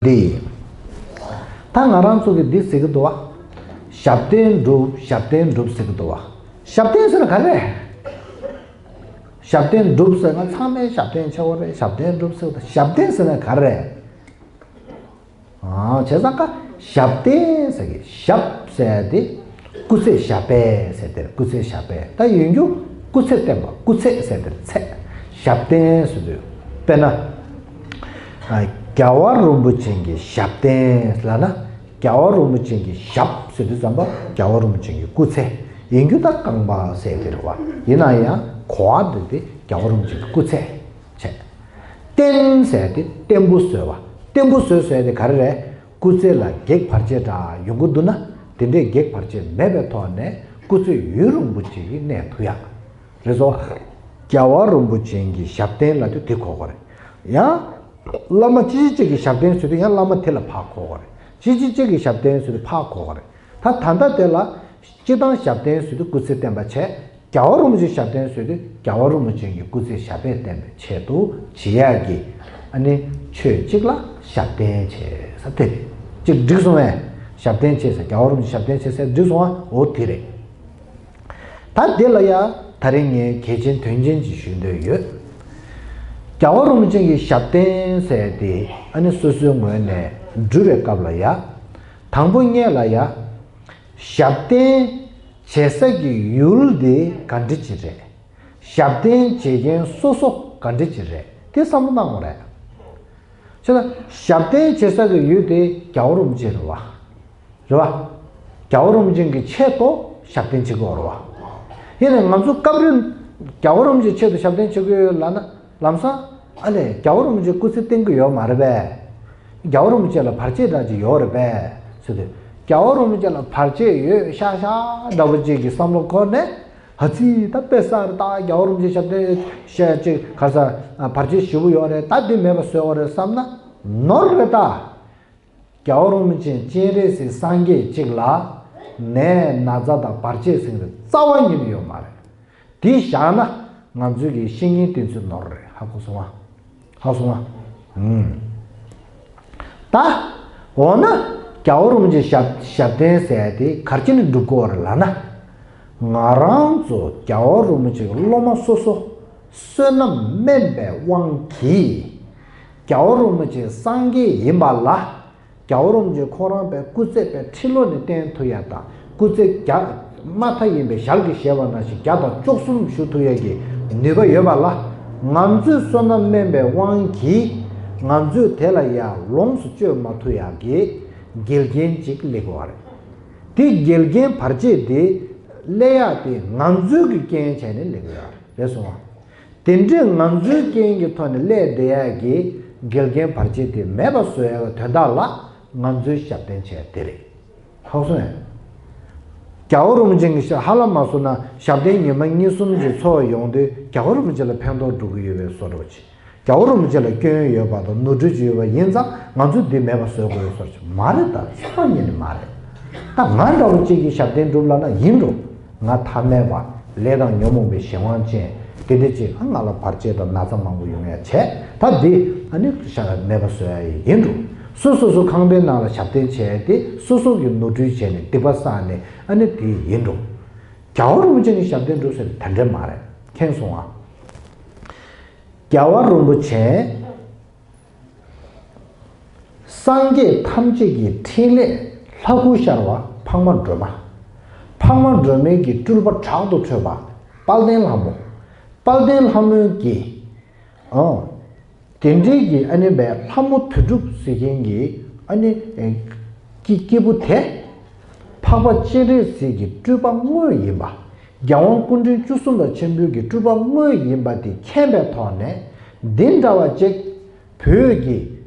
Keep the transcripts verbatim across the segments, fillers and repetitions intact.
འདི་ཡིན། ད་ང་རང་ཚོ་གིས་འདི་ཟེར་གི་འདུག་བ། ཞབས་བརྟན་སྒྲུབ། ཞབས་བརྟན་སྒྲུབ་ཟེར་གི་འདུག་བ། ཞབས་བརྟན་ཟེར་ན་ག་རེ་རེད། ཞབས་བརྟན་སྒྲུབ་ཟེར་ན་ཚང་མས་ཞབས་བརྟན་ཆེ་བོ་རེད། ཞབས་བརྟན་སྒྲུབ་ཟེར་གི་འདུག་ཞབས་བརྟན་ཟེར་ན་ག་རེ་རེད། ཨ། བྱས་ཙང་ཀ་ཞབས་བརྟན་ཟེར་གི། ཞབས་ཟེར་དེ་སྐུ་ཚེ་ཞབས་པད་ཟེར་དེར་སྐུ་ཚེ་ཞབས་པད། ད་ཡོད་རྒྱུ་སྐུ་ཚེ་བརྟན་པ། སྐུ་ཚེ་ཟེར་དེར་ཚེ། ཞབས་བརྟན་ཟེར་དུས་དཔེར་ན། ཨ། རྒྱལ་བ་རིན་པོ་ཆེ་གི་ཞབས་བརྟན་ལབ་ན། རྒྱལ་བ་རིན་པོ་ཆེ་གི་ཞབས་ཟེར་དུས་ཙམ་པ་རྒྱལ་བ་རིན་པོ་ཆེ་གི་སྐུ་ཚེ། ཡིན་རྒྱུ་ད་རྐང་པ་ཟེར་དེ་རེད་བ། ཡིན་ན་ཡང་གོ་བ་འདི་དེ་རྒྱལ་བ་རིན་པོ་ཆེ་གི་སྐུ་ཚེ་བྱས། བརྟན་ཟེར་དེ་བརྟན་པོ་བཟོས་པ། བརྟན་པོ་བཟོས་ཟེར་དེ་ག་རེ་རེད། སྐུ་ཚེ་ལ་གེགས་བར་ཆད་འདྲ་ཡོང་གི་འདུག་ན། དེ་འདྲའི་གེགས་བར་ཆད་མེད་པའི་ཐོག་ནས་སྐུ་ཚེ་ཡུན་རིང་པོ་ཅིག་གནས་ཐུབ་ཡག་རེད་སོ། རྒྱལ་བ་རིན་པོ་ཆེ་གི་ཞབས་བརྟན་ལབ་དུས་དེ་གོ་དགོས་རེད། ཡང་། བླ་མ་ཅི་ཞིག་ཅིག་གི་ཞབས་བརྟན་ཟེར་དུས་ཡང་བླ་མ་དེ་ལ་ཕར་གོ་དགོས་རེད། ཅི་ཞིག་ཅིག་གི་ཞབས་བརྟན་ཟེར་དུས་ཕར་གོ་དགོས་རེད། ད་ད་ལྟ་དེ་ལ། སྤྱིར་བཏང་ཞབས་བརྟན་ཟེར་དུས་སྐུ་ཚེ་བརྟན་པ་བྱས། རྒྱལ་བ་རིན་པོ་ཆེའི་ཞབས་བརྟན་ཟེར་དུས་རྒྱལ་བ་རིན་པོ་ཆེ་གི་སྐུ་ཚེ་ཞབས་པད་བརྟན་པའི་ཆེད་དུ་བྱེད་ཡག་གི། ཨ་ནི་ཆོས་གཅིག་ལ་ཞབས་བརྟན་བྱས་ས་དེ་རེད། གཅིག་འགྲིག་སོང་བས། ཞབས་བརྟན་བྱས་ས་རྒྱལ་བ་རིན་པོ་ཆེ་ཞབས་བརྟན་བྱས་ས་འགྲིག་སོང་བ་འོ་དེ་རེད། ད་དེ་ལ་ཡ་ད་རིང་ངས་གལ་ཆེན་དོན་ཆེན་ཅིག་ཞུ་འདོད་ཡོད། རྒྱལ་བ་རིན་པོ་ཆེ་གི་ཞབས་བརྟན་ཟེར་དེ་ཨ་ནི་སོ་སོའི་ངོས་ནས་སྒྲུབ་པའི་སྐབས་ལ་ཡ། དང་པོ་ཉིད་ལ་ཡ། ཞབས་བརྟན་བྱེད་ས་གི་ཡུལ་དེ་ག་འདྲ་ཅིག་རེད། ཞབས་བརྟན་བྱེད་མཁན་སོ་སོ་ག་འདྲ་ཅིག་རེད་དེ་བསམ་བློ་གཏང་དགོས་རེད། བྱས་ན་ཞབས་བརྟན་བྱེད་ས་གི་ཡུལ་དེ་རྒྱལ་བ་རིན་པོ་ཆེ་རེད་བ། རེད་བ། རྒྱལ་བ་རིན་པོ་ཆེ་གི་ཆེད་དུ་ཞབས་བརྟན་བྱེད་དགོས་རེད་བ། ཡིན་ནའི་ང་ཚོ་སྐབས་རེ་རྒྱལ་བ་རིན་པོ་ཆེ་ཆེད་དུ་ཞབས་བརྟན་བྱེད་དགོས་ཡོད་ལབ་ན་ལམ་སང་། ཨ་ལས་རྒྱལ་བ་རིན་པོ་ཆེ་སྐུ་ཚེ་བརྟན་གྱི་ཡོད་མ་རེད་པས། རྒྱལ་བ་རིན་པོ་ཆེ་ལ་བར་ཆད་འདྲ་ཅིག་ཡོད་རེད་པས། ཟེར་དུས། རྒྱལ་བ་རིན་པོ་ཆེ་ལ་བར་ཆད་ཡོད་ཤག་ཤག་འདྲ་པོ་ཅིག་གི་བསམ་བློ་འཁོར་ནས། ཧ་ཙི་ད་དཔེ་བསགས་རེད་ད། རྒྱལ་བ་རིན་པོ་ཆེ་ཞབས་བརྟན་བྱས་ཅིག་ག་ས་བར་ཆད་ཞེ་པོ་ཡོད་རེད་ད། འདི་མེད་པ་བཟོས་པ་རེད་བསམ་ན་ནོར་རེད་ད། རྒྱལ་བ་རིན་པོ་ཆེ་སྤྱན་རས་གཟིགས་སངས་རྒྱས་གཅིག་ལ་ནད་ན་ཚ་དང་བར་ཆད་ཟེར་རེད་རྩ་བ་ཉིད་ནས་ཡོད་མ་རེད། དེ་བཞག་ན་ང་ཚོས་ཀྱི་བཤེས་གཉེན་བསྟེན་ཚུལ་ནོར་རེད། ཧ་གོ་སོང་ང་། ཧ་སོང་ང་། ཨུམ། ད། འོ་ན། རྒྱལ་བ་རིན་པོ་ཆེ་ཞབས་ཞབས་བརྟན་ཟེར་ཡ་དེ་ག་རེ་བྱས་ནས་སྒྲུབ་དགོས་རེད་ལབ་ན། ང་རང་ཚོ་རྒྱལ་བ་རིན་པོ་ཆེ་གི་སློབ་མ་སོ་སོ། བསོད་ནམས་དམན་པའི་དབང་གིས། རྒྱལ་བ་རིན་པོ་ཆེ་སངས་རྒྱས་ཡིན་པ་ལ། རྒྱལ་བ་རིན་པོ་ཆེ་ཁོ་རང་པའི་སྐུ་ཚེ་པའི་ཁྲི་ལོ་ནས་བརྟན་ཐུབ་ཡ་དང་སྐུ་ཚེ་བརྒྱ་མ་མཐའ་ཡིན་པའི་ཞལ་གྱིས་བཞེས་པ་ནང་བཞིན་བརྒྱ་དང་བཅུ་གསུམ་བཞུགས་ཐུབ་ཡ་གི་ནུས་པ་ཡོད་པ་ལ། ང་ཚོས་བསོད་ནམས་དམན་པའི་དབང་གིས་ང་ཚོས་དེ་ལ་ཡ་ལོངས་སུ་སྤྱོད་མ་ཐུབ་ཡ་གི་འགལ་རྐྱེན་ཅིག་སླེབས་ཀྱི་ཡོད་རེད། དེ་འགལ་རྐྱེན་བར་ཆད་དེ་སླེབས་ཡ་དེ་ང་ཚོའི་གི་རྐྱེན་བྱས་ནས་སླེབས་ཀྱི་ཡོད་རེད་སོང་བ། དེ་འདྲའི་ང་ཚོའི་རྐྱེན་གྱི་ཐོག་ནས་སླེབས་བསྡད་ཡ་གི་འགལ་རྐྱེན་བར་ཆད་དེ་མེད་པ་བཟོ་ཡ་གི་དོན་དག་ལ་ང་ཚོའི་ཞབས་བརྟན་བྱས་དེ་རེད། ཧ་གོ་སོང་ངས། རྒྱལ་བ་རིན་པོ་ཆེ་གི་ཞབས་ཧ་ལམ་མ་བཟོ་ན་ཞབས་བརྟན་ཉི་མ་གཉིས་གསུམ་གྱི་འཚོགས་ཡོང་དུས་རྒྱལ་བ་རིན་པོ་ཆེ་ལ་ཕན་ཐོགས་འགྲོ་གི་ཡོད་པའི་བཟོ་འདྲ་བ་ཅིག་རྒྱལ་བ་རིན་པོ་ཆེ་ལ་སྐྱོན་ཡོད་པ་དང་ནོར་འཁྲུལ་ཅིག་ཡོད་པ་ཡིན་ཙང་ང་ཚོས་འདི་མེད་པ་བཟོ་དགོས་བཟོ་ཅིག་མ་རེད་ད། ཚོད་དཔག་ཉིད་ནས་མ་རེད། ད་ང་འདྲ་བོ་གཅིག་གིས་ཞབས་བརྟན་སྒྲུབ་ལབ་ན་ཡིན་འགྲོ། ང་ཐ་མལ་པ་ལས་དང་ཉོན་མོངས་པའི་གཞན་དབང་ཅན་དེ་འདྲ་ཅིག་ང་ལ་བར་ཆད་དང་ན་ཚ་མང་པོ་ཡོང་ཡ་བྱས་ད་འདི་ཨ་ནི་ཞབས་མེད་པ་བཟོ་ཡ་ཡིན་འགྲོ། སོ་སོ་སོ་ཁང་པའི་ནང་ལ་ཞབས་བརྟན་བྱས་ཏེ་སོ་སོ་གི་ནོར་འཁྲུལ་བྱས་ནས་སྡིག་པ་བསགས་ནས་ཨ་ནི་དེ་ཡིན་འགྲོ། རྒྱལ་བ་རིན་པོ་ཆེ་ནི་ཞབས་བརྟན་སྒྲུབ་ཟེར་དེ་འདྲ་མ་རེད། མཁྱེན་སོང་ང་། རྒྱལ་བ་རིན་པོ་ཆེ། སངས་རྒྱས་ཐམས་ཅད་ཀྱི་འཕྲིན་ལས་ལྷ་སྐུ་ཤར་བ་འཕགས་མ་སྒྲོལ་མ། འཕགས་མ་སྒྲོལ་མའི་གི་སྤྲུལ་པ་དྲག་ཏུ་ཁྲོས་པ་དཔལ་ལྡན་ལྷ་མོ། དཔལ་ལྡན་ལྷ་མོའི་གི། ཨོ། དེ་འདྲའི་གི་ཨ་ནི་བའི་ལྷ་མོ་དོན་གྲུབ་ཟེར་མཁན་གྱི་ཨ་ནི། ཨེ། སྐྱེ་སྐྱེས་བུ་དེ། འཕགས་པ་སྤྱན་རས་གཟིགས་ཀྱི་སྤྲུལ་པ་དངོས་ཡིན་པ། རྒྱལ་དབང་སྐུ་ཕྲེང་བཅུ་གསུམ་པ་ཆེན་པོའི་གི་སྤྲུལ་པ་དངོས་ཡིན་པ་དེ་མཁྱེན་པའི་ཐོག་ནས་འདི་འདྲ་བ་ཅིག་བོད་ཀྱི་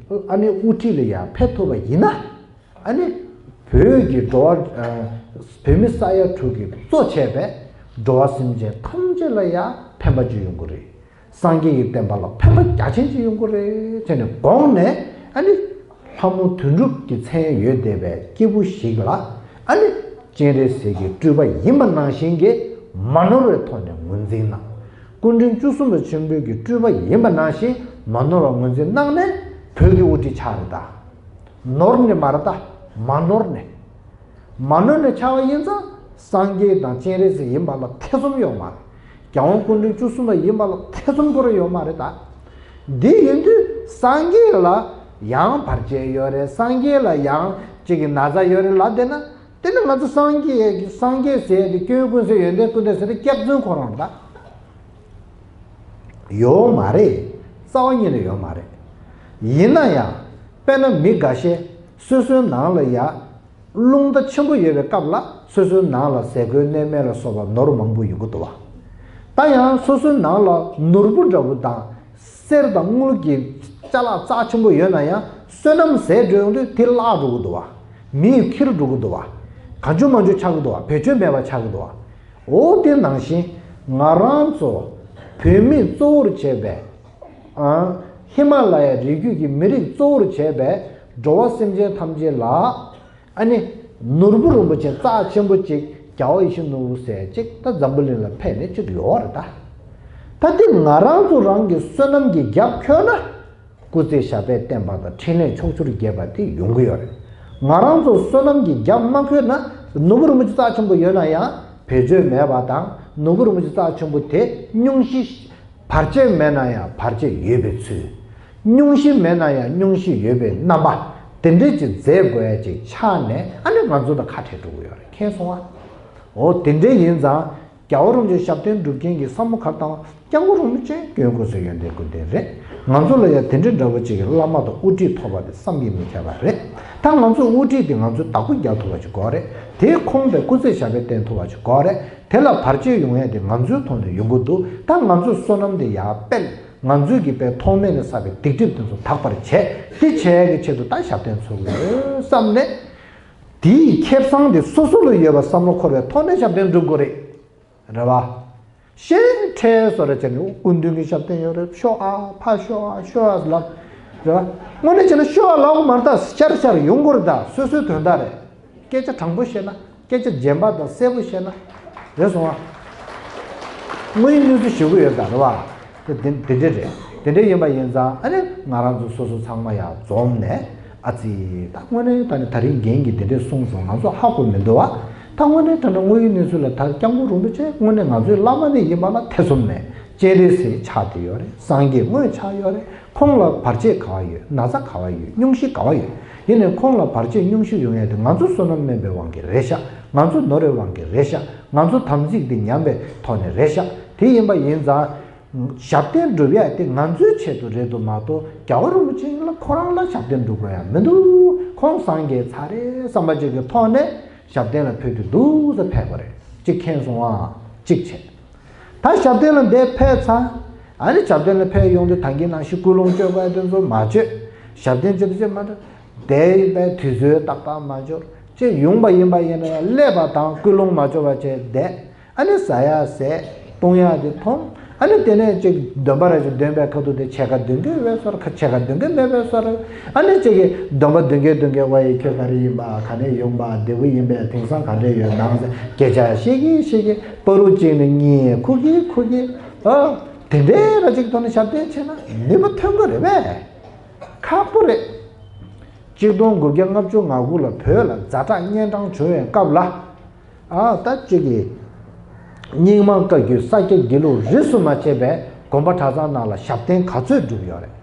ཨ་ནི་དབུ་ཁྲིད་ལ་ཡང་ཕེབས་ཐུབ་པ་ཡིན་ན། ཨ་ནི་བོད་ཀྱི་འགྲོ་བ། བོད་མི་ས་ཡ་དྲུག་གི་གཙོ་བྱས་པའི་འགྲོ་བ་སེམས་ཅན་ཐམས་ཅད་ལ་ཡང་ཕན་པ་ཅིག་ཡོང་གི་རེད། སངས་རྒྱས་ཀྱི་བསྟན་པ་ལ་ཕན་པ་རྒྱ་ཆེན་ཅིག་ཡོང་གི་རེད་ཟེར་ནས་དགོངས་ནས་ཨ་ནི་ལྷ་མོ་དོན་གྲུབ་ཀྱི་མཚན་ཡོད་བསྡད་པའི་སྐྱེས་བུ་ཞིག་ལ་ཨ་ནི་སྤྱན་རས་གཟིགས་ཀྱི་སྤྲུལ་པ་ཡིན་པ་ནང་བཞིན་གྱི་མ་ནོར་བའི་ཐོག་ནས་ངོས་འཛིན་གནང་། སྐུ་ཕྲེང་བཅུ་གསུམ་པ་ཆེན་པོའི་གི་སྤྲུལ་པ་ཡིན་པ་ནང་བཞིན་མ་ནོར་བ་ངོས་འཛིན་གནང་ནས་བོད་ཀྱི་དབུ་ཁྲིད་ཆགས་རེད་ད། ནོར་ནས་མ་རེད་ད། མ་ནོར་ནས། མ་ནོར་ནས་ཆགས་པ་ཡིན་ཙང་སངས་རྒྱས་དང་སྤྱན་རས་གཟིགས་ཡིན་པ་ལ་ཐེ་ཚོམ་ཡོད་མ་རེད། རྒྱལ་དབང་སྐུ་ཕྲེང་བཅུ་གསུམ་པ་ཡིན་པ་ལ་ཐེ་ཚོམ་ཁོ་རང་ཡོད་མ་རེད་ད། འདི་ཡིན་དུས་སངས་རྒྱས་ལ་ཡང་བར་ཆད་ཡོད་རེད། སངས་རྒྱས་ལ་ཡང་གཅིག་གི་ན་ཚ་ཡོད་རེད་ལབ་བསྡད་ན། དེ་ནི་ང་ཚོ་སངས་རྒྱས་སངས་རྒྱས་ཟེར་ཡས་དེ་སྐྱོན་ཀུན་ཟད་ཡོན་ཏན་ཀུན་ལྡན་ཟེར་དེ་སྐྱག་རྫུན་ཁོ་རང་རེད་ད། ཡོད་མ་རེད། རྩ་བ་ཉིད་ནས་ཡོད་མ་རེད། ཡིན་ན་ཡང་། དཔེར་ན་མི་འགའ་ཤས་སོ་སོའི་ནང་ལ་ཡ། རླུང་རྟ་ཆེན་པོ་ཡོད་པའི་སྐབས་ལ་སོ་སོའི་ནང་ལ་ཟས་གོས་གནས་མལ་ལ་སོགས་པ་ནོར་མང་པོ་ཡོང་གི་འདུག་བ། ད་ཡང་སོ་སོའི་ནང་ལ་ནོར་བུ་འདྲ་བོ་དང་། གསེར་དང་དངུལ་གྱི་ཅ་ལག་རྩ་ཆེན་པོ་ཡོད་ན་ཡང་བསོད་ནམས་ཟད་འགྲོ་ཡོང་དུས་དེ་བརླག་འགྲོ་གི་འདུག་བ། མི་ཡི་ཁྱིར་འགྲོ་གི་འདུག་བ། གང་བྱུང་མང་བྱུང་ཆགས་ཀྱི་འདུག་བ། བེད་སྤྱོད་མེད་པ་ཆགས་ཀྱི་འདུག་བ། འོ་དེ་ནང་བཞིན་ང་རང་ཚོ་བོད་མི་གཙོ་བོར་བྱས་པའི། ཨང་། ཧི་མ་ལ་ཡའི་རི་རྒྱུད་ཀྱི་མི་རིགས་གཙོ་བོར་བྱས་པའི་འགྲོ་བ་སེམས་ཅན་ཐམས་ཅད་ལ། ཨ་ནི། ནོར་བུ་རིན་པོ་ཆེ་རྩ་ཆེན་པོ་གཅིག་རྒྱལ་བ་ཡིད་བཞིན་ནོར་བུ་ཟེར་གཅིག་ད་འཛམ་བུ་གླིང་ལ་ཕེབས་ནས་གཅིག་ཡོད་རེད་ད། ད་དེ་ང་རང་ཚོ་རང་གི་བསོད་ནམས་ཀྱི་རྒྱབ་འཁྱོལ་ན། སྐུ་ཚེ་ཞབས་པད་བརྟན་པ་དང་འཕྲིན་ལས་ཕྱོགས་བཅུར་རྒྱས་པ་དེ་ཡོང་གི་ཡོད་རེད། ང་རང་ཚོ་བསོད་ནམས་ཀྱི་རྒྱབ་མ་འཁྱོལ་ན། ནོར་བུ་རིན་པོ་ཆེ་རྩ་ཆེན་པོ་ཡོད་ན་ཡང་བེད་སྤྱོད་མེད་པ་དང་། ནོར་བུ་རིན་པོ་ཆེ་རྩ་ཆེན་པོ་དེ་སྙུང་གཞི། བར་ཆད་མེད་ན་ཡང་བར་ཆད་ཡོད་པའི་ཚུལ། སྙུང་གཞི་མེད་ན་ཡང་སྙུང་གཞི་ཡོད་པའི་རྣམ་པ། དེ་འདྲས་ཀྱི་མཛད་དགོས་ཡ་ཅིག་ཆགས་ནས། ཨ་ནི་ང་ཚོ་དང་ཁ་བྲལ་འགྲོ་གི་ཡོད་རེད། མཁྱེན་སོང་ཨ། འོ་དེ་འདྲས་ཡིན་ཙང་། རྒྱལ་བ་རིན་པོ་ཆེ་ཞབས་བརྟན་སྒྲུབ་མཁན་གྱི་བསམ་བློ་ག་རེ་བཏང་བ། སྐྱབས་མགོན་རིན་པོ་ཆེ་སྐྱོན་ཀུན་ཟད་ཡོན་ཏན་ཀུན་ལྡན་རེད། ང་ཚོ་ལ་ཡང་དེ་འདྲ་འདྲ་བོ་ཅིག་གི་བླ་མ་དང་དབུ་ཁྲིད་ཐོབ་པ་དེ་བསམ་གྱིས་མི་ཁྱབ་པ་རེད། ད་ང་ཚོ་དབུ་ཁྲིད་དེ་ང་ཚོས་བདག་པོ་རྒྱག་ཐུབ་པ་ཅིག་དགོས་རེད། དེ་ཁོང་པའི་སྐུ་ཚེ་ཞབས་པད་བརྟན་ཐུབ་པ་ཅིག་དགོས་རེད། དེ་ལ་བར་ཆད་ཡོང་ཡ་དེ་ང་ཚོའི་ཐོག་ནས་ཡོང་གི་འདུག་ད་ང་ཚོས་བསོད་ནམས་དེ་ཡར་སྤེལ། ང་ཚོས་ཀྱི་པའི་ཐོག་མེད་ནས་བསགས་པའི་སྡིག་སྒྲིབ་དེ་ཚོ་དག་པར་བྱས། དེ་བྱས་ཡ་གི་ཆེད་དུ་ད་ཞབས་བརྟན་འཚོལ་དགོས་བསམ་ནས། དེའི་ཁེ་བཟང་དེ་སོ་སོ་ལ་ཡོད་པ་བསམ་བློ་འཁོར་བའི་ཐོག་ནས་ཞབས་བརྟན་སྒྲུབ་དགོས་རེད། རེད་བ། ཤེས་ཁྲེལ་སོ་རེ་བྱས་ནས་སྐུ་མདུན་གྱི་ཞབས་བརྟན་ཡོད་རེད། ཤོག་ཨ་ཕ་ཤོག་ཨ་ཤོག་ཨ་ལབ། རེད་བ། དངོས་གནས་བྱས་ན་ཤོག་ཨ་ལབ་དགོས་མ་རེད། ད་ཤར་ཤར་ཡོང་དགོས་རེད། ད་སོ་སོའི་དོན་དག་རེད། སྐད་ཆ་དྲང་པོ་བཤད་ན། སྐད་ཆ་རྗེན་པ་དང་གསལ་པོ་བཤད་ན། རེད་སོང་ཨ། དངོས་ཡོད་གནས་ཚུལ་ཞུ་གི་ཡོད་ད། རེད་བ། དེ་དེ་དེ་འདྲ་རེད། དེ་འདྲ་ཡིན་པ་ཡིན་ཙང་། ཨ་ནི་ང་རང་ཚོ་སོ་སོ་ཚང་མ་ཡར་འཛོམས་ནས། ཨ་ཙི། ད་དངོས་གནས་ད་ནི་ད་རིང་རྒན་གྱིས་དེ་འདྲས་གསུངས་སོང་། ང་ཚོ་ཧ་གོ་མི་འདུག་བ། ད་དངོས་གནས་ད་ནི་དངོས་ཡོད་གནས་ཚུལ་ལ་ད་སྐྱབས་མགོན་རིན་པོ་ཆེ་དངོས་གནས་ང་ཚོའི་བླ་མ་ནི་ཡིན་པ་ལ་ཐེ་ཚོམ་མེད། སྤྱན་རས་གཟིགས་ཆགས་བསྡད་ཡོད་རེད། སངས་རྒྱས་དངོས་ཆགས་ཡོད་རེད། ཁོང་ལ་བར་ཆད་ག་བ་ཡོད། ན་ཚ་ག་བ་ཡོད། སྙུང་གཞི་ག་བ་ཡོད། ཡིན་ནའི་ཁོང་ལ་བར་ཆད་སྙུང་གཞི་ཡོང་ཡ་དེ་ང་ཚོ་བསོད་ནམས་དམན་པའི་དབང་གིས་རེད་ཤག་ང་ཚོ་ནོར་བའི་དབང་གིས་རེད་ཤག་ང་ཚོ་དམ་ཚིག་འདི་ཉམས་པའི་ཐོག་ནས་རེད་ཤག་དེ་ཡིན་པ་ཡིན་ཙང་། ཞབས་བརྟན་སྒྲུབ་ཡ་དེ་ང་ཚོའི་ཆེད་དུ་རེད་འདུག་མ་གཏོགས། རྒྱལ་བ་རིན་པོ་ཆེ་ལ་ཁོ་རང་ལ་ཞབས་བརྟན་སྒྲུབ་དགོས་ཡ་མི་འདུག་ཁོང་སངས་རྒྱས་ཚར་རེད་བསམ་པ་ཅིག་གི་ཐོག་ནས་ཞབས་བརྟན་ལ་ཕེབས་དུས་འདུག་ས་ཕེབས་པ་རེད། གཅིག་མཁྱེན་སོང་ཨ། གཅིག་བྱས། ད་ཞབས་བརྟན་ལ་འདིར་ཕེབས་ཚར། ཨ་ནི་ཞབས་བརྟན་ལ་ཕེབས་ཡོང་དུས་ད་གིན་ནང་བཞིན་སྐུལ་སློང་བཅོ་དགོས་དེ་ཚོ་མ་བཅོས། ཞབས་བརྟན་ཅི་ལྟར་ཅི་མ་འདྲ། དེ་ཡིན་པའི་དུས་ཚོད་ཏག་ཏག་མ་འབྱོར། ཅེས་ཡོང་པ་ཡིན་པ་ཡིན་ན་ཡང་སླེབས་པ་དང་སྐུལ་སློང་མ་བཅོ་བ་བྱས་བསྡད། ཨ་ནི་ཟ་ཡ་ཟས། བཏུང་ཡ་དེ་འཐུང་། ཨ་ནི་དེ་ནས་ཅིག་འདོན་པ་ར་ཅིག་འདོན་པའི་ཁ་ཐུག་དེ་ཕྱེད་ཀ་འདོན་གྱི་ཡོད་པའི་བཟོ་འདྲ། ཁ་ཕྱེད་ཀ་འདོན་གྱི་མེད་པའི་བཟོ་འདྲ། ཨ་ནི་ཅིག་གིས་འདོན་པ་འདོན་གྱི་འདོན་གྱི། ཝའི་ཁྱོད་ག་རེ་ཡིན་པ། ག་ནས་ཡོང་པ། བདེ་པོ་ཡིན་པས། དེང་སང་ག་འདྲས་ཡོད་ནམ་ཟེར་སྐད་ཆ་བཤད་ཀྱི་བཤད་ཀྱི། བར་དུ་གཅིག་ནས་གཉིད་ཁུག་གི་ཁུག་གི། ཨ། དེ་འདྲས་ར་ཅིག་ཐོག་ནས་ཞབས་བརྟན་བྱས་ན་ནུས་པ་ཐོན་གྱི་རེད་པས། ཁག་པོ་རེད། གཅིག་སྟོང་དགུ་བརྒྱ་ལྔ་བཅུ་ང་དགུ་ལ་བོད་ལ་ཛ་དྲག་གཉན་འཕྲང་བྱུང་བའི་སྐབས་ལ། ཨ། ད་གཅིག་གིས་རྙིང་མ་བཀའ་བརྒྱུད་ས་སྐྱ་དགེ་ལུགས་རིས་སུ་མ་ཆད་པའི་དགོན་པ་གྲྭ་ཚང་ནང་ལ་ཞབས་བརྟན་ག་ཚོད་བསྒྲུབས་ཡོད་རེད།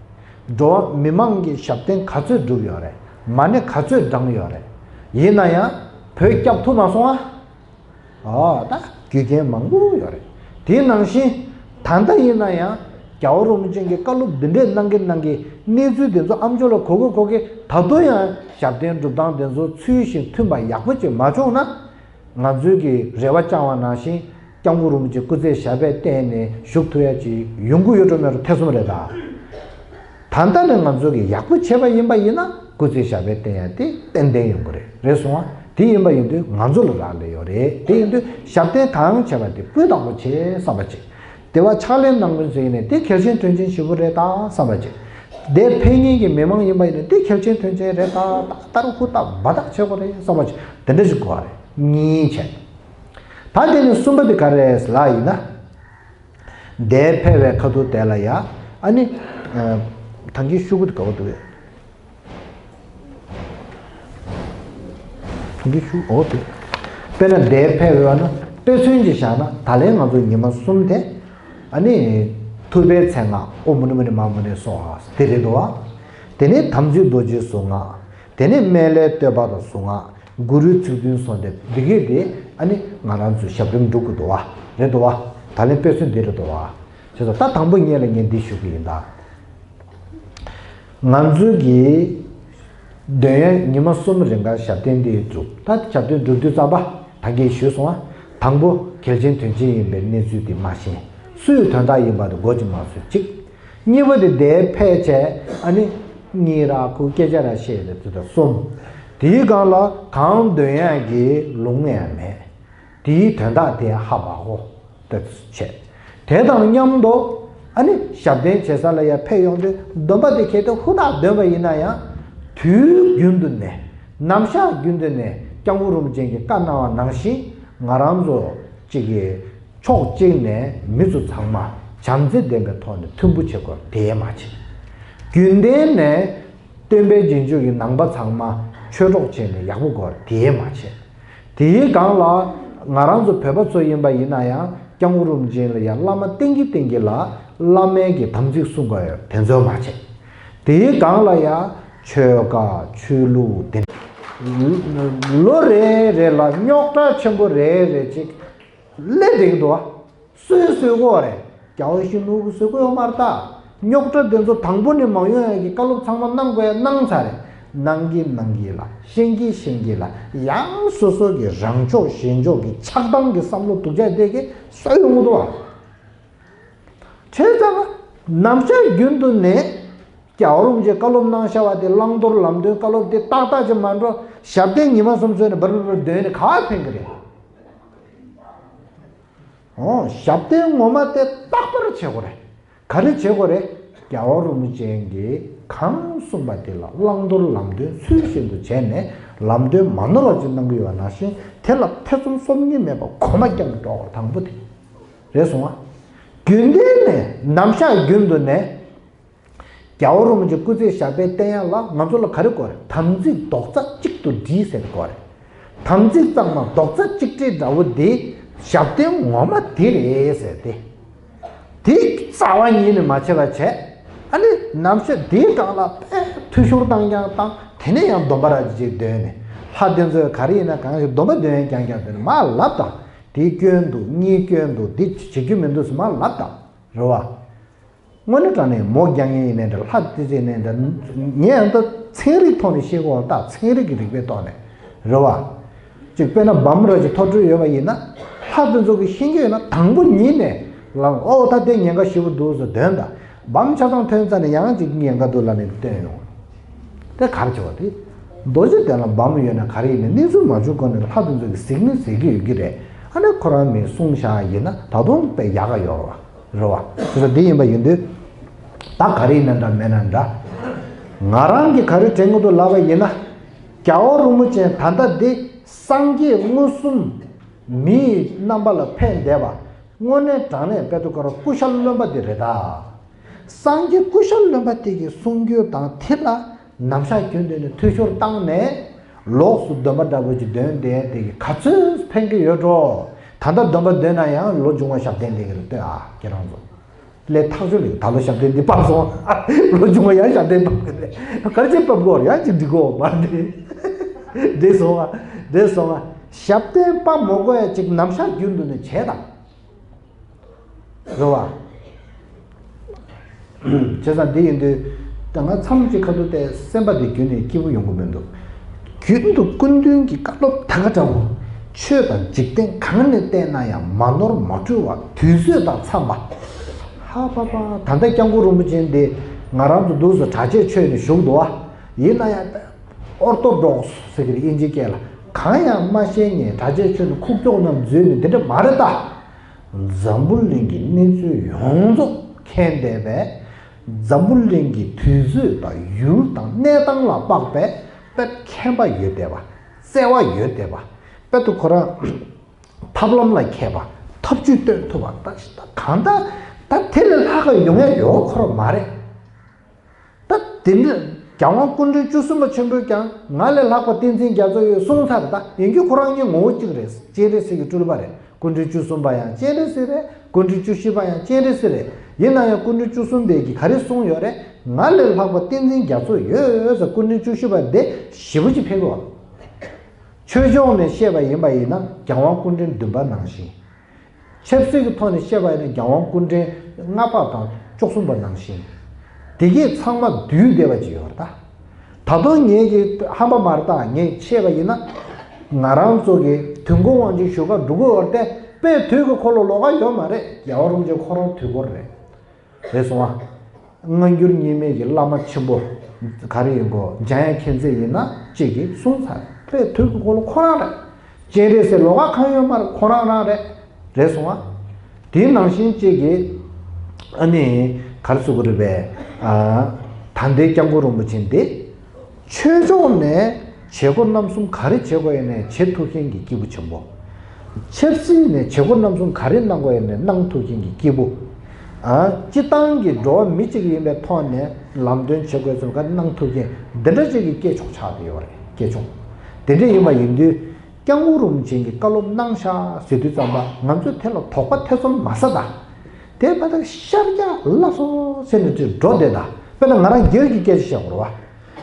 འགྲོ་བ་མི་མང་གི་ཞབས་བརྟན་ག་ཚོད་བསྒྲུབས་ཡོད་རེད། མ་ཎི་ག་ཚོད་བགྲངས་ཡོད་རེད། ཡིན་ན་ཡང་བོད་སྐྱོབ་ཐུབ་མ་སོང་ཨ། ཨོ། ད་རྒྱུ་རྐྱེན་མང་པོ་ཡོད་རེད། དེ་ནང་བཞིན་ད་ལྟ་ཡིན་ན་ཡང་རྒྱལ་བ་རིན་པོ་ཆེ་གིས་བཀའ་སློབ་འདི་འདྲས་གནང་གི་གནང་གི། གནས་ཚུལ་འདི་ཚོ་ཨ་མཆོག་ལ་གོ་གི་གོ་གི། ད་དུང་ཡང་ཞབས་བརྟན་སྒྲུབ་སྟངས་འདི་ཚོ་ཚུལ་བཞིན་མཐུན་པ་ཡག་པོ་ཅིག་མ་བྱུང་ན། ང་ཚོའི་གི་རེ་བ་བཅངས་པ་ནང་བཞིན་སྐྱབས་མགོན་རིན་པོ་ཆེ་སྐུ་ཚེ་ཞབས་པད་བརྟན་ནས་བཞུགས་ཐུབ་ཡ་ཅིག་ཡོང་གི་ཡོད་འགྲོ་མེད་འགྲོ་ཐེ་ཚོམ་རེད་ད། ད་ལྟ་ནས་ང་ཚོ་གིས་ཡག་པོ་བྱས་པ་ཡིན་པ་ཡིན་ན་སྐུ་ཚེ་ཞབས་པད་བརྟན་ཡ་དེ་ཏན་ཏན་ཡོང་གི་རེད། རེད་སོང་ཨ། དེ་ཡིན་པ་ཡིན་དུས་ང་ཚོ་ལ་རག་ལས་ཡོད་རེད། དེ་ཡིན་དུས་ཞབས་བརྟན་གང་བྱས་པ་དེ་སྤུས་དག་པོ་བྱས་བསམ་པ་བྱེད། དེ་བ་ཕྱག་ལེན་གནང་མུས་ཟིན་ནས་དེ་གལ་ཆེན་དོན་ཆེན་ཞེ་པོ་རེད་ད་བསམ་པ་བྱེད། དེ་ཕེབས་མཁན་གྱི་མི་མང་ཡིན་པ་ཡིན་ན་དེ་གལ་ཆེན་དོན་ཆེན་རེད་ད། ད་ལྟར་ཧུར་ཐག་འབད་ཐག་བྱེད་དགོས་རེད་བསམ་པ་བྱེད། དེ་འདྲ་ཞིག་དགོས་པ་རེད། གཉིས་བྱས། ད་དེ་ནས་གསུམ་པ་དེ་ག་རེ་རེད་ལབ་ཡིན་ན། འདིར་ཕེབས་པའི་ཁ་ཐུག་དེ་ལ་ཡ། ཨ་ནི། ཨ། ད་གིན་ཤོག་གུ་དེ་ག་པར་འདུག་གས། འདི་ཞུ་འོ་དེ། དཔེར་ན་འདས་ཕེབས་ཡོད་ན་དཔེ་མཚོན་གྱིས་བཞག་ན་ད་ལན་ང་ཚོ་ཉི་མ་གསུམ་དེ། ཨ་ནི། ཐུབ་པའི་མཚན་སྔགས་ཨོཾ་མུ་ནེ་མུ་ནེ་མ་མུ་ནེ་སྭཱ་ཧཱ་དེ་རེད་དོ། དེ་ནས་དམ་ཚིག་རྡོ་རྗེའི་གཟུངས་སྔགས། དེ་ནས་སྨན་བླའི་བསྟོད་པ་དང་གཟུངས་སྔགས། གུ་རུའི་ཚིག་བདུན་གསོལ་འདེབས་འདི་གས་དེ་ཨ་ནི་ང་རང་ཚོའི་ཞབས་རིམ་འགྲུབ་དགོས་དོ། རེད་དོ། ད་ལན་དཔེ་མཚོན་འདི་རེད་དོ། བྱས་ཙང་ད་དང་པོ་ཉིད་ལ་ངས་འདི་ཞུ་གི་ཡིན་ད། ང་ཚོའི་གི་འདོན་ཡ་ཉི་མ་གསུམ་རིང་ག་ཞབས་བརྟན་འདི་སྒྲུབ། ད་ཞབས་བརྟན་སྒྲུབ་དུས་ཙམ་པ་ད་གིན་ཞུས་སོང་ང་། དང་པོ་གལ་ཆེན་དོན་ཆེན་ཡིན་པའི་གནས་ཚུལ་འདི་མ་ཤེས། སུའི་དོན་དག་ཡིན་པ་དེ་མགོ་ཅིག་མ་ཚོས་གཅིག། གཉིས་པ་དེ་འདས་ཕེབས་བྱས་ཨ་ནི་གཉིས་ར་ཁོ་སྐད་ཆ་ར་བཤད་ཡོད་དེ་དང་གསུམ། དེའི་སྒང་ལ་གང་འདོན་ཡ་གི་ལུང་ཡང་མེད། དེའི་དོན་དག་དེ་ཧ་མ་གོ་ཏོག་ཙམ་བྱས། དེ་དང་མཉམ་དུ་ཨ་ནི་ཞབས་བརྟན་བྱེད་ས་ལ་ཡང་ཕེབས་ཡོང་དུས་སྡོམ་པ་དེ་གལ་ཏེ་ཧུར་ཐག་འདོན་པ་ཡིན་ན་ཡང་། དུས་རྒྱུན་དུ་ནས་ནམ་ཞག་རྒྱུན་དུ་ནས་སྐྱབས་མགོན་རིན་པོ་ཆེ་གིས་བཀའ་གནང་བ་ནང་བཞིན་ང་རང་ཚོ་གཅིག་གིས་ཕྱོགས་གཅིག་ནས་མི་ཚོ་ཚང་མ་བྱམས་བརྩེ་ལྡན་པའི་ཐོག་ནས་མཐུན་པོ་བྱེད་དགོས་དེ་མ་བྱེད། རྒྱུན་ལྡན་ནས་སྟོན་པའི་རྗེས་འཇུག་གི་ནང་པ་ཚང་མ་ཆོས་གྲོགས་བྱས་ནས་ཡག་པོ་དགོས་དེ་མ་བྱེད། དེའི་སྒང་ལ་ང་རང་ཚོ་བོད་པ་ཚོ་ཡིན་པ་ཡིན་ན་ཡང་སྐྱབས་མགོན་རིན་པོ་ཆེ་ལ་ཡང་བླ་མ་བསྟེན་གྱི་བསྟེན་གྱི་ལ་བླ་མའི་གི་དམ་ཚིག་སྲུང་དགོས་ཡོད་དེ་ཚོ་མ་བྱེད། དེའི་སྒང་ལ་ཡང་ཆོལ་ཁ་ཆོས་ལུགས་དེ་ལོ་རེ་རེ་ལ་རྙོག་དྲ་ཆེན་པོ་རེ་རེ་ཅིག་སླེབས་བསྡད་ཀྱི་འདུག་བ། སུས་བཟོས་གོ་རེད། རྒྱལ་བ་ཡིད་བཞིན་ནོར་བུས་བཟོས་གོ་ཡོད་མ་རེད་ད། རྙོག་དྲ་དེ་ཚོ་དང་པོ་ནས་མ་ཡོང་ཡ་གི་བཀའ་སློབ་ཚང་མ་གནང་དགོས་ཡ་གནང་ཚར་རེད། གནང་གི་གནང་གི་ལ་ཤེས་ཀྱི་ཤེས་ཀྱི་ལ་ཡང་སོ་སོ་གི་རང་ཕྱོགས་གཞན་ཕྱོགས་ཀྱི་ཆགས་སྡང་གི་བསམ་བློ་སྡུག་ཅག་དེ་གི་སོ་ཡོང་གི་འདུག་བ། བྱས་ཙང་ནམ་ཞག་རྒྱུན་དུ་ནས་རྒྱལ་བ་རིན་པོ་ཆེས་བཀའ་སློབ་གནང་བཞག་པ་དེ་བླང་དོར་ལམ་སྟོན་བཀའ་སློབ་དེ་ཏག་ཏག་ཅིག་མ་འགྲོ་ཞབས་བརྟན་ཉི་མ་གསུམ་ཚོས་ནས་འབར་འབར་འབར་འདོན་ནས་ག་ཕན་གི་རེད། ཨོ། ཞབས་བརྟན་ངོ་མ་དེ་རྟག་པར་བྱེད་དགོས་རེད། ག་རེ་བྱེད་དགོས་རེད། རྒྱལ་བ་རིན་པོ་ཆེ་གིས་གང་གསུངས་པ་དེ་ལ་བླང་དོར་ལམ་སྟོན་ཚུལ་བཞིན་དུ་བྱས་ནས་ལམ་སྟོན་མ་ནོར་བ་ཅིག་གནང་གི་ཡོད་པ་ནང་བཞིན་དེ་ལ་ཐེ་ཚོམ་སོམ་ཉི་མེད་པར་གོམ་པ་རྒྱག་གི་འགྲོ་དགོས་དང་པོ་དེ་རེད་སོང་ང་། རྒྱུན་ལྡན་ནས་ནམ་ཞག་རྒྱུན་དུ་ནས། རྒྱལ་བ་རིན་པོ་ཆེ་སྐུ་ཚེ་ཞབས་པད་བརྟན་ཡག་ལ་ང་ཚོ་ལ་ག་རེ་དགོས་རེད། དམ་ཚིག་རྡོག་རྩ་གཅིག་ཏུ་སྒྲིལ་ཟེར་དགོས་རེད། དམ་ཚིག་གཙང་མ་རྡོག་རྩ་གཅིག་སྒྲིལ་འདྲ་བོ་འདི་ཞབས་བརྟན་ངོ་མ་འདི་རེད་ཟེར་ཏེ། དེ་རྩ་བ་ཉིད་ནས་མ་བྱས་པ་བྱས། ཨ་ནི་ནམ་ཞག་འདིའི་སྒང་ལ་དཔེ་འཐུས་ཤོར་བཏང་ཀྱང་བཏང་དེ་ནས་ཡང་སྡོམ་པ་ར་ཅིག་འདོན་ནས་ལྷ་དེ་ཚོས་ག་རེ་ཡིན་ན་གང་ཞིག་སྡོམ་པ་འདོན་ཡང་ཀྱང་ཀྱང་འདོན་ནས་མར་ལབ་དང་དེའི་སྐྱོན་འདུག་གཉིས་སྐྱོན་འདུག་འདི་བྱེད་རྒྱུ་མི་འདུག་ཟེར་མར་ལབ་དང་རེད་བ། དངོས་གནས་དྲང་གནས་མོ་རྒྱག་མཁན་ཡིན་ནའི་འདྲ་ལྷ་བདེ་ཚིག་ཡིན་ནའི་འདྲ། ངས་ཡང་ད་ཚན་རིག་ཐོག་ནས་བཤད་དགོས་པ་ད་ཚན་རིག་གི་རིག་པའི་ཐོག་ནས་རེད་བ། ཅིག་དཔེར་ན་བམ་ར་ཅིག་ཐོར་འཁྲུལ་ཡོད་པ་ཡིན་ན་ལྷ་དེ་ཚོ་གིས་ཤེས་ཀྱི་ཡོད་ན་དང་པོ་ཉིད་ནས་ལབ་ཨོ་ད་དེ་ཉེན་ཁ་ཞེ་པོ་འདུག་ཟེར་འདོན་ད། བམ་ཆ་ཚང་ཐོན་ཚར་ནས་ཡང་ཅིག་ཉེན་ཁ་འདུག་ལབ་ནས་བཏོན་ཡོང་། དེ་ག་རེ་བྱེད་པ་དེ། རྡོ་རྗེ་གདན་ལ་བམ་ཡོད་ན་ག་རེ་ཡིན་ནའི་གནས་ཚུལ་མ་བྱུང་གོང་ནས་ལྷ་དེ་ཚོ་གིས་གཟིགས་ནི་གཟིགས་ཀྱི་ཡོད་ཀྱི་རེད། ཨ་ནི་ཁོ་རང་མིས་གསུངས་བཞག་ཡིན་ན་ད་དུང་དཔེ་ཡག་ག་ཡོད་རེད་བ། རེད་བ། དེ་ཚོ་འདི་ཡིན་པ་ཡིན་དུས། ད་ག་རེ་ཡིན་ན་འདྲ་མེད་ན་འདྲ། ང་རང་གིས་ག་རེ་དྲན་གྱི་འདུག་ལབ་པ་ཡིན་ན། རྒྱལ་བ་རིན་པོ་ཆེ་ད་ལྟ་འདི་སངས་རྒྱས་མངོན་སུམ་མིའི་རྣམ་པ་ལ་ཕེབས་བསྡད་པ། དངོས་གནས་དྲང་གནས་དཔེ་དུ་ཁོ་རང་སྐུ་ཤ་རློན་པ་དེ་རེད་ད། སངས་རྒྱས་སྐུ་ཤ་རློན་པ་དེ་གི་གསུང་རྒྱུན་དང་དེ་ལ་ནམ་ཞག་རྒྱུན་དུ་ནས་འཐུས་ཤོར་བཏང་ནས་ལོགས་སུ་སྡོམ་པ་འདྲ་པོ་ཅིག་འདོན་བསྡད་དེ་གི་ག་ཚོད་ཕན་གི་ཡོད་འགྲོ། ད་ལྟ་སྡོམ་པ་འདོན་ན་ཡང་ལོ་བཅོ་ལྔ་ཞབས་བརྟན་བསྡད་གི་རེད་ལྟོས་ཨ་ཁྱེད་རང་ཚོ། ལས་ཐག་ཆོད་རེད། ད་ལོ་ཞབས་བརྟན་འདི་སྤར་སོང་། ལོ་བཅོ་ལྔ་ཡང་ཞབས་བརྟན་སྤར་གི་རེད། ག་རེ་བྱས་སྤར་དགོས་རེད། ཡང་ཅིག་འགྲིག་གོ་མ་རེད། འགྲིག་སོང་ཨ། འགྲིག་སོང་ཨ། ཞབས་བརྟན་སྤར་མ་དགོས་ཡ་ཅིག་ནམ་ཞག་རྒྱུན་དུ་ནས་བྱས་དང་། རེད་བ། བྱས་ཙང་འདི་ཡིན་དུས། ད་ང་མཚམས་གཅིག་ཁ་ཐུག་བལྟས་སེམས་པ་འདི་རྒྱུན་ནས་སྐྱིད་པོ་ཡོང་གི་མི་འདུག་རྒྱུན་དུ་སྐུ་མདུན་གྱི་བཀའ་སློབ་ད་ག་འདྲ་བོ། ཆོས་དང་འཇིག་རྟེན་གང་ནས་བལྟས་ན་ཡང་མ་ནོར་མ་འཁྲུལ་བ་དུས་ཚོད་དང་འཚམས་པ། ཧ་པ་པ་ད་ལྟ་སྐྱབས་མགོན་རིན་པོ་ཆེ་འདི་ང་རང་ཚོ་འདུག་སེ་གྲྭ་ཆས་མཆོད་ནས་བཞུགས་འདུག་བ། ཡིན་ན་ཡང་ཨོར་ཐོ་ཌོག་སི་ཟེར་གི་རེད་དབྱིན་ཇིའི་སྐད་ལ། གང་ཡང་མ་ཤེས་མཁན་གྲྭ་ཆས་མཆོད་ནས་ཁུག་ཀྱོག་རྣམས་འཛུལ་ནས་འདི་འདྲ་མ་རེད་ད། འཛམ་བུ་གླིང་གི་གནས་ཚུལ་ཡོངས་རྫོགས་མཁྱེན་བསྡད་པའི། འཛམ་བུ་གླིང་གི་དུས་ཚོད་དང་ཡུལ་དང་གནས་སྟངས་ལ་དཔག་པའི་དཔེ་མཁྱེན་པ་ཡོད་བསྡད་པ། བརྩེ་བ་ཡོད་བསྡད་པ། དཔེ་དུ་ཁོ་རང་ཐབས་ལམ་ལ་མཁས་པ། ཐབས་ཇུས་སྟོན་ཐུབ་པ་ད་གང་ལྟར་ད་དེ་ལས་ལྷག་ག་ཡོང་ཡ་ཡོད་ཁོ་རང་མ་རེད། ད་དེ་འདྲ་ རྒྱལ་དབང་སྐུ་ཕྲེང་བཅུ་གསུམ་པ་ཆེན་པོས་ཀྱང་ང་ལས་ལྷག་པ་བསྟན་འཛིན་རྒྱ་མཚོ་ཡོད་གསུངས་ཚར། ད་ཡིན་རྒྱུ་ཁོ་རང་གཉིས་ངོ་བོ་གཅིག་རེད། སྤྱན་རས་གཟིགས་ཀྱི་སྤྲུལ་པ་རེད། སྐུ་ཕྲེང་བཅུ་གསུམ་པ་ཡང་སྤྱན་རས་གཟིགས་རེད། སྐུ་ཕྲེང་བཅུ་བཞི་པ་ཡང་སྤྱན་རས་གཟིགས་རེད། ཡིན་ན་ཡང་སྐུ་ཕྲེང་བཅུ་གསུམ་པས་ཀྱིས་ག་རེ་གསུངས་ཡོད་རེད། ང་ལས་ལྷག་པ་བསྟན་འཛིན་རྒྱ་མཚོ་ཡོད་ཟེར། སྐུ་ཕྲེང་བཅུ་བཞི་པ་དེ་ཞེ་པོ་ཅིག་ཕེབས་ཀྱི་ཡོད། ཆོས་ཕྱོགས་ནས་བཤད་པ་ཡིན་པ་ཡིན་ན་རྒྱལ་དབང་སྐུ་ཕྲེང་བདུན་པ་ནང་བཞིན། ཆབ་སྲིད་ཀྱི་ཐོག་ནས་བཤད་པ་ཡིན་ན་རྒྱལ་དབང་སྐུ་ཕྲེང་ལྔ་པ་དང་བཅུ་གསུམ་པ་ནང་བཞིན། དེ་གས་ཚང་མ་བསྡུས་བསྡད་པ་ཅིག་ཡོད་རེད་ད། ད་དུང་ངེད་ཀྱི་ཧམ་པ་མ་རེད་ད། ངས་བཤད་པ་ཡིན་ན། ང་རང་ཚོ་གི་དུས་འཁོར་དབང་ཆེན་ཞུ་ག་འགྲོ་གི་ཡོད་རེད་དེ། དཔེ་དུས་ཀྱི་འཁོར་ལོ་ལོགས་ཀ་ཡོད་མ་རེད། རྒྱལ་བ་རིན་པོ་ཆེ་ཁོ་རང་དུས་འཁོར་རེད། རེད་སོང་ཨ། སྔ་འགྱུར་རྙིང་མའི་གི་བླ་མ་ཆེན་པོ་ག་རེ་ཡིན་གོ། འཇམ་དབྱངས་མཁྱེན་བརྩེ་ཡིན་ན་གཅིག་གིས་གསུངས་ཚར། དཔེ་དུས་ཀྱི་འཁོར་ལོ་ཁོ་རང་རེད། སྤྱན་རས་གཟིགས་ལོགས་ཀ་གང་ཡོད་མ་རེད། ཁོ་རང་རང་རེད། རེད་སོང་ཨ། དེའི་ནང་བཞིན་གཅིག་གིས་ཨ་ནི་ག་རེ་ཟེར་དགོས་རེད་པས། ཨ། ད་ལྟའི་སྐྱབས་མགོན་རིན་པོ་ཆེ་འདི། ཆོས་ཕྱོགས་ནས་བྱེད་སྒོ་རྣམ་གསུམ་ག་རེ་བྱེད་དགོས་ཡིན་ནའི་བྱེད་ཐུབ་མཁན་གྱི་སྐྱེས་བུ་ཆེན་པོ། ཆབ་སྲིད་ནས་བྱེད་སྒོ་རྣམ་གསུམ་ག་རེ་གནང་དགོས་ཡིན་ནའི་གནང་ཐུབ་མཁན་གྱི་སྐྱེས་བུ། ཨ། སྤྱི་བཏང་གི་འགྲོ་བ་མི་གཅིག་ཡིན་པའི་ཐོག་ནས་ལམ་སྟོན་བྱེད་དགོས་ཚུལ་ག་རེ་གནང་ཐུབ་མཁན་འདི་འདྲ་ཅིག་གི་སྐྱེས་མཆོག་ཆགས་བསྡད་ཡོད་རེད། སྐྱེས་མཆོག་དེ་འདྲ་ཡིན་པ་ཡིན་དུས། སྐྱབས་མགོན་རིན་པོ་ཆེ་གིས་བཀའ་སློབ་གནང་ཤག་ཟེར་དུས་ཙམ་པ་ང་ཚོས་དེ་ལ་དོགས་པ་ཐེ་ཚོམ་མ་ཟ་ད། དེ་བར་དུ་ཤར་རྒྱག་ལབ་སོང་ཟེར་ནས་དེ་འགྲོ་བསྡད་ད། དཔེར་ན་ང་རང་སྒེར་གྱི་སྐད་ཆ་བཤད་དགོས་རེད་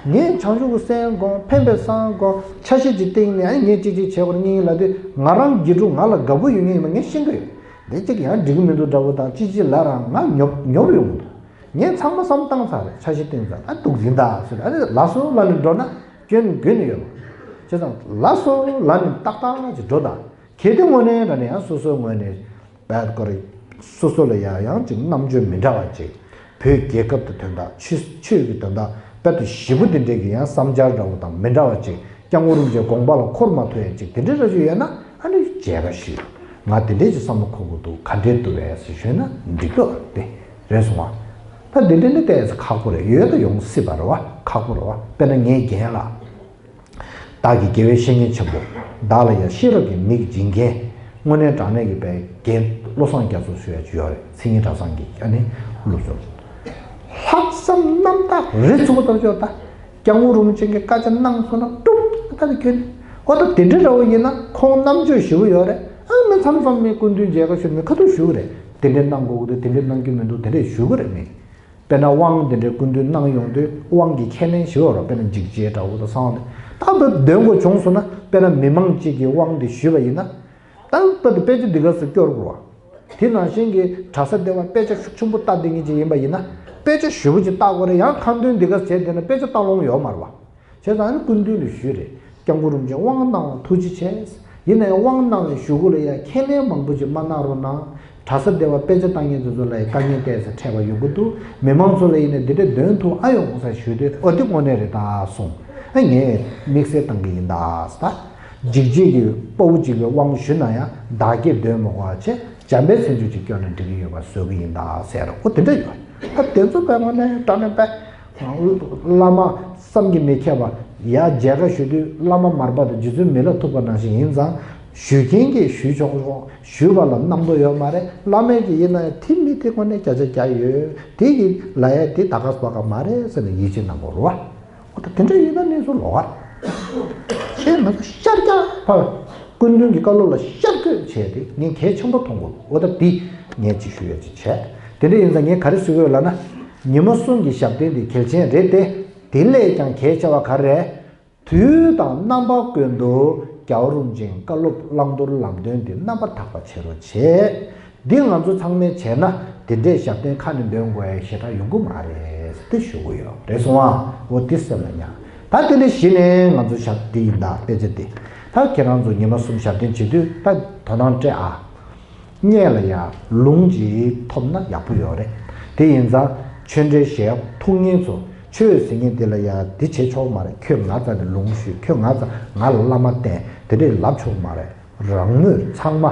བ། ངས་བྱང་ཆུབ་ཀྱི་སེམས་སྒོམ། ཕན་པའི་བསམ་སྒོམ། ཆ་ཤས་ཀྱི་སྟེང་ནས་ཨ་ནི་ངས་ཅིག་ཅིག་བྱེད་དགོས་རེད་སྙིང་ལ་དུས་ང་རང་དགེ་ཕྲུག་ང་ལ་དགའ་པོ་ཡོད་མཁན་ཡིན་པ་ངས་ཤེས་ཀྱི་ཡོད། འདི་གཅིག་ཡང་འགྲིག་གི་མི་འདུག་འདྲ་པོ་དང་ཅི་ཅི་ལབ་རང་ང་ཉོབ་ཉོབ་ཡོང་གི་འདུག་ངས་ཚང་མ་བསམ་བཏང་ཚར་རེད། ཆ་ཤས་བཏིང་ཚར། ཨ་འདུག་ཡིན་ད་ཟེར། ཨ་ནི་ལགས་སོ་ལབ་ནས་འགྲོ་ན་སྐྱོན་དགོས་ནི་ཡོད་མ་རེད། བྱས་ཙང་ལགས་སོ་ལབ་ནས་ཏག་ཏག་ཅིག་འགྲོ་དང་། གལ་ཏེ་དངོས་གནས་དྲང་གནས་ཡང་སོ་སོའི་ངོས་ནས་བད་ཀོ་རེ་སོ་སོ་ལ་ཡང་ཡང་ཅིག་རྣམ་དཔྱོད་མི་འདྲ་བ་ཅིག་བོད་རྒྱལ་ཁབ་ཀྱི་དོན་དག་ཆོས་ཆོས་ཀྱི་དོན་དག་དཔེ་དེ་ཞེ་པོ་དེ་འདྲས་ཀྱི་ཡང་བསམ་འཆར་འདྲ་བོ་དང་མི་འདྲ་བ་ཅིག་སྐྱབས་མགོན་རིན་པོ་ཆེའི་དགོངས་པ་ལ་འཁོར་མ་ཐུབ་ཡ་ཅིག་དེ་འདྲའི་ར་ཅིག་ཡོད་ན་ཨ་ནི་མཇལ་ཁ་ཞུས། ང་དེ་འདྲའི་ཅིག་བསམ་བློ་འཁོར་གྱི་འདུག་ག་འདྲས་འདུག་བས་ཞུས་ན་འགྲིག་གི་རེད་དེ། རེད་སོང་བ། ད་དེ་འདྲ་ནི་ཏོག་ཙམ་ཁག་པོ་རེད། ཡོད་ད་ཡོང་སྲིད་པ་རེད་བ། ཁག་པོ་རེད་བ། དཔེར་ན་ངའི་རྒན་ལགས། བདག་གི་དགེ་བའི་བཤེས་གཉེན་ཆེན་པོ། བདག་ལ་ཡང་ཤེས་རབ་ཀྱི་མིག་སྦྱིན་མཁན། དངོས་གནས་དྲང་གནས་ཀྱི་དཔེ་རྒན་བློ་བཟང་རྒྱ་མཚོ་ཞུ་ཡ་ཅིག་ཡོད་རེད། མཚན་ཉིད་གྲྭ་ཚང་གི་ཨ་ནི་སློབ་གཙོ། ལྷག་བསམ་རྣམ་དག་རི་ཚུགས་པ་ལྟར་ཅོག་ད། སྐྱབས་མགོན་རིན་པོ་ཆེ་གིས་བཀའ་རྒྱ་གནང་སོང་ན་སྒྲུབ་ད་ད་ཁྱོད་ནི། འོ་ད་དེ་འདྲ་འདྲ་བོ་ཡིན་ན་ཁོང་རྣམ་དཔྱོད་ཞེ་པོ་ཡོད་རེད། ཨ་མི་མཚམས་མཚམས་མི་སྐུ་མདུན་མཇལ་ཁ་ཞུ་མི་ཁ་ཐུག་ཞུ་གི་རེད། དེ་འདྲ་གནང་དགོས་ཀྱི་འདུག་དེ་འདྲ་གནང་རྒྱུ་མི་འདུག་དེ་འདྲ་ཞུ་གི་རེད་མི། དཔེར་ན་དབང་དེ་འདྲའི་སྐུ་མདུན་གནང་ཡོང་དུས་དབང་གི་ཁས་ལེན་ཞུ་བ་རོ། དཔེར་ན་འཇིགས་བྱེད་འདྲ་བོ་དང་གསང་བ་དེ་ད་འདོན་དགོས་བྱུང་སོང་ན། དཔེར་ན་མི་མང་གཅིག་གིས་དབང་དེ་ཞུས་པ་ཡིན་ན། ད་ལྟ་དེ་དཔེ་ཆ་འདི་ག་སུ་སྐྱོར་དགོས་བ། དེ་ནང་བཞིན་གྱི་གྲྭ་ས་སྡེ་བ་དཔེ་ཆ་ཤུགས་ཆེན་པོ་ལྟ་བསྡད་མཁན་ཅིག་ཡིན་པ་ཡིན་ན། དཔེ་ཆ་ཞེ་པོ་ཅིག་ལྟ་དགོས་རེད། ཡང་ཁ་འདོན་འདི་ག་བྱས་བསྡད་ན་དཔེ་ཆ་ལྟ་ལོང་ཡོད་མ་རེད་བ། བྱས་ཙང་ནི་སྐུ་མདུན་ལ་ཞུས་རེད། སྐྱབས་མགོན་རིན་པོ་ཆེ་དབང་གནང་བ་ཐུགས་རྗེ་ཆེ། ཡིན་ན་ཡང་དབང་གནང་བའི་ཞུ་སྒོ་ལ་ཡང་ཁས་ལེན་མང་པོ་ཅིག་མ་གནང་རོགས་གནང་། གྲྭ་ས་སྡེ་བ་དཔེ་ཆ་ལྟ་མཁན་དེ་ཚོ་ལ་ཡང་དཀའ་ངལ་ཏོག་ཙམ་འཕྲད་པ་ཡོང་གི་འདུག་མི་མང་ཚོ་ལ་ཡིན་ན་འདི་འདྲ་འདོན་ཐུབ་ཨ་ཡོང་ས་ཞུས་དུས། ཨོ་དེ་དངོས་གནས་རེད་ད་གསུངས། ཨ་ངས་དམིགས་བསལ་བཏང་གི་ཡིན་ད་ཟེར། ད་འཇིགས་བྱེད་ཀྱི་དཔའ་བོ་གཅིག་གིས་དབང་ཞུས་ན་ཡང་བདག་གིས་འདོན་མི་དགོས་པ་བྱས། འཇམ་དཔལ་མཚན་བརྗོད་ཅིག་སྐྱོན་ན་འགྲིག་གི་ཡོད་པ་བཟོ་གི་ཡིན་ད་ཟེར། འོ་དེ་འདྲ་ཡོད། ད་དེ་ཚོ་དཔེ་དངོས་གནས་དྲང་གནས་དཔེ་བླ་མ་བསམ་གྱིས་མི་ཁྱབ་པ་ཡ་མཇལ་ཁ་ཞུ་དུས་བླ་མ་མར་པ་དང་རྗེ་བཙུན་མི་ལ་ཐུབ་པ་ནང་བཞིན་ཡིན་ཙང་། ཞུ་མཁན་གྱིས་ཞུས་ཆོག་ཆོག་ཞུས་པ་ལ་རྣམ་རྟོག་ཡོད་མ་རེད། བླ་མས་ཀྱིས་ཡིན་ན་ཡང་དེ་མི་དེ་དངོས་གནས་བརྒྱ་ཆ་བརྒྱ་ཡོད། དེ་གི་ལ་ཡ་དེ་ད་ག་སོ་ག་མ་རེད་ཟེར་ནས་ཡིད་ཆེས་གནང་དགོས་རེད་བ། འོ་ད་དེ་འདྲ་ཡིན་ན་གནས་ཚུལ་ལོགས་ཀ་རེད། ཤེས་མ་ཐུབ་ཤར་རྒྱག་ཕ། སྐུ་མདུན་གྱི་བཀའ་སློབ་ལ་ཤར་བསྐྱོད་བྱས་ཏེ་ངས་གལ་ཆེན་པོ་མཐོང་དགོས། འོ་ད་འདི་ངས་ཅིག་ཞུ་ཡ་ཅིག་བྱས། དེ་འདྲ་ཡིན་ཙང་ངས་ག་རེ་ཟེར་གྱི་ཡོད་ལབ་ན། ཉི་མ་གསུམ་གྱི་ཞབས་བརྟན་འདི་གལ་ཆེན་རེད་དེ། དེ་ལས་ཀྱང་གལ་ཆེ་བ་ག་རེ་རེད། དུས་དང་རྣམ་པ་ཀུན་ཏུ་རྒྱལ་བ་རིན་པོ་ཆེའི་བཀའ་སློབ་བླང་དོར་ལམ་སྟོན་འདི་རྣམ་པར་དག་པ་བྱེད་རོགས་བྱེད། འདི་ང་ཚོ་ཚང་མས་བྱས་ན་དེ་འདྲའི་ཞབས་བརྟན་ཁ་ནས་འདོན་དགོས་ཡ་ཞེ་དྲག་ཡོང་གི་མ་རེད་དེ་ཞུ་གི་ཡོད། རེད་སོང་ཨ། འོ་དེ་སེམས་ལ་ཉར། ད་དེ་ནས་གཞི་ནས་ང་ཚོ་ཞབས་འདི་ཡིན་ད་དཔེ་ཆ་འདི། ད་ཁྱེད་རང་ཚོ་ཉི་མ་གསུམ་ཞབས་བརྟན་བྱེད་དུས་ད་དོ་སྣང་སྤྲད་ཨ། སྔས་ལ་ཡ་ལུང་ཅིག་ཐོབ་ན་ཡག་པོ་ཡོད་རེད། དེ་ཡིན་ཙང་ཆོས་འབྲེལ་ཞུ་ཐུབ་མཁན་ཚོ་ཆོས་ཟེར་མཁན་དེ་ལ་ཡ་འདི་བྱེད་ཆོག་མ་རེད། ཁྱོད་ང་རྩ་ནས་ལུང་ཞུས། ཁྱོད་ང་རྩ་ང་ལ་བླ་མ་བསྟེན། དེ་འདྲས་ལབ་ཆོག་མ་རེད། རང་མོས་ཚང་མ་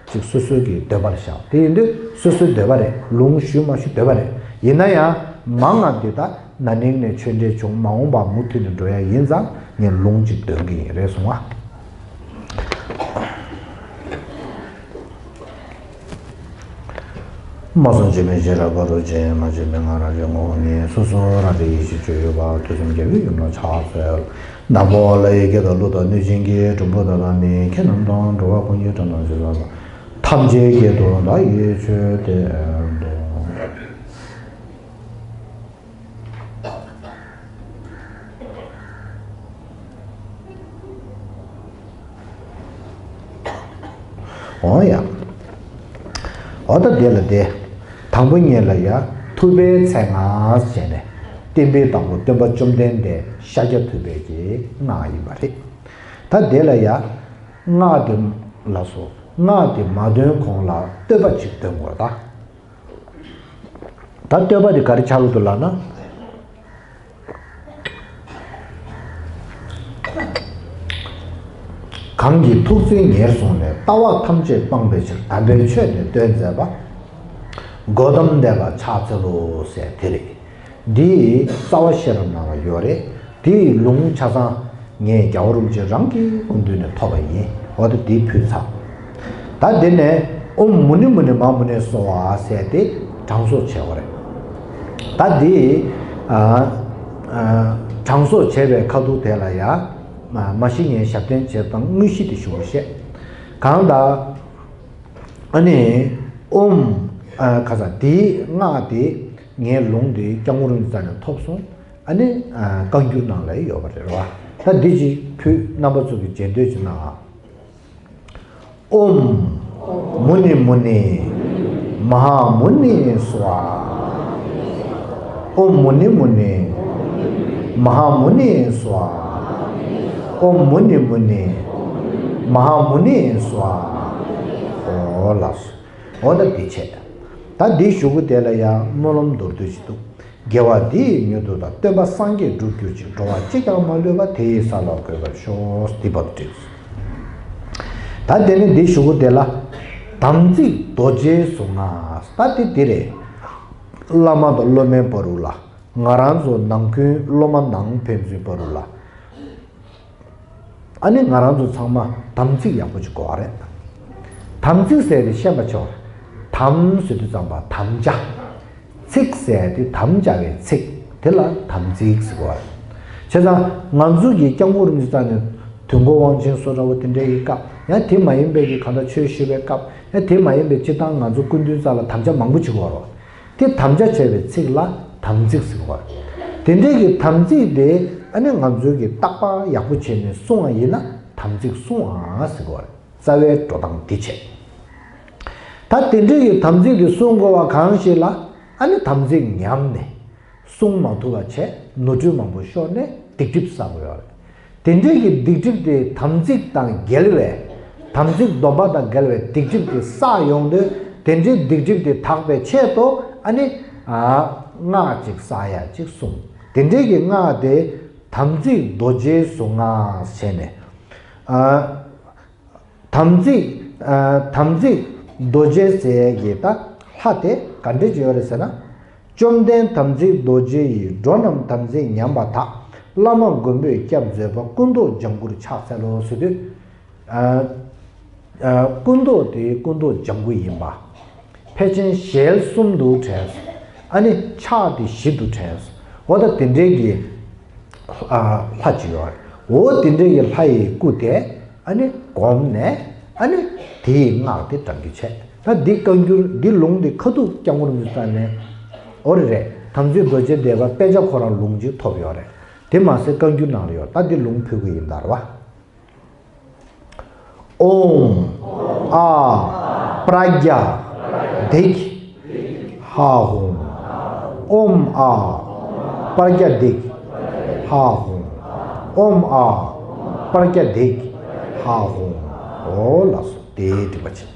ཅིག་སོ་སོའི་གི་འདོད་པ་ལ་བཞག་དེ་ཡིན་དུས་སོ་སོའི་འདོད་པ་རེད། ལུང་ཞུས་མ་ཞུས་འདོད་པ་རེད། ཡིན་ན་ཡང་མང་ང་འདི་ད་ན་ནིང་ནས་ཆོས་འབྲེལ་བྱུང་། མ་འོངས་པ་མུ་མཐུད་ནས་འགྲོ་ཡ་ཡིན་ཙང་ངས་ལུང་ཅིག་འདོན་གི་ཡིན། རེད་སོང་ཨ། མ་བྱོན་བྱོན་མེད་ཅེས་རབ་དཀར་རོ་ཅན། མ་བྱོན་མེད་ང་རང་རེ་ངོ་བོ་ཉིད། སོ་སོ་རང་རེ་ཡེ་ཤེས་སྤྱོད་ཡུལ་བ། ཐོས་བསམ་རྒྱ་བོད་ཡུམ་ལ་ཕྱག་འཚལ། ནག་པོ་ལ་ཡི་སྐད་དང་གླུ་དང་གནོད་སྦྱིན་གྱི་སྒྲོམ་བུ་དག་དང་ནི། ཁྱེད་རྣམས་དང་འགྲོ་བ་ཀུན་གྱི་དོན་དང་ཞེས་བྱ་བ། ཐམས་ཅད་ཀྱི་དོན་དག་ཡེ་ཤེས་དོན་དུ། འོང་ཡ། འོ་ད་དེ་ལ་དེ། དང་པོ་ཉིད་ལ་ཡ། ཐུབ་པའི་མཚན་སྔགས་བྱས་ནས། བསྟན་པའི་བདག་པོ་སྟོན་པ་བཅོམ་ལྡན་འདས་ཤཱཀྱ་ཐུབ་པའི་གི་སྔགས་ཡིན་པ་རེད། ད་དེ་ལ་ཡ། སྔགས་དེ་ལ་སོ། སྔགས་དེ་མ་འདོན་གོང་ལ་བསྟོད་པ་ཅིག་འདོན་དགོས་ད། ད་བསྟོད་པ་དེ་ག་རེ་ཆགས་ཀྱི་འདུག་ལབ་ན། གང་གི་ཐུགས་བརྩེ་ཉེར་བཟུང་ནས། ལྟ་བ་ཐམས་ཅད་སྤངས་པའི་ཕྱིར། དམ་པའི་ཆོས་ནི་སྟོན་མཛད་པ། གོ་ཏམ་དེ་ལ་ཕྱག་འཚལ་ལོ་ཟེར་དེ་རེད། འདིའི་རྩ་བ་ཤེས་རབ་ནང་ལ་ཡོད་རེད། དེའི་ལུང་ཆ་ཚང་ངས་རྒྱལ་བ་རིན་པོ་ཆེ་རང་གི་སྐུ་མདུན་ནས་ཐོབ་པ་ཡིན། འོ་ད་དེ་ཕུལ་ཚར། ད་དེ་ནས་ཨོཾ་མུ་ནེ་མུ་ནེ་མ་ཧཱ་མུ་ནེ་སྭཱ་ཧཱ་ཟེར་ཏེ་གྲངས་གསོག་བྱེད་དགོས་རེད། ད་དེ་ཨ་ཨ་གྲངས་གསོག་བྱས་པའི་ཁ་ཐུག་དེ་ལ་ཡ་མ་གཞི་ངས་ཞབས་བརྟན་བྱེད་སྟངས་དངོས་གཞི་དེ་ཞུ་བ་བཤད། གང་ལྟར་ཨ་ནི་ཨོཾ་ཨ་ཁ་ས་དེའི་སྔགས་དེ་ངའི་ལུང་དེ་སྐྱབས་མགོན་རིན་པོ་ཆེ་ནས་ཐོབ་སོང་། ཨ་ནི་ཨ་བཀའ་འགྱུར་ནང་ལ་ཡོད་པ་རེད་བ། ད་འདི་ཅིག་ཕུལ། རྣམ་པ་ཚོ་གི་རྗེས་ཟློས་ཅིག་གནང་ཨ། ཨོཾ་མུ་ནེ་མུ་ནེ་མ་ཧཱ་མུ་ནེ་སྭཱ་ཧཱ། ཨོཾ་མུ་ནེ་མུ་ནེ་མ་ཧཱ་མུ་ནེ་སྭཱ་ཧཱ། ཨོཾ་མུ་ནེ་མུ་ནེ་མ་ཧཱ་མུ་ནེ་སྭཱ་ཧཱ། ཨོ་ལགས་སོ། འོ་ད་འདི་བྱས། ད་འདི་ཞུ་གི་དེ་ལ་ཡང་སྨོན་ལམ་མདོར་བསྡུས་ཤིག་འདུག་དགེ་བ་འདི་ཡི་མྱུར་དུ་དང་། སྟོན་པ་སངས་རྒྱས་འགྲུབ་གྱུར་ཅིག་འགྲོ་བ་གཅིག་ཀྱང་མ་ལུས་པ། དེ་ཡི་ས་ལ་འགོད་པར་ཤོག་འདི་བར་དུ་བྲིས། ད་དེ་ནས་འདི་ཞུ་གི་དེ་ལ། དམ་ཚིག་རྡོ་རྗེའི་གཟུངས་སྔགས། ད་དེ་འདི་རེད། བླ་མ་དང་སློབ་མའི་བར་དུ་ལ། ང་རང་ཚོ་ནང་ཁུལ་སློབ་མ་ནང་ཕན་ཚུན་བར་དུ་ལ། ཨ་ནི་ང་རང་ཚོ་ཚང་མ་དམ་ཚིག་ཡག་པོ་ཅིག་དགོས་པ་རེད། དམ་ཚིག་ཟེར་དེ་ཤེས་པ་ཆེ་བ་རེད། དམ་ཟེར་དུས་ཙམ་པ་དམ་བཅའ། ཚིག་ཟེར་དེ་དམ་བཅའ་བའི་ཚིག་དེ་ལ་དམ་ཚིག་ཟེར་དགོས་པ་རེད། བྱས་ཙང་ང་ཚོ་གི་སྐྱབས་མགོན་རིན་པོ་ཆེ་ནས་དུས་འཁོར་དབང་ཆེན་བཟོ་འདྲ་བོ་དེ་འདྲའི་གི་སྐབས། ཡང་དེ་མ་ཡིན་པའི་གི་གང་ལྟར་ཆོས་ཞུ་བའི་སྐབས། ཡང་དེ་མ་ཡིན་པའི་སྤྱིར་བཏང་ང་ཚོ་སྐུ་མདུན་རྩ་ལ་དམ་བཅའ་མང་པོ་བྱེད་དགོས་པ་རེད། དེ་དམ་བཅའ་བྱས་པའི་ཚིག་ལ་དམ་ཚིག་ཟེར་བ། དེ་འདྲའི་གི་དམ་ཚིག་དེ་ཨ་ནི་ང་ཚོའི་གི་བརྟག་པ་ཡག་པོ་བྱས་ནས་སྲུང་བ་ཡིན་ན་དམ་ཚིག་སྲུང་བ་ཟེར་བ། རྩ་བའི་འགྲོ་སྟངས་འདི་བྱས། ད་དེ་འདྲའི་གི་དམ་ཚིག་དེ་སྲུང་དགོས་པ་གང་ཞིག་ལ། ཨ་ནི་དམ་ཚིག་ཉམས་ནས། སྲུང་མ་ཐུབ་པ་བྱས་ནོར་འཁྲུལ་མང་པོ་ཤོར་ནས་སྡིག་སྒྲིབ་བསགས་དགོས་ཡོད་རེད། དེ་འདྲའི་གི་སྡིག་སྒྲིབ་དེ་དམ་ཚིག་དང་འགལ་བའི། དམ་ཚིག་སྡོམ་པ་དང་འགལ་བའི་སྡིག་སྒྲིབ་དེ་བསགས་ཡོང་དུས། དེ་འདྲའི་སྡིག་སྒྲིབ་དེ་དག་པའི་ཆེད་དུ་ཨ་ནི་ཨ་སྔགས་ཅིག་བསགས་ཡ་ཅིག་གསུངས། དེ་འདྲའི་གི་སྔགས་དེ་དམ་ཚིག་རྡོ་རྗེའི་གཟུངས་སྔགས་བྱས་ནས་ཨ། དམ་ཚིག་ཨ་དམ་ཚིག་རྡོ་རྗེ་ཟེར་གྱི་ད་ལྷ་དེ་ག་འདྲ་ཅིག་ཡོད་རེད་ཟེར་ན། བཅོམ་ལྡན་དམ་ཚིག་རྡོ་རྗེ་ཡིས། འགྲོ་རྣམས་དམ་ཚིག་ཉམས་པ་དག་བླ་མ་མགོན་པོས་སྐྱབས་མཛད་པ། སྐུ་མདོག་ལྗང་གུར་ཕྱག་འཚལ་ལོ་ཟེར་དུས། ཨ་ཨ་སྐུ་མདོག་དེ་སྐུ་མདོག་ལྗང་གུ་ཡིན་པ། ཕལ་ཆེར་ཞལ་གསུམ་དུ་དྲན། ཨ་ནི་ཕྱག་དེ་བཞི་དུ་དྲན། འོ་ད་དེ་འདྲའི་གི་ཨ་ལྷ་ཅིག་ཡོད་རེད། འོ་དེ་འདྲའི་གི་ལྷ་ཡི་སྐུ་དེ་ཨ་ནི་བསྒོམས་ནས་ཨ་ནི་དེའི་སྔགས་དེ་བགྲང་རྒྱུ་བྱས། ད་འདི་བཀའ་འགྱུར་འདི་ལུང་འདི་ཁ་ཐུག་སྐྱབས་མགོན་རིན་པོ་ཆེ་ནས། འོ་རེད་རེད། དམ་ཚིག་རྡོ་རྗེ་བཟླས་པ་དཔེ་ཆ་ཁོ་རང་ལུང་ཅིག་ཐོབ་ཡོད་རེད། དེ་མ་ཟད་བཀའ་འགྱུར་ནང་ལ་ཡོད། ད་འདི་ལུང་ཕུལ་གི་ཡིན་ད་རེད་བ། ཨོཾ་ཨཱཿ་པྲཛྙཱ་དིག་ཧ་ཧུྃ། ཨོཾ་ཨཱཿ་པྲཛྙཱ་དིག་ཧ་ཧུྃ། ཨོཾ་ཨཱཿ་པྲཛྙཱ་དིག་ཧ་ཧུྃ། ཨོ་ལགས་སོ། དེ་འགྲིག་པ་བྱེད།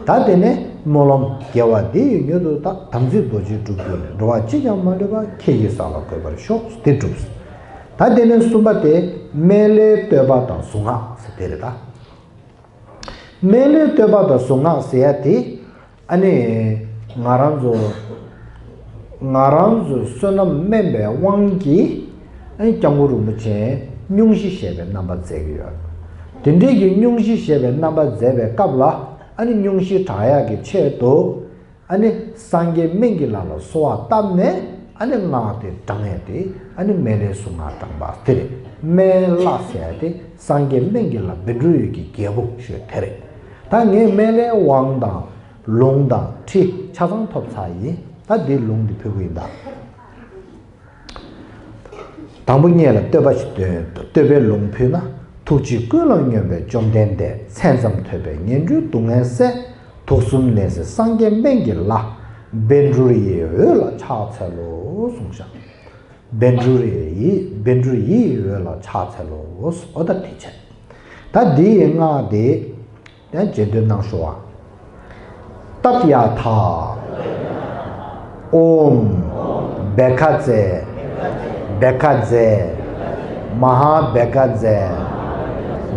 ད་དེ་ནས་སྨོན་ལམ། དགེ་བ་འདི་ཡི་མྱུར་དུ་བདག་དམ་ཚིག་རྡོ་རྗེ་འགྲུབ་གྱུར་ནས། འགྲོ་བ་གཅིག་ཀྱང་མ་ལུས་པ། ཁྱེད་ཀྱི་ས་ལ་འགོད་པར་ཤོག་དེ་གྲུབ། ད་དེ་ནས་གསུམ་པ་དེ་སྨན་བླའི་བསྟོད་པ་དང་གཟུངས་སྔགས་ཟེར་དེ་རེད་ད། སྨན་བླའི་བསྟོད་པ་དང་གཟུངས་སྔགས་ཟེར་ཡ་དེ། ཨ་ནི་ང་རང་ཚོ་ང་རང་ཚོ་བསོད་ནམས་དམན་པའི་དབང་གིས་ཨ་ནི་སྐྱབས་མགོན་རིན་པོ་ཆེས་སྙུང་གཞི་ཞེས་པའི་རྣམ་པ་མཛད་ཀྱི་ཡོད། དེ་འདྲའི་གི་སྙུང་གཞི་ཞེས་པའི་རྣམ་པ་མཛད་པའི་སྐབས་ལ། ཨ་ནི་སྙུང་གཞི་དྲག་ཡག་གི་ཆེད་དུ། ཨ་ནི་སངས་རྒྱས་སྨན་གྱི་བླ་ལ་གསོལ་བ་བཏབ་ནས་ཨ་ནི་སྔགས་དེ་བགྲང་ཡས་དེ་ཨ་ནི་སྨན་བླའི་གཟུངས་སྔགས་བགྲངས་པ་དེ་རེད། སྨན་བླ་ཟེར་ཡས་དེ་སངས་རྒྱས་སྨན་གྱི་བླ་བཻ་ཌཱུརྱ་གི་རྒྱལ་པོ་ཞུ་དེ་རེད། ད་ངས་སྨན་བླའི་དབང་དང་ལུང་དང་ཁྲིད་ཆ་ཚང་ཐོབ་ཚར་ཡིན། ད་འདིའི་ལུང་འདི་ཕུལ་གི་ཡིན་ད། དང་པོ་ངེད་ལ་བསྟོད་པ་ཞིག་འདོན། བསྟོད་པའི་ལུང་ཕུལ་ན། ཐུགས་རྗེས་ཀུན་ལ་སྙོམས་པའི་བཅོམ་ལྡན་འདས། མཚན་ཙམ་ཐོས་པས་ངན་འགྲོའི་སྡུག་བསྔལ་སེལ། དུག་གསུམ་ནད་སེལ་སངས་རྒྱས་སྨན་གྱི་བླ། བཻ་ཌཱུརྱའི་འོད་ལ་ཕྱག་འཚལ་ལོ་གསུངས་ཤག། བཻ་ཌཱུརྱ་ཡི་བཻ་ཌཱུརྱའི་འོད་ལ་ཕྱག་འཚལ་ལོ། འོ་ད་དེ་བྱས། ད་འདི་ཡི་སྔགས་དེ་ཡང་རྗེས་ཟློས་གནང་ཞུ་བ། ཏདྱ་ཐཱ། ཨོཾ་བྷཻ་ཥ་ཛྱེ། བྷཻ་ཥ་ཛྱེ། མ་ཧཱ་བྷཻ་ཥ་ཛྱེ།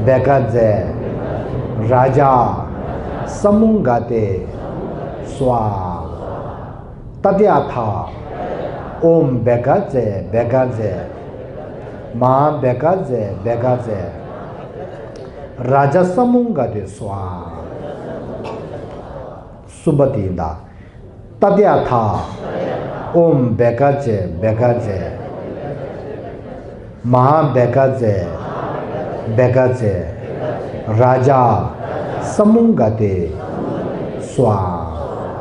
བྷཻ་ཥ་ཛྱེ། རཱ་ཛ་ས་མུདྒ་ཏེ་སྭཱ་ཧཱ། ཏདྱ་ཐཱ། ཨོཾ་བྷཻ་ཥ་ཛྱེ། བྷཻ་ཥ་ཛྱེ། མ་ཧཱ་བྷཻ་ཥ་ཛྱེ། བྷཻ་ཥ་ཛྱེ། རཱ་ཛ་ས་མུདྒ་ཏེ་སྭཱ་ཧཱ། གསུམ་པ་དེ་ཡིན་ད། ཏདྱ་ཐཱ། ཨོཾ་བྷཻ་ཥ་ཛྱེ། བྷཻ་ཥ་ཛྱེ། མ་ཧཱ་བྷཻ་ཥ་ཛྱེ། བྷཻ་ཥ་ཛྱེ། རཱ་ཛ་ས་མུདྒ་ཏེ་སྭཱ་ཧཱ།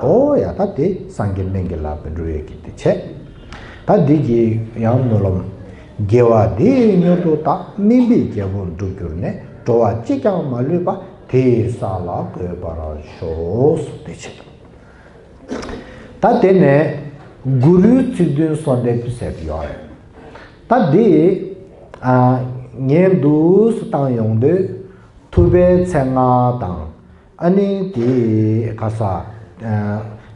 ཨོ་ཡ་ད་དེ་སངས་རྒྱས་སྨན་གྱི་བླ་བཻ་ཌཱུརྱ་གི་དེ་བྱས། ད་འདི་གི་ཡང་སྨོན་ལམ། དགེ་བ་འདི་ཡིས་མྱུར་དུ་བདག་སྨན་པའི་རྒྱལ་པོར་འགྲུབ་གྱུར་ནས། འགྲོ་བ་གཅིག་ཀྱང་མ་ལུས་པ། དེ་ཡི་ས་ལ་འགོད་པར་ཤོག། དེ་བྱས། ད་དེ་ནས་གུ་རུའི་ཚིག་བདུན་གསོལ་འདེབས་ཟེར་གྱི་ཡོད་རེད། ད་འདི་ཨ་ངས་འདུག་སེ་བཏང་ཡོང་དུས་ཐུབ་པའི་མཚན་སྔགས་དང་ཨ་ནི་དེ་ག་ས་ཨ་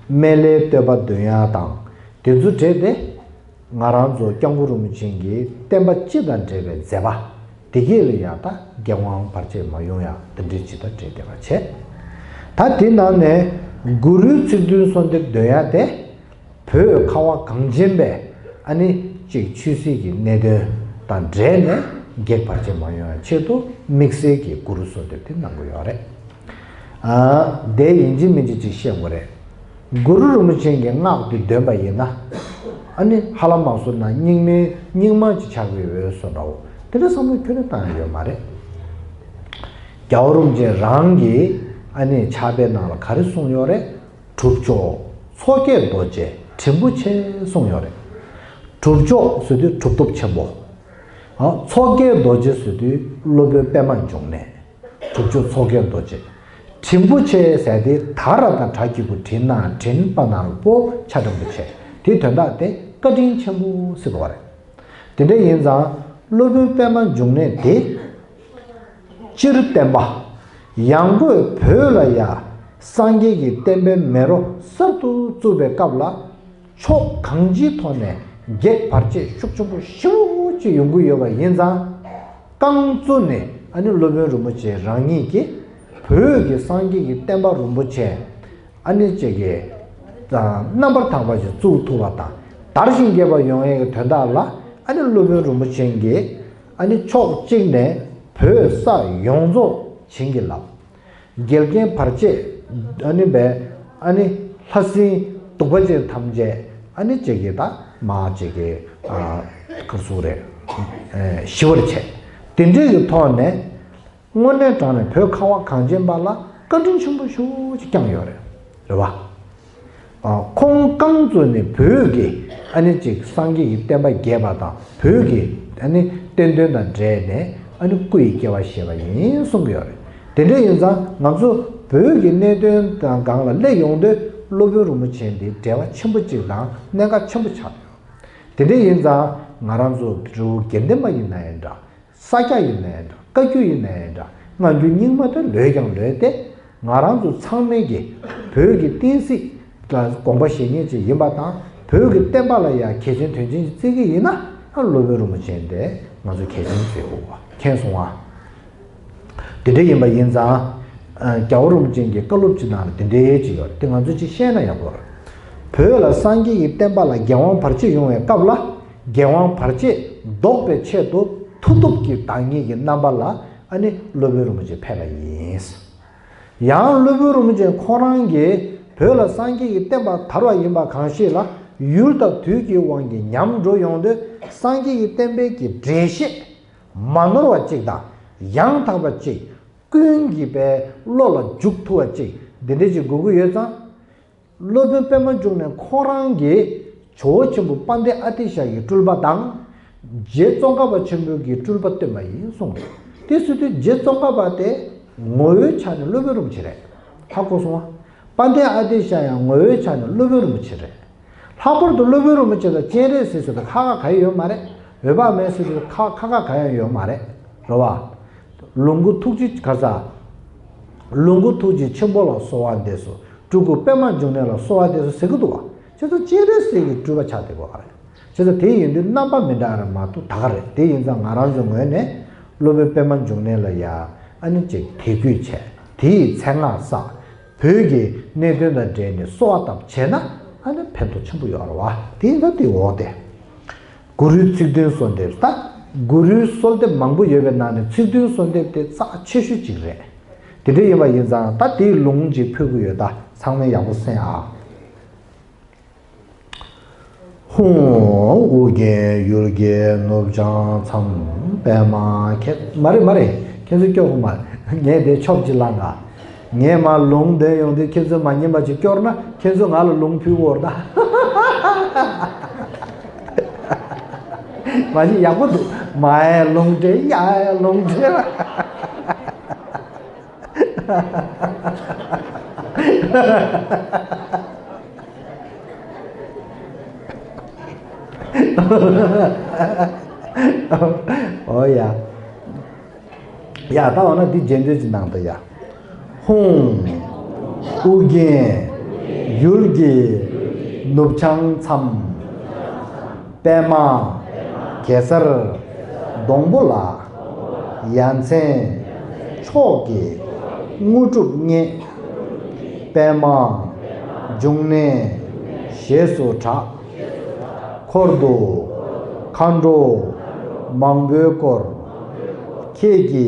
སྨན་བླའི་བསྟོད་པ་འདོན་ཡག་དང་དེ་ཚོ་བྲིས་ཏེ། ང་རང་ཚོ་སྐྱབས་མགོན་རིན་པོ་ཆེ་གི་བསྟན་པ་སྤྱི་དང་འབྲེལ་བའི་མཛད་པ་དེ་གས་ལ་ཡང་ད་འགན་དབང་བར་ཆད་མ་ཡོང་ཡག་དེ་འདྲའི་ཇི་ལྟར་བྲིས་བསྡད་པ་བྱས། ད་དེ་ནང་ནས་གུ་རུའི་ཚིག་བདུན་གསོལ་འདེབས་འདོན་ཡག་དེ་བོད་ཁ་བ་གངས་ཅན་པའི་ཨ་ནི་ཅིག་ཆོས་སྲིད་ཀྱི་གནད་དོན་དང་འབྲེལ་ནས་གེགས་བར་ཆད་མ་ཡོང་ཡག་ཆེད་དུ་དམིགས་བསལ་གྱི་གུ་རུ་གསོལ་འདེབས་དེ་གནང་གི་ཡོད་རེད། ཨ། དེ་ཡིན་གཅིག་མིན་གཅིག་ཅིག་བཤད་དགོས་རེད། གུ་རུ་རིན་པོ་ཆེ་གི་སྔགས་འདི་འདོན་པ་ཡིན་ན། ཨ་ནི་ཧ་ལམ་མ་སོང་ན་རྙིང་མའི་རྙིང་མ་ཅིག་ཆགས་ཀྱི་ཡོད་བཟོ་འདྲ་བོ་དེ་འདྲ་བསམ་བློ་ཁྱོན་ནས་བཏང་ཡ་ཡོད་མ་རེད། རྒྱལ་བ་རིན་པོ་ཆེ་རང་གིས་ཨ་ནི་ཕྱག་དཔེ་ནང་ལ་ག་རེ་གསུངས་ཡོད་རེད། གྲུབ་མཆོག་མཚོ་སྐྱེས་རྡོ་རྗེ་དྲིན་པོ་ཆེ་གསུངས་ཡོད་རེད། གྲུབ་མཆོག་ཟེར་དུས་གྲུབ་ཐོབ་ཆེན་པོ། ཨ། མཚོ་སྐྱེས་རྡོ་རྗེ་ཟེར་དུས་སློབ་དཔོན་པད་མ་འབྱུང་གནས། གྲུབ་མཆོག་མཚོ་སྐྱེས་རྡོ་རྗེ། དྲིན་པོ་ཆེ་ཟེར་དེ་ད་ར་དང་གྲ་གི་གུ་དྲིན་ན་དྲིན་པ་ན་རོ་པོ་ཆ་དྲིན་པོ་ཆེ། དེའི་དོན་དག་དེ་བཀའ་དྲིན་ཆེན་པོ་ཟེར་བ་རེད། དེ་འདྲ་ཡིན་ཙང་སློབ་དཔོན་པད་མ་འབྱུང་གནས་དེ་སྤྱིར་བསྟན་པ་ཡང་སྒོས་བོད་ལ་ཡ་སངས་རྒྱས་ཀྱི་བསྟན་པའི་མེ་རོ་གསར་དུ་བཙུགས་པའི་སྐབས་ལ། ཕྱོགས་གང་ཅིའི་ཐོག་ནས་གེགས་བར་ཆད་ཤུགས་ཆེན་པོ་ཞེ་པོ་ཅིག་ཡོང་གི་ཡོད་པ་ཡིན་ཙང་། རྐང་བཙུགས་ནས་ཨ་ནི་སློབ་དཔོན་རིན་པོ་ཆེ་རང་ཉིད་ཀྱིས་བོད་ཀྱི་སངས་རྒྱས་ཀྱི་བསྟན་པ་རིན་པོ་ཆེ་ཨ་ནི་ཅིག་གི་རྣམ་པར་དག་པ་ཞིག་བཙུགས་ཐུབ་པ་དང་དར་ཞིང་རྒྱས་པ་ཡོང་ཡས་ཀྱི་དོན་དག་ལ། ཨ་ནི་སློབ་དཔོན་རིན་པོ་ཆེ་གིས་ཨ་ནི་ཕྱོགས་གཅིག་ནས་བོད་ས་ཡོངས་རྫོགས་བྱིན་གྱིས་བརླབས། འགལ་རྐྱེན་བར་ཆད་ཨ་ནི་བས་ཨ་ནི་ལྷ་སྲིན་གདུག་པ་ཅན་ཐམས་ཅད་ཨ་ནི་ཅིག་གི་ད་མ་ཅིག་གི་ཨ་ག་རེ་ཟེར་རེད། ཨེ་ཞི་བར་བྱས། དེ་འདྲའི་གི་ཐོག་ནས་དངོས་གནས་དྲང་ནས་བོད་ཁ་བ་གངས་ཅན་པ་ལ་བཀའ་དྲིན་ཆེན་པོ་ཞེ་པོ་ཅིག་བསྐྱངས་ཡོད་རེད། རེད་བ། ཨ། ཁོང་རྐང་བཙུགས་ནས་བོད་ཀྱི་ཨ་ནི་ཅིག་སངས་རྒྱས་ཀྱི་བསྟན་པ་རྒྱས་པ་དང་བོད་ཀྱི་ཨ་ནི་བསྟན་དོན་དང་འབྲེལ་ནས་ཨ་ནི་སྐུ་ཡི་སྐྱེ་བ་བཞེས་པ་ཡིན་གསུང་གི་ཡོད་རེད། དེ་འདྲ་ཡིན་ཙང་ང་ཚོ་བོད་ཀྱི་གནད་དོན་དང་སྒང་ལ་སླེབས་ཡོང་དུས་སློབ་དཔོན་རིན་པོ་ཆེ་འདི་འབྲེལ་བ་ཆེན་པོ་གཅིག་དང་གནད་འགག་ཆེན་པོ་ཆགས་ཡོད། དེ་འདྲ་ཡིན་ཙང་ང་རང་ཚོ་རི་བོ་དགེ་ལྡན་པ་ཡིན་ན་ཡང་འདྲ། ས་སྐྱ་ཡིན་ནའི་འདྲ། བཀའ་བརྒྱུད་ཡིན་ནའི་འདྲ། སྔ་འགྱུར་རྙིང་མ་དེ་ལོས་ཀྱང་ལོས་ཏེ། ང་རང་ཚོ་ཚང་མས་ཀྱི་བོད་ཀྱི་བསྟན་སྲིད་ལ་དགོངས་པ་བཞེས་མཁན་ཅིག་ཡིན་པ་དང་བོད་ཀྱི་བསྟན་པ་ལ་ཡང་གལ་ཆེན་དོན་ཆེན་ཅིག་བརྩི་གི་ཡིན་ན་ཨ་སློབ་དཔོན་རིན་པོ་ཆེ་འདི་ང་ཚོས་གལ་ཆེན་བརྩི་དགོས་པ་མཁྱེན་སོང་ཨ། དེ་འདྲ་ཡིན་པ་ཡིན་ཙང་། རྒྱལ་བ་རིན་པོ་ཆེ་གི་བཀའ་སློབ་ཅིག་ནང་ལ་དེ་འདྲའི་ཅིག་ཡོད་རེད་དེ་ང་ཚོས་ཅིག་ཤེས་ན་ཡག་པོ་རེད། བོད་ལ་སངས་རྒྱས་ཀྱི་བསྟན་པ་ལ་འགལ་དབང་བར་ཆད་ཡོང་བའི་སྐབས་ལ་འགལ་དབང་བར་ཆད་བཟློག་པའི་ཆེད་དུ་མཐུ་སྟོབས་ཀྱི་བདག་ཉིད་ཀྱི་རྣམ་པ་ལ་ཨ་ནི་སློབ་དཔོན་རིན་པོ་ཆེ་ཕེབས་པ་ཡིན། ཡང་སློབ་དཔོན་རིན་པོ་ཆེ་ཁོ་རང་གིས་ བོད་ལ་སངས་རྒྱས་ཀྱི་བསྟན་པ་དར་བ་ཡིན་པ་གང་ཞིག་ལ། ཡུལ་དང་དུས་ཀྱི་དབང་གིས་ཉམས་འགྲོ་ཡོང་དུས། སངས་རྒྱས་ཀྱི་བསྟན་པའི་གི་འགྲེལ་བཤད་མ་ནོར་བ་ཅིག་དང་། ཡང་དག་པ་ཅིག་ཀུན་གྱིས་པའི་བློ་ལ་འཇུག་ཐུབ་པ་ཅིག་འདི་འདྲ་ཅིག་དགོས་ཀྱི་ཡོད་ཙང་། སློབ་དཔོན་པད་མ་འབྱུང་གནས་ཁོང་རང་གིས་ཇོ་བོ་ཆེན་པོ་དཔལ་ལྡན་ཨ་ཏི་ཤ་ཡི་སྤྲུལ་པ་དང་། རྗེ་ཙོང་ཁ་པ་ཆེན་པོའི་གི་སྤྲུལ་པ་སྟོན་པ་ཡིན་གསུངས་རེད། དེ་སྲིད་དུ་རྗེ་ཙོང་ཁ་པ་དེ་ངོ་བོའི་ཆ་ནས་སློབ་དཔོན་རིན་པོ་ཆེ་རེད། ཧ་གོ་སོང་ང་། དཔལ་ལྡན་ཨ་ཏི་ཤ་ཡང་ངོ་བོའི་ཆ་ནས་སློབ་དཔོན་རིན་པོ་ཆེ་རེད། ལྷག་པར་དུ་སློབ་དཔོན་རིན་པོ་ཆེ་དང་སྤྱན་རས་གཟིགས་ཟེར་དུས་ཁ་ཁ་ག་ཡང་ཡོད་མ་རེད། འོད་དཔག་མེད་ཟེར་དུས་ཁ་ཁ་ཁ་ག་ཡང་ཡོད་མ་རེད། རེད་བ། ལོངས་སྐུ་ཐུགས་རྗེ་ག་རེ་ཟ། ལོངས་སྐུ་ཐུགས་རྗེ་ཆེན་པོ་ལ་གསོལ་བ་འདེབས་སོ། སྤྲུལ་སྐུ་པད་མ་འབྱུང་གནས་ལ་གསོལ་བ་འདེབས་སོ་ཟེར་གི་འདུག་བ། བྱས་ཙང་སྤྱན་རས་གཟིགས་ཀྱི་སྤྲུལ་པ་ཆགས་བསྡད་པ་རེད། བྱས་ཙང་དེ་ཡིན་དུས་རྣམ་པ་མི་འདྲ་རེད་མ་གཏོགས་ད་ག་རེད། དེ་ཡིན་ཙང་ང་རང་ཚོའི་ངོས་ནས་སློབ་དཔོན་པད་མ་འབྱུང་གནས་ལ་ཡ་ཨ་ནི་ཅིག་དད་གུས་བྱས། དེ་ཡི་མཚན་སྔགས་བསགས། བོད་ཀྱི་གནད་དོན་དང་འབྲེལ་ནས་གསོལ་བ་བཏབ་བྱས་ན་ཨ་ནི་ཕན་ཐོགས་ཆེན་པོ་ཡོད་རེད་བ། དེ་ཡིན་ཙང་དེ་འོག་དེ། གུ་རུའི་ཚིག་བདུན་གསོལ་འདེབས། ད་གུ་རུའི་གསོལ་འདེབས་མང་པོ་ཡོད་པའི་ནང་ནས་ཚིག་བདུན་གསོལ་འདེབས་དེ་རྩ་ཆེ་ཤོས་གཅིག་རེད། དེ་འདྲ་ཡིན་པ་ཡིན་ཙང་ད་དེའི་ལུང་གཅིག་ཕུལ་གི་ཡོད། ད་ཚང་མས་ཡག་པོ་གསན་ཨ། ཧཱུྃ། ཨོ་རྒྱན་ཡུལ་གྱི་ནུབ་བྱང་མཚམས། པདྨ་ཁྱེད། མ་རེད་མ་རེད། ཁྱེད་ཚོ་སྐྱོ་གི་མ་རེད། ངས་དེ་ཆོབ་ཅིག་བླངས་ག་ངས་མར་ལུང་འདོན་ཡོང་དུས་ཁྱེད་ཚོས་མ་ཉན་པ་ཅིག་སྐྱོར་ན་ཁྱེད་ཚོས་ང་ལ་ལུང་ཕུལ་བོར་ད། མ་གཞི་ཡག་པོ་འདུག་མ་ཡ་ལུང་འདྲེན་ཡ་ཡ་ལུང་འདྲེན། ཨོ་ཡ། ཡ་ད་འོ་ན་འདི་རྗེས་ཟློས་ཅིག་གནང་དང་ཡ། ཧཱུྃ། ཨོ་རྒྱན་ཡུལ་གྱི་ནུབ་བྱང་མཚམས། པདྨ་གེ་སར་སྡོང་པོ་ལ། ཡ་མཚན་མཆོག་གི་དངོས་གྲུབ་བརྙེས། པདྨ་འབྱུང་གནས་ཞེས་སུ་གྲགས། འཁོར་དུ་མཁའ་འགྲོ་མང་པོས་བསྐོར། ཁྱེད་ཀྱི་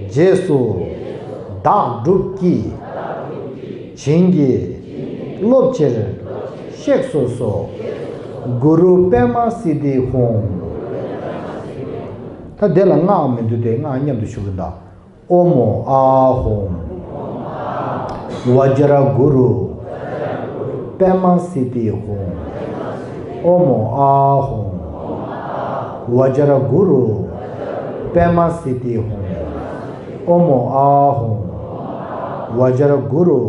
རྗེས་སུ་བདག་སྒྲུབ་ཀྱིས། བྱིན་གྱིས་རློབ་ཕྱིར་གཤེགས་སུ་གསོལ། གུ་རུ་པདྨ་སིདྡྷི་ཧཱུྃ། ད་དེ་ལ་སྔགས་མི་འདུག་སྟེ་སྔགས་མཉམ་དུ་ཞུ་གི་འདུག་ཨོ་མོ་ཨཱཿཧཱུྃ། བཛྲ་གུ་རུ་པདྨ་སིདྡྷི་ཧཱུྃ། ཨོ་མོ་ཨཱཿཧཱུྃ། བཛྲ་གུ་རུ་པདྨ་སིདྡྷི་ཧཱུྃ། ཨོ་མོ་ཨཱཿཧཱུྃ། བཛྲ་གུ་རུ་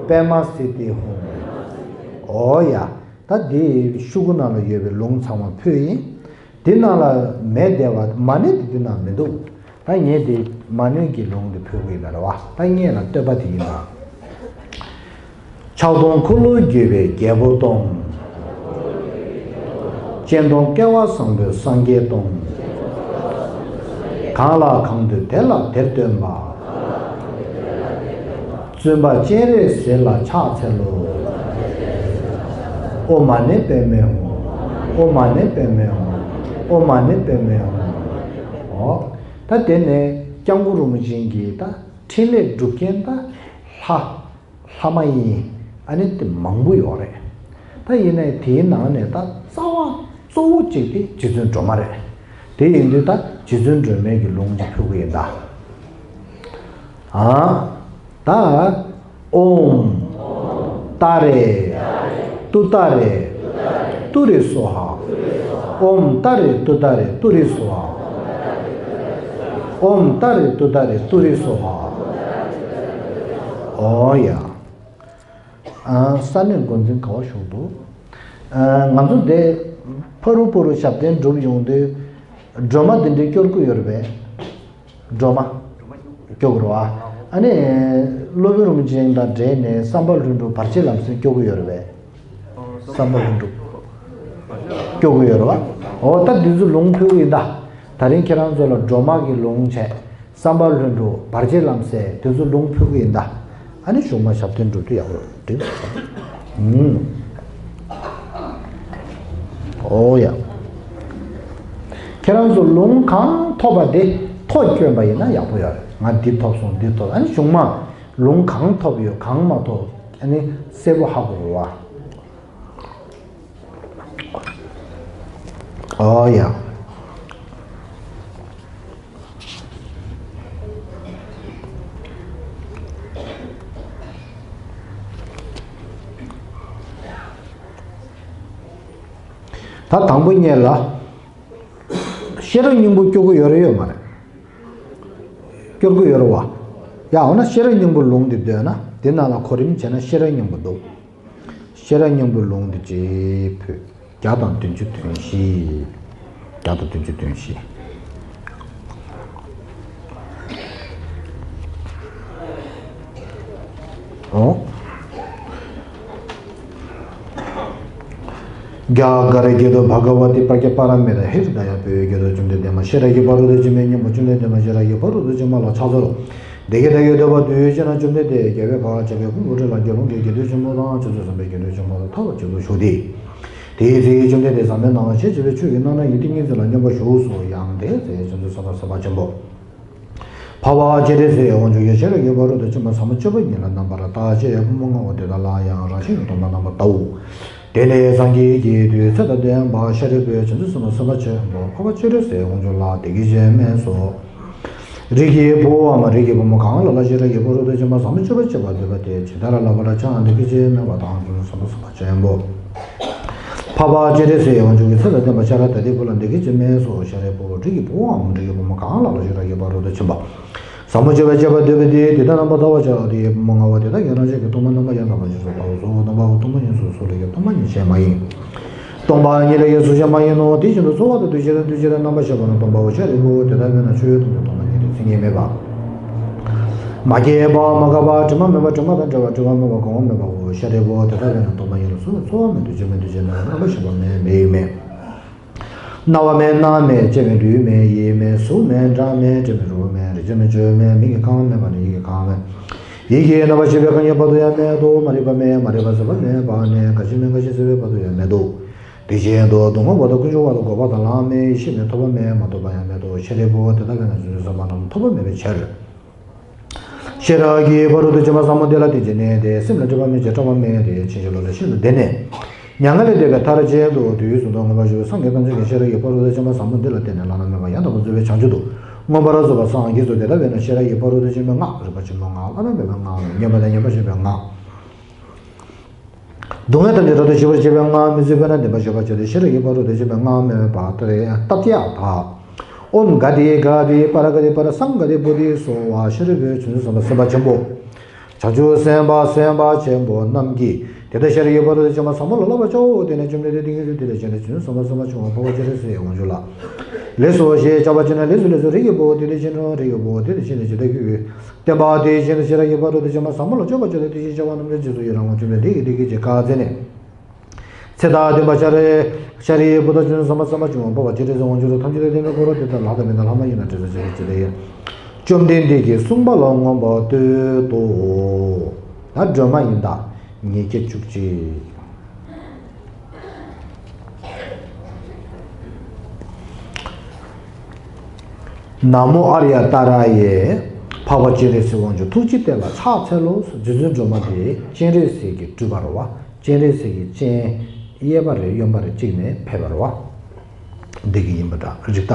པདྨ་སིདྡྷི་ཧཱུྃ། ཨོ་ཡ། ད་འདི་ཤོག་གུ་ནང་ལ་ཡོད་པའི་ལུང་ཚང་མ་ཕུལ་ཡིན། འདི་ནང་ལ་མེད་བསྡད་པ་མ་ཎི་འདི་འདི་ནང་མི་འདུག་ད་ངས་འདི་མ་ཎི་གི་ལུང་འདི་ཕུལ་གི་ཡིན་ན་རེད་བ། ད་ངས་ལ་བསྟོད་པ་དེ་ཡིན་ན། ཕྱག་སྟོང་འཁོར་ལོས་སྒྱུར་བའི་རྒྱལ་པོ་སྟོང་། སྤྱན་སྟོང་སྐལ་བ་བཟང་པོའི་སངས་རྒྱས་སྟོང་། གང་ལ་གང་འདུལ་དེ་ལ་དེར་སྟོན་པ། བཙུན་པ་སྤྱན་རས་གཟིགས་ལ་ཕྱག་འཚལ་ལོ། ཨོཾ་མ་ཎི་པདྨེ་ཧཱུྃ། ཨོཾ་མ་ཎི་པདྨེ་ཧཱུྃ། ཨོཾ་མ་ཎི་པདྨེ་ཧཱུྃ། ཨོ། ད་དེ་ནས་སྐྱབས་མགོན་རིན་པོ་ཆེ་གི་ད་འཕྲིན་ལས་སྒྲུབ་མཁན་ད་ལྷ། ལྷ་མ་ཡིན། ཨ་ནི་དེ་མང་པོ་ཡོད་རེད། ད་ཡིན་ནའི་དེའི་ནང་ནས་ད་རྩ་བ་གཙོ་བོ་གཅིག་དེ་རྗེ་བཙུན་སྒྲོལ་མ་རེད། དེ་ཡིན་དུས་ད་རྗེ་བཙུན་སྒྲོལ་མའི་གི་ལུང་ཅིག་ཕུལ་གི་ཡིན་ད། ཨ། ད། ཨོཾ། ཏཱ་རེ། ཏུཏྟཱ་རེ། ཏུ་རེ་སྭཱ་ཧཱ། ཨོཾ་ཏཱ་རེ་ཏུཏྟཱ་རེ་ཏུ་རེ་སྭཱ་ཧཱ། ཨོཾ་ཏཱ་རེ་ཏུཏྟཱ་རེ་ཏུ་རེ་སྭཱ་ཧཱ། ཨོ་ཡ། ཨ། ས་གནས་འགོ་འཛིན་ག་བ་བཞུགས་འདུག་ཨ། ང་ཚོ་འདི་ཕ་རུ་ཕ་རུ་ཞབས་བརྟན་སྒྲུབ་ཡོང་དུས་སྒྲོལ་མ་འདི་འདྲའི་སྐྱོར་གྱི་ཡོད་རེད་པས། སྒྲོལ་མ་སྐྱོར་གྱི་རེད་བ། ཨ་ནི་སློབ་དཔོན་རིན་པོ་ཆེ་དང་འབྲེལ་ནས་བསམ་པ་ལྷུན་གྲུབ་བར་ཆད་ལམ་སེལ་སྐྱོར་གྱི་ཡོད་རེད་པས། བསམ་པ་ལྷུན་གྲུབ་སྐྱོར་གྱི་ཡོད་རེད་བ། འོ་ད་འདི་ཚོ་ལུང་ཕུལ་གྱི་ཡིན་ད། ད་རིང་ཁྱེད་རང་ཚོ་ལ་སྒྲོལ་མ་གི་ལུང་བྱས། བསམ་པ་ལྷུན་གྲུབ་བར་ཆད་ལམ་སེལ་དེ་ཚོ་ལུང་ཕུལ་གྱི་ཡིན་ད། ཨ་ནི་གཞུག་མ་ཞབས་བརྟན་སྒྲུབ་དུས་ཡག་པོ་འགྲིག་སོང་། ཨུམ། ཨོ་ཡ། ཁྱེད་རང་ཚོ་ལུང་གང་ཐོབ་པ་དེ་ཐོ་བསྐྱོན་པ་ཡིན་ན་ཡག་པོ་ཡོད་རེད། ང་འདི་ཐོབ་སོང་འདི་ཐོབ། ཨ་ནི་གཞུག་མ་ལུང་གང་ཐོབ་ཡོད་གང་མ་ཐོབ་ ཨ་ནི་གསལ་པོ་ཧ་གོ་བ། ཨོ་ཡ། ད་དང་པོ་ཉིད་ལ། ཤེས་རབ་སྙིང་པོ་སྐྱོར་གྱི་ཡོད་རེད་ཡོད་མ་རེད། སྐྱོར་གྱི་ཡོད་རེད་བ། ཡ་འོ་ན་ཤེས་རབ་སྙིང་པོ་ལུང་འདི་འདོན་ན་དེ་ནང་ལ་གོ་རིམ་བྱས་ན་ཤེས་རབ་སྙིང་པོ་འདུག་ཤེས་རབ་སྙིང་པོའི་ལུང་འདི་ཅེས་ཕུལ། བརྒྱ་དང་བདུན་ཅུ་དོན་བཞི། བརྒྱ་དང་བདུན་ཅུ་དོན་བཞི། ཨོ། རྒྱ་གར་སྐད་དུ་བྷ་ག་ཝ་ཏི་པྲ་ཛྙཱ་པཱ་ར་མི་ཏཱ། ཧེ་རུ་ད་ཡ། བོད་སྐད་དུ་བཅོམ་ལྡན་འདས་མ་ཤེས་རབ་ཀྱི་ཕ་རོལ་ཏུ་ཕྱིན་པའི་སྙིང་པོ་བཅོམ་ལྡན་འདས་མ་ཤེས་རབ་ཀྱི་ཕ་རོལ་ཏུ་ཕྱིན་པ་ལ་ཕྱག་འཚལ་ལོ། དེ་སྐད་བདག་གིས་ཐོས་པ་དུས་གཅིག་ན་བཅོམ་ལྡན་འདས་རྒྱལ་བའི་བཀའ་ཕྱག་གི་ཁུང་བུ་ཁྲོད་ལ་དགེ་སློང་གི་དགེ་འདུན་ཆེན་པོ་དང་ཕྱག་འཚལ་བསམ་པའི་དགེ་འདུན་ཆེན་པོ་དང་ཐར་པ་ཆེན་པོ་བཞུགས་ཏེ། དེའི་ཚེ་བཅོམ་ལྡན་འདས་ཟག་མེད་སྣང་བ་ཞེས་བྱ་བའི་ཆོས་ཀྱི་སྣང་བ་ཉིད་དེ་ཉིད་ཀྱི་ལ་མཉམ་པར་བཞུགས་སོ། ཡང་དེའི་ཚེ་བྱང་ཆུབ་སེམས་དཔའ་སེམས་དཔའ་ཆེན་པོ། འཕགས་པ་སྤྱན་རས་གཟིགས་དབང་ཕྱུག་གིས་ཤེས་རབ་ཀྱི་ཕ་རོལ་ཏུ་ཕྱིན་པ་ཟབ་མོ་སྤྱོད་པ་ཉིད་ལ་རྣམ་པར་བརྟགས་ཤིང་ཕུང་པོ་ལྔ་པོ་དེ་དག་ལ་ཡང་རང་བཞིན་གྱིས་སྟོང་པར་རྣམ་པར་བལྟའོ། དེ་ནས་སངས་རྒྱས་ཀྱིས་དུས་ཚོད་དང་ལྡན་པ་ཤཱ་རིའི་བུས་བྱང་ཆུབ་སེམས་དཔའ་སེམས་དཔའ་ཆེན་པོ་འཕགས་པ་སྤྱན་རས་གཟིགས་དབང་ཕྱུག་ལ་འདི་སྐད་ཅེས་སྨྲས་སོ། རིགས་ཀྱི་བུའམ་རིགས་ཀྱི་བུ་མོ་གང་ལ་ལ་ཤེས་རབ་ཀྱི་ཕ་རོལ་ཏུ་ཕྱིན་པ་ཟབ་མོ་སྤྱོད་པ་སྤྱད་པར་འདོད་པ་དེས་ཇི་ལྟར་བསླབ་པར་བྱ། འདི་སྐད་ཅེས་སྨྲས་པ་དང་། བྱང་ཆུབ་སེམས་དཔའ་སེམས་དཔའ་ཆེན་པོ། འཕགས་པ་སྤྱན་རས་གཟིགས་དབང་ཕྱུག་གིས་ཚེ་དང་ལྡན་པ་ཤཱ་ར་དྭ་ཏིའི་བུ་ལ་འདི་སྐད་ཅེས་སྨྲས་སོ། ཤཱ་རིའི་བུ། རིགས་ཀྱི་བུའམ་རིགས་ཀྱི་བུ་མོ་གང་ལ་ལ་ཤེས་རབ་ཀྱི་ཕ་རོལ་ཏུ་ཕྱིན་པ་ཟབ་མོ་སྤྱོད་པ་སྤྱད་པར་འདོད་པ་དེས་དེ་ལྟར་རྣམ་པར་བལྟ་བར་བྱ་སྟེ། ཕུང་པོ་ལྔ་པོ་དེ་དག་ཀྱང་རང་བཞིན་གྱིས་སྟོང་པར་རྣམ་པར་ཡང་དག་པར་ཞི་སོ། ལྟ་བ་གཙོ་བོ་སྟོང་པའོ། སྟོང་པ་ཉིད་ལ་ཡང་གཟུགས་ཅན་མ་ཡིན། སྟོང་པ་ཉིད་ལ་ཡང་གཟུགས་ཅན་མ་ཡིན་ནོ། དེ་བཞིན་དུ་ཚོར་བ་དང་འདུ་ཤེས་དང་འདུ་བྱེད་དང་རྣམ་པར་ཤེས་པ་རྣམས་སྟོང་པའོ། ཤཱ་རིའི་བུ། དེ་ལྟ་བས་ན་ཆོས་ཐམས་ཅད་སྟོང་པ་ཉིད་དེ། མཚན་ཉིད་མེད་པ། མ་སྐྱེས་པ་མ་འགགས་པ། དྲི་མ་མེད་པ། དྲི་མ་དང་བྲལ་བ། དྲི་མ་མེད་པ། གོང་འོག་མེད་པའོ། ཤཱ་རིའི་བུ། དེ་ལྟ་བས་ན་སྟོང་པ་ཉིད་ལ་གཟུགས་མེད། ཚོར་བ་མེད། འདུ་བྱེད་མེད། འདུ་བྱེད་མེད་པ། རྣམ་པར་ཤེས་པ་མེད། མིག་མེད། རྣ་བ་མེད། སྣ་མེད། ལྕེ་མེད། ལུས་མེད། ཡིད་མེད། གཟུགས་མེད། སྒྲ་མེད། དྲི་མེད། རོ་མེད། རེག་བྱ་མེད། ཆོས་མེད། མིག་གི་ཁམས་མེད་པ་ནས་ཡིད་ཀྱི་ཁམས་མེད། ཡིད་ཀྱི་རྣམ་པར་ཤེས་པའི་ཁམས་ཀྱི་བར་དུ་ཡང་མེད་དོ། མ་རིག་པ་མེད། མ་རིག་པ་ཟད་པ་མེད་པ་ནས་རྒ་ཤི་མེད། རྒ་ཤི་ཟད་པའི་བར་དུ་ཡང་མེད་དོ། དེ་བཞིན་དུ་སྡུག་བསྔལ་བར་དུ་ཀུན་འབྱུང་བར་དུ་འགོག་པ་དང་ལམ་མེད། ཡེ་ཤེས་མེད། ཐོབ་པ་མེད། མ་ཐོབ་པ་ཡང་མེད་དོ། ཤཱ་རིའི་བུ། དེ་ལྟ་བས་ན་བྱང་ཆུབ་སེམས་དཔའ་རྣམས་ཐོབ་པ་མེད་པའི་ཕྱིར། ཤེས་རབ་ཀྱི་ཕ་རོལ་ཏུ་ཕྱིན་པ་ཟབ་མོ་འདི་ལ་བརྟེན་ཅིང་གནས་ཏེ། སེམས་ལ་སྒྲིབ་པ་མེད་ཅིང་སྐྲག་པ་མེད་དེ། ཕྱིན་ཅི་ལོག་ལས་ཤིན་ཏུ་འདས་ནས། མྱ་ངན་ལས་འདས་པའི་མཐར་ཕྱིན་དུ་དུས་གསུམ་དུ་མངོན་པར་བཞུགས་པའི་སངས་རྒྱས་ཐམས་ཅད་ཀྱིས་ཤེས་རབ་ཀྱི་ཕ་རོལ་ཏུ་ཕྱིན་པ་ཟབ་མོ་འདི་ལ་བརྟེན་ནས་བླ་ན་མེད་པ་ཡང་དག་པར་རྫོགས་པའི་བྱང་ཆུབ་ཏུ་མངོན་པར་རྫོགས་པར་སངས་རྒྱས་སོ། དེ་ལྟ་བས་ན་ཤེས་རབ་ཀྱི་ཕ་རོལ་ཏུ་ཕྱིན་པའི་སྔགས། རིག་པ་ཆེན་པོའི་སྔགས། བླ་ན་མེད་པའི་སྔགས། མཉན་པ་དང་མཉན་པར་བཞེད་པའི་སྔགས། སྡུག་བསྔལ་ཐམས་ཅད་རབ་ཏུ་ཞི་བར་བྱེད་པའི་སྔགས། མི་བཟོད་པས་ན་བདེན་པར་གཤེགས་པར་བྱ་སྟེ། ཤེས་རབ་ཀྱི་ཕ་རོལ་ཏུ་ཕྱིན་པའི་སྔགས་སྨྲས་པ་ཏདྱ་ཐཱ། ཨོཾ་ག་ཏེ་ག་ཏེ་པཱ་ར་ག་ཏེ་པཱ་ར་སཾ་ག་ཏེ་བོ་དྷི་སྭཱ་ཧཱ། ཤཱ་རིའི་བུས་བྱང་ཆུབ་སེམས་དཔའ་སེམས་དཔའ་ཆེན་པོ། བྱང་ཆུབ་སེམས་དཔའ་སེམས་དཔའ་ཆེན་པོ་རྣམས་ཀྱིས་དེ་ལྟར་ཤཱ་རིའི་ཕ་རོལ་ཏུ་ཕྱིན་པ་ཟབ་མོ་ལ་བསླབ་པར་བྱའོ། དེ་ནས་བཅོམ་ལྡན་འདས་ཏིང་ངེ་འཛིན་དེ་ལས་བྱོན་ནས་བྱང་ཆུབ་སེམས་དཔའ་སེམས་དཔའ་ཆེན་པོ་འཕགས་པ་སྤྱན་རས་གཟིགས་དབང་ཕྱུག་ལ། ལེགས་སོ་ཞེས་བྱ་བ་བྱས་ནས། ལེགས་སོ་ལེགས་སོ། རིགས་ཀྱི་བུ་དེ་དེ་བཞིན་ནོ། རིགས་ཀྱི་བུ་དེ་དེ་བཞིན་ནོ། ཇི་ལྟར་ཁྱོད་ཀྱིས། བསྟན་པ་དེ་བཞིན་དུ་ཤེས་རབ་ཀྱི་ཕ་རོལ་ཏུ་ཕྱིན་པ་ཟབ་མོ་ལ་སྤྱོད་པར་བྱ་སྟེ། དེ་བཞིན་བྱ་བ་རྣམས་ཀྱང་རྗེས་སུ་ཡི་རང་ངོ་། བཅོམ་ལྡན་འདས་ཀྱིས་འདི་སྐད་ཅེས་བཀའ་སྩལ་ནས། ཚེ་དང་ལྡན་པ་ཤཱ་ར་ཤཱ་རིའི་བུ་དག་བྱང་ཆུབ་སེམས་དཔའ་སེམས་དཔའ་ཆེན་པོ་འཕགས་པ་སྤྱན་རས་གཟིགས་དབང་ཕྱུག་ལ་ཐམས་ཅད་ལས་འདས་པའི་འཁོར་ལོ་དེ་དག་ལྷ་དང་མི་དང་ལྷ་མ་ཡིན་དང་དྲི་ཟར་ཆེན་པོ་ཇི་ལྟར་ཡོད། བཅོམ་ལྡན་འདས་ཀྱིས་གསུངས་པ་ལ་མངོན་པར་བསྟོད་དོ། ད་སྒྲོལ་མ་ཡིན་ད། ཉིས་བརྒྱ་བཅུ་གཅིག་ན་མོ་ཨཱརྱ་ཏཱ་ར་ཡེ། འཕགས་པ་སྤྱན་རས་གཟིགས་དབང་ཕྱུག་ཐུགས་རྗེའི་བསྟན་ལ་ཕྱག་འཚལ་ལོ། རྗེ་བཙུན་སྒྲོལ་མ་དེ་སྤྱན་རས་གཟིགས་ཀྱི་སྤྲུལ་པ་རེད་བ། སྤྱན་རས་གཟིགས་ཀྱི་སྤྱན་གཡས་པ་རེད། གཡོན་པ་རེད། གཅིག་ནས་ཕེབས་པ་རེད་བ། འདི་གི་ཡིན་པ་འདྲ་རིགས་བདག་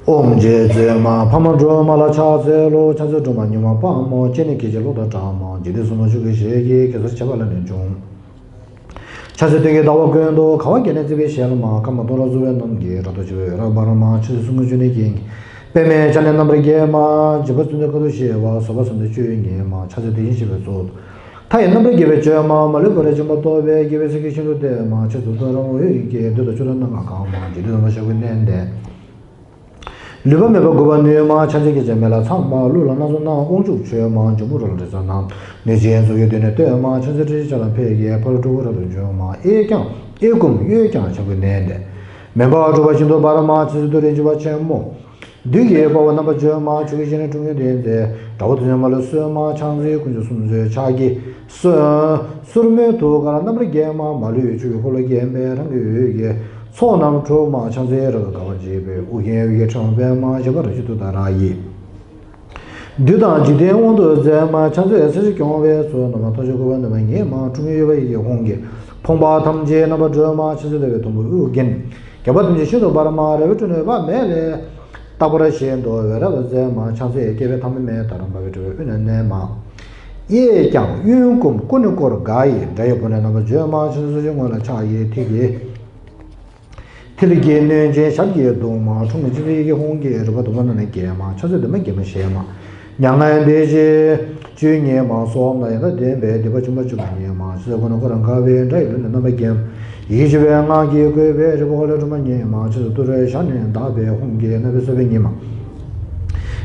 ཨོཾ་རྗེ་བཙུན་མ་འཕགས་མ་སྒྲོལ་མ་ལ་ཕྱག་འཚལ་ལོ། ཕྱག་འཚལ་སྒྲོལ་མ་མྱུར་མ་དཔའ་མོ། སྤྱན་ནི་སྐད་ཅིག་གློག་དང་འདྲ་མ། འཇིག་རྟེན་གསུམ་ན་ཆོས་ཀྱི་ཞལ་གྱིས། གེ་སར་བྱེ་བ་ལ་ནི་འབྱུང་། ཕྱག་འཚལ་སྟོན་ཀའི་ཟླ་བ་ཀུན་ཏུ། ཁ་བ་བརྒྱ་ནི་བརྩེགས་པའི་ཞལ་མ། སྐར་མ་སྟོང་ཕྲག་བསུ་བའི་རྣམ་ལྔས། རབ་ཏུ་ཕྱེ་བའི་འོད་རབ་འབར་མ། ཕྱག་འཚལ་གསུང་གི་མཆོག་ནི་རྒྱན། པདྨའི་ཕྱག་ནི་རྣམ་པར་བརྒྱན་མ། འཇིགས་པ་སྲིད་མཐའི་ཁམས་སུ་ཞི་བ། ཟག་པ་སེལ་བའི་ཆོས་དབྱིངས་མ། ཕྱག་འཚལ་དེ་བཞིན་གཤེགས་པའི་གཙུག་ཏོར། མཐའ་ཡས་རྣམ་པར་རྒྱལ་བའི་ཕྱག་མ། མ་ལུས་པ་རབ་འཇོམས་པ། རྟོག་པའི་རྒྱལ་པོའི་སེང་གེ་ཤིན་ཏུ་བརྟན་མ། ཕྱག་འཚལ་ཏུཏྟཱ་ར་ཧཱུྃ་ཡི་གེ། བདུད་དང་ཕྱོགས་དུས་སྣ་ལྔ་གང་མ། འཇིག་རྟེན་གསུམ་ན་ཞབས་ཀྱིས་མནན་ཏེ། ལུས་པ་མེད་པར་འགུགས་པར་ནུས་མ། ཕྱག་འཚལ་སྐད་ཅིག་མེ་ལྷ་ཚངས་པ། ཀླུ་ལྷ་སྣ་ཚོགས་རྣམས་དབང་ཕྱུག་མཆོད་མ། འབྱུང་པོ་རོ་ལངས་དྲི་ཟ་རྣམས། གནོད་སྦྱིན་ཚོགས་ཀྱིས་མདུན་ནས་བསྟོད་མ། ཕྱག་འཚལ་ཏྲཊ་ཅེས་བྱ་དང་ཕཊ་ཀྱིས། ཕ་རོལ་ཕྲུ་གུ་རབ་ཏུ་འཇོམས་མ། གཡས་བརྐྱང་གཡས་བསྐུམ་གཡོན་བརྐྱང་ཞབས་ཀྱིས་མནན་ཏེ། མུན་པ་འཁྲུགས་པ་ཤིན་ཏུ་འབར་མ། ཕྱག་འཚལ་ཏུ་རེ་འཇིགས་པ་ཆེན་མོ། བདུད་ཀྱི་དཔའ་བོ་རྣམ་པར་འཇོམས་མ། ཆོས་ཀྱི་སྤྱན་ནི་ཁྲོ་བོའི་གདན་མཛད། དགྲ་བོ་དོན་ཆེན་མ་ལུས་གསོད་མ། ཕྱག་འཚལ་དཀོན་མཆོག་གསུམ་མཚོན་ཕྱག་གི་སོར་མོས་ཐུགས་ཀར་རྣམ་པར་བརྒྱན་མ། མ་ལུས་ཆོས་ཀྱི་འཁོར་ལོས་བརྒྱན་པའི་རང་གི་འོད་ཀྱིས་ཚོགས་རྣམས་འཁྲུགས་མ། ཕྱག་འཚལ་རབ་ཏུ་དགའ་བར་བྱེད་པའི་དབུ་རྒྱན་འོད་ཀྱི་ཕྲེང་བ་པདྨ། བཞད་པ་རབ་བཞད་ཏུཏྟཱ་ར་ཡིས། བདུད་དང་འཇིག་རྟེན་དབང་དུ་མཛད་མ། ཕྱག་འཚལ་ས་གཞི་སྐྱོང་བའི་ཚུལ། ནམ་མཁའ་མཐའ་ཡས་འཁོར་བའི་ནུས་པ་ཉིད་མ། འཁྲུལ་ངེས་གཡོ་བའི་ཡིད་ཀྱིས་ཧཱུྃ་གི་ཕོངས་པ་ཐམས་ཅད་རྣམ་པར་སྒྲོལ་མ། ཕྱག་འཚལ་བདེ་བའི་དང་པོ་ཨོ་རྒྱན། རྒྱལ་བ་ཐམས་ཅད་ཤིན་ཏུ་འབར་མ། རལ་པའི་སྤྲིན་ནུས་པ་མེད་ལས། རྟག་པར་བཞད་དུ་འོད་རབ་མཛད་མ། ཕྱག་འཚལ་སྐྱེས་པའི་ཐ་མལ་མེ། ད་རུང་འབར་བའི་སྤྲིན་པའི་དབུས་ན་གནས་མ། གཡས་བརྐྱང་གཡོན་བསྐུམ་སྐུ་ནི་བསྐོར་དགའ་ཡི། དགྲ་ཡི་དཔུང་ནི་རྣམ་པར་འཇོམས་མ། ཕྱག་འཚལ་ཕྱོགས་བཅུའི་ངོས་ལ་ཕྱག་གཡས་ཐིག་གི་ཐིག་ལེ་གི་གནོན་ཅིང་ཞབས་ཀྱིས་བརྡུང་མ། འཁྲུལ་ངེས་ཅན་གྱི་ཡིད་ཀྱིས་ཧཱུྃ་གི་རུས་པ་དུ་མ་རྣམས་ནི་འགེམས་མ། ཕྱག་འཚལ་གདོད་མའི་རྒྱལ་མོ་ཞེས་མ། མྱ་ངན་འདས་ཞི་བཅུ་གཉིས་མ། གསོལ་བ་ཡང་དག་ལྡན་པས་སྡིག་པ་ཆེན་པོ་བཅུ་མ་ཉིད་མ། ཕྱག་འཚལ་སྐུ་ནི་བསྐོར་དགའ་བའི་དགྲ་ཡི་ལུས་ནི་རྣམ་པར་འགེམས། ཡིད་ཆེས་པའི་སྔགས་ཀྱིས་བསྐོལ་བའི་རིལ་བུ་འཁོར་ལོའི་སྒྲོན་མ་ཉིད་མ། ཕྱག་འཚལ་ཏུ་རེའི་ཞབས་ནི་བརྡབས་པས་ཧཱུྃ་གི་རྣ་བའི་སོ་པའི་ཉི་མ།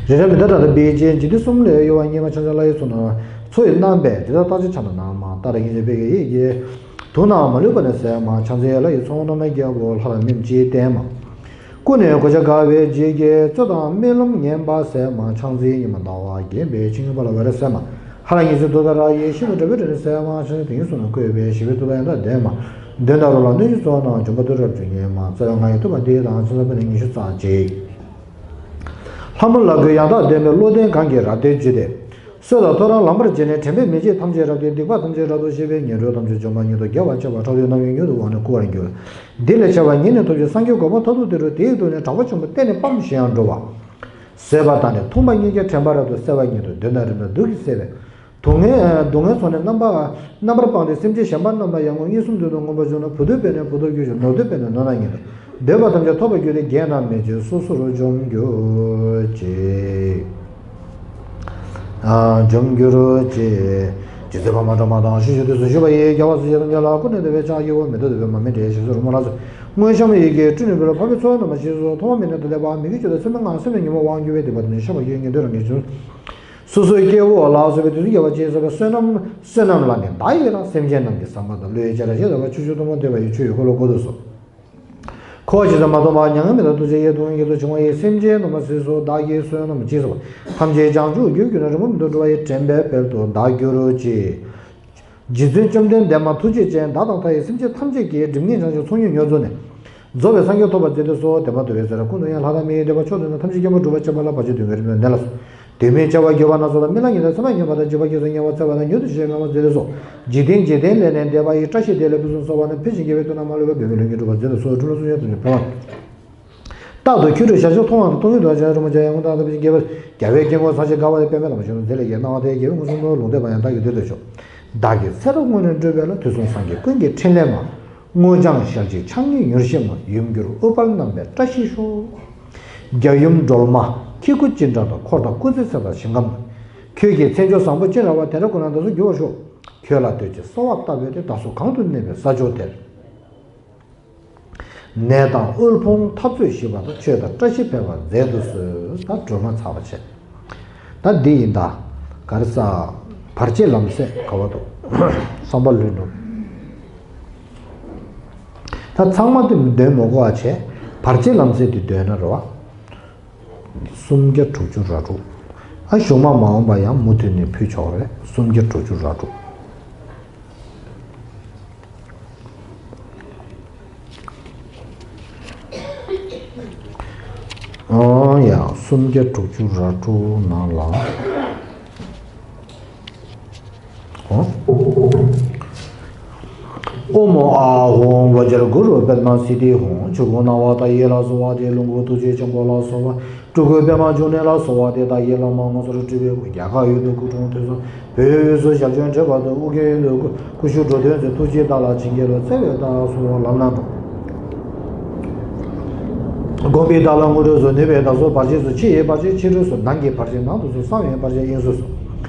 རི་རབ་མི་ཏྲ་ཏྲ་བིས་ཀྱི་འཇིག་རྟེན་གསུམ་ལས་གཡོ་བ་ཉིད་མ། ཕྱག་འཚལ་ལྷ་ཡི་ཚོགས་རྣམས་མཚོ་ཡི་རྣམ་པའི་དེ་དག་རྟག་ཅིང་འཆར་ནི་རྣམས་མ། ཏཱ་ར་གིང་ཆེན་དཔལ་གྱི་ཡིད་ཀྱིས། དུག་རྣམས་མ་ལུས་པ་ནི་སེལ་མ། ཕྱག་འཚལ་ལྷ་ཡི་ཚོགས་རྣམས་རྒྱལ་པོ་ལྷ་དང་མིའམ་ཅི་བསྟན་མ། སྐུ་ནི་གོ་ཆ་དགའ་བའི་འཇིགས་ཀྱིས་རྩོད་དང་རྨི་ལམ་ངན་པ་སེལ་མ། ཕྱག་འཚལ་ཉི་མ་ཟླ་བ་རྒྱས་པའི་ཆིངས་ཡོད་དཔལ་ལ་འོད་རབ་གསལ་མ། ཧ་ལ་ཉི་ཟེར་དུག་དང་ར་ཡིས་ཤིན་ཏུ་དྲག་པོའི་དགྲ་ནི་སེལ་མ། ཕྱག་འཚལ་དེ་ཉིད་གསུམ་ལ་བསྐོར་བའི་ཞི་བའི་ཏུ་ཏྲ་ཡང་དག་ལྡན་མ། གདོན་དང་རོ་ལངས་གནོད་སྦྱིན་ཚོགས་རྣམས་འཇོམས་པ་ཏུ་རེ་རབ་ཏུ་མཉེས་མ། རྩ་བའི་སྔགས་ཡི་ཐུབ་པ་འདི་དང་ཕྱག་འཚལ་ཕ་ནི་ཉི་ཤུ་རྩ་གཅིག་ལྷ་མོ་ལ་གུས་ཡང་དག་ལྡན་པའི་བློ་ལྡན་གང་གིས་རབ་བརྟན་བརྒྱུད་དེ། སྲོད་དང་ཐོ་རངས་ལངས་པར་བྱས་ནས་དྲན་པས་མི་ཕྱེད་ཐམས་ཅད་རབ་སྟེར། སྡིག་པ་ཐམས་ཅད་རབ་ཏུ་ཞི་བའི་ངན་འགྲོ་དམ་ཆོས་འཇོམས་པ་ཉིད་དུ་རྒྱལ་བར་གཤེགས་པ། ཕྲག་དོག་རྣམ་གཡེང་མྱུར་དུ་འོངས་ནས་བསྐུལ་བར་འགྱུར། འདི་ལས་ཆེ་བ་ཉིད་ནི་ཐོབ་ཕྱིར་སངས་རྒྱས་གོ་འཕང་མཐར་ཐུག་དེ་འགྲོ། དེ་ཡི་དུས་ནས་དྲག་པོ་ཆེན་པོ་བསྟན་ནས་ཕམ་ཞིང་ཡང་འགྲོ་བ། བཟོད་པ་དང་ནི་མཐུན་པ་གཉིས་ཀྱི་དྲན་པ་རབ་ཏུ་གསལ་བ་ཉིད་དུ། གདོན་དང་རིམས་དང་དུག་གིས་བསད་པའི། སྡུག་བསྔལ་སྡུག་བསྔལ་ཚོགས་ནི་རྣམ་པ་རྣམ་པར་སྤངས་ཏེ། སེམས་ཅན་གཞན་པ་རྣམས་ལ་ཡང་ངོ་། མངོན་སུམ་དུ་མངོན་པར་བརྗོད་ན། བུ་འདོད་པས་ནི་བུ་ལྟར་འགྱུར་ཞིང་། ནོར་འདོད་པས་ནི་ནོར་ལྟར་ཉིད་དུ། འདོད་པ་ཐམས་ཅད་ཐོབ་པར་འགྱུར་ཏེ། རྒྱན་རྣམས་མེད་ཅིང་སོ་སོར་འཇོམས་གྱུར་ཅིག་ཨ་འཇོམས་གྱུར་ཅིག་རྗེ་བཙུན་འཕགས་མ་སྒྲོལ་མ་དང་། ཕྱོགས་བཅུའི་དུས་གསུམ་བཞུགས་པ་ཡི། རྒྱལ་བ་སྲས་བཅས་ཐམས་ཅད་ལ། སྐུ་ནི་བདེ་བའི་ཕྱག་བགྱིའོ། མི་འདོད་འདོད་པའི་མར་མེ་དྲི་ཡི་ཞལ་ཟས་རོལ་མོ་ལ་སོགས། དངོས་བཤམས་ཡི་གེ་སྤྲིན་ནི་འབུལ། འཕགས་པའི་ཚོགས་རྣམས་ཞེས་སོགས། ཐོག་མ་མེད་ནས་ཐ་དད་པ། མི་དགེ་བཅུ་དང་མཚམས་མེད་སྔགས། སེམས་ནི་ཉོན་མོངས་དབང་གྱུར་པའི། སྡིག་པ་ཐམས་ཅད་བཤགས་པར་བགྱི། ངན་འགྲོའི་རང་བཞིན་ཚུལ། སོ་སོའི་སྐྱེ་བོ་ལ་སོགས་པའི་དུས་གསུམ་རྒྱལ་བ་ཅན་བསོད་ནམས། བསོད་ནམས་ལ་ནི་བདག་ཡི་རང་། སེམས་ཅན་རྣམས་ཀྱི་བསམ་པ་དང་། བློ་ཡི་བྱ་བྲལ་ཞེས་བྱ་བ། ཆོས་སྐུ་ཐུན་མོང་བསྟན་པ་ཡི། ཆོས་ཡི་འཁོར་ལོ་བསྐོར་དུ་གསོལ། འཁོར་བ་ཇི་ཙམ་མ་སྟོངས་པ། མྱ་ངན་མི་འདའ་ཐུགས་རྗེ་ཡིས། སྡུག་བསྔལ་གྱི་ཚོགས་འཆིང་བ་ཡི། སེམས་ཅན་རྣམས་ལ་གཟིགས་སོ་བདག་གིས། བསོད་ནམས་ཅི་བསགས་པ་ཐམས་ཅད་བྱང་ཆུབ་རྒྱུར་གྱུར་ནས། རིང་པོར་མི་འདོར་འགྲོ་བ་ཡི། དྲན་པས་འཕེལ་དུ་བདག་འགྱུར་ཅིག་རྗེ་བཙུན་བཅོམ་ལྡན་འདས་མ་ཐུགས་རྗེ་ཅན། བདག་དང་མཐའ་ཡས་སེམས་ཅན་ཐམས་ཅད་ཀྱི། སྒྲིབ་གཉིས་བྱང་ཞིང་ཚོགས་གཉིས་མྱུར་རྫོགས་ནས། རྫོགས་པའི་སངས་རྒྱས་ཐོབ་པར་མཛད་དུ་གསོལ། བདེན་པ་འདུལ་བའི་ཚེ་རབས་ཀུན་ཏུ་ཡང་། ལྷ་དང་མིའི་འདོད་པ་མཆོག་ཐོབ་ནས། ཐམས་ཅད་མཁྱེན་པར་གྲུབ་པར་བྱེད་པ་ལ། བར་ཆད་སྡུག་བསྔལ་རིམ་གྲོ་ནད་ལ་སོགས། དུས་མིན་བྱ་བ་འགྱུར་བ་སྣ་ཚོགས་དང་། རྨི་ལམ་ཉིད་དང་མཚན་མ་ཉམས་པ་དང་། འཇིགས་པ་སྐྱེ་སོགས་ཉེ་བར་འཚེ་བ་དང་། མྱུར་དུ་ཤི་ཞིང་ངན་པར་འཛིན་ལས་སོགས། འཇིག་རྟེན་འཇིག་རྟེན་ལས་ནི་འདས་པ་ཡི། བཀྲ་ཤིས་བདེ་ལེགས་ཕུན་སུམ་ཚོགས་པ་རྣམས། ཕུལ་ཞིང་དགེ་བའི་དོན་རྣམས་མ་ལུས་པ། འབད་མེད་ལྷུན་གྱིས་གྲུབ་པར་མཛད་དུ་གསོལ། འཁྲུལ་སྣང་གསུམ་ཡང་དུ་མི་འཕང་བ། རྟག་ཏུ་ཁྱོད་རིག་ཞལ་ཕྱོགས་མཐོང་བ་དང་། སྟོང་ཉིད་རྡོ་རྗེ་འཆང་རིན་པོ་ཆེ་ཡང་། ཀུན་བདག་ལྟ་བུ་ཞིག་དགྱེས་པ། རྒྱལ་བའི་དཀྱིལ་འཁོར་ཚངས་ཞིང་དགའ་བ་དེར། པདྨའི་ལྷ་མོ་ཞལ་ནས་འདི་ལས་སྐྱེས། སྣང་བ་མཐའ་ཡས་རྒྱལ་པོའི་ངོ་སྲུང་དུ། ལུང་བསྟན་པ་ཡང་བདག་གིས་བདེ་ལྡན་ཤོག་བདག་གི་ཚེ་རབས་སྔོན་ནས་བསྒྲུབས་པའི་ལ། དུས་གསུམ་སངས་རྒྱས་ཀུན་གྱི་ཕྲིན་ལས་མ། སྔོ་ལྗང་ཞལ་གཅིག་ཕྱག་གཉིས་མྱུར་ཞི་མ། ཡུམ་གྱུར་ཨུཏྤལ་བསྣམས་པའི་བཀྲ་ཤིས་ཤོག་རྒྱལ་ཡུམ་སྒྲོལ་མ་ཁྱེད་སྐུ་ཅི་འདྲ་དང་། འཁོར་དང་སྐུ་ཚེའི་ཚད་དང་ཞིང་ཁམས་དང་། ཁྱོད་ཀྱི་མཚན་མཆོག་བཟང་པོ་ཅི་འདྲ་བ། དེ་འདྲ་ཀུན་ལ་བདག་སོགས་འགྱུར་བར་ཤོག་ཁྱོད་ལ་བསྟོད་ཅིང་གསོལ་བ་བཏབ་པས་ཏེ། བདག་སོགས་གང་དུ་གནས་པའི་ས་ཕྱོགས་དེར། ནད་དང་དབུལ་ཕོངས་འཐབ་རྩོད་ཞི་བ་དང་། ཆོས་དང་བཀྲ་ཤིས་འཕེལ་བར་མཛད་དུ་གསོལ། ད་སྒྲོལ་མ་ཚར་བ་བྱས། ད་འདི་ཡིན་ད། ག་རེ་ཟ། བར་ཆད་ལམ་སེལ་ག་བ་འདུག་བསམ་པ་ལྷོད་འགྲོ། ད་ཚང་མ་དེ་འདོན་མི་དགོས་པ་བྱས། བར་ཆད་ལམ་སེལ་དེ་འདོན་ན་རེད་བ། སུམ་བརྒྱ་དྲུག་ཅུ་རེ་དྲུག་ཨ་གཞུག་མ་མ་འོངས་པ་ཡང་མུ་མཐུད་ནས་ཕུལ་ཆོག་རེད། སུམ་བརྒྱ་དྲུག་ཅུ་རེ་དྲུག་ཨང་ཡ། སུམ་བརྒྱ་དྲུག་ཅུ་རེ་དྲུག་ནང་ལ། ཨོ། ཨོཾ་ཨཱཿཧཱུྃ་བཛྲ་གུ་རུ་པདྨ་སིདྡྷི་ཧཱུྃ། ཆོས་སྐུ་སྣང་བ་མཐའ་ཡས་ལ་གསོལ་བ་འདེབས། ལོངས་སྐུ་ཐུགས་རྗེ་ཆེན་པོ་ལ་གསོལ་བ། སྤྲུལ་སྐུ་པདྨ་འབྱུང་གནས་ལ་གསོལ་བ་འདེབས། བདག་གི་བླ་མ་ངོ་མཚར་སྤྲུལ་པའི་སྐུ། རྒྱ་གར་ཡུལ་དུ་སྐུ་འཁྲུངས་དུས་གསུམ། བོད་ཡུལ་དབུས་སུ་ཞལ་བྱོན་འཕྲད་བར་དུ། ཨོ་རྒྱན་ཡུལ་དུ་སྐུ་སྐུ་བཞུགས་འགྲོ་དོན་མཛད། ཐུགས་རྗེས་བདག་ལ་བྱིན་གྱིས་རློབས། བརྩེ་བས་བདག་གསོལ་བ་ལམ་སྣ་དྲོངས། དགོངས་པས་བདག་ལ་དངོས་གྲུབ་སྩོལ། ནུས་པས་བདག་སོགས་བར་ཆད་སོལ། ཕྱི་ཡི་བར་ཆད་ཕྱི་རོལ་སོལ། ནང་གི་བར་ཆད་ནང་དུ་སོལ། གསང་བའི་བར་ཆད་དབྱིངས་སུ་སོལ།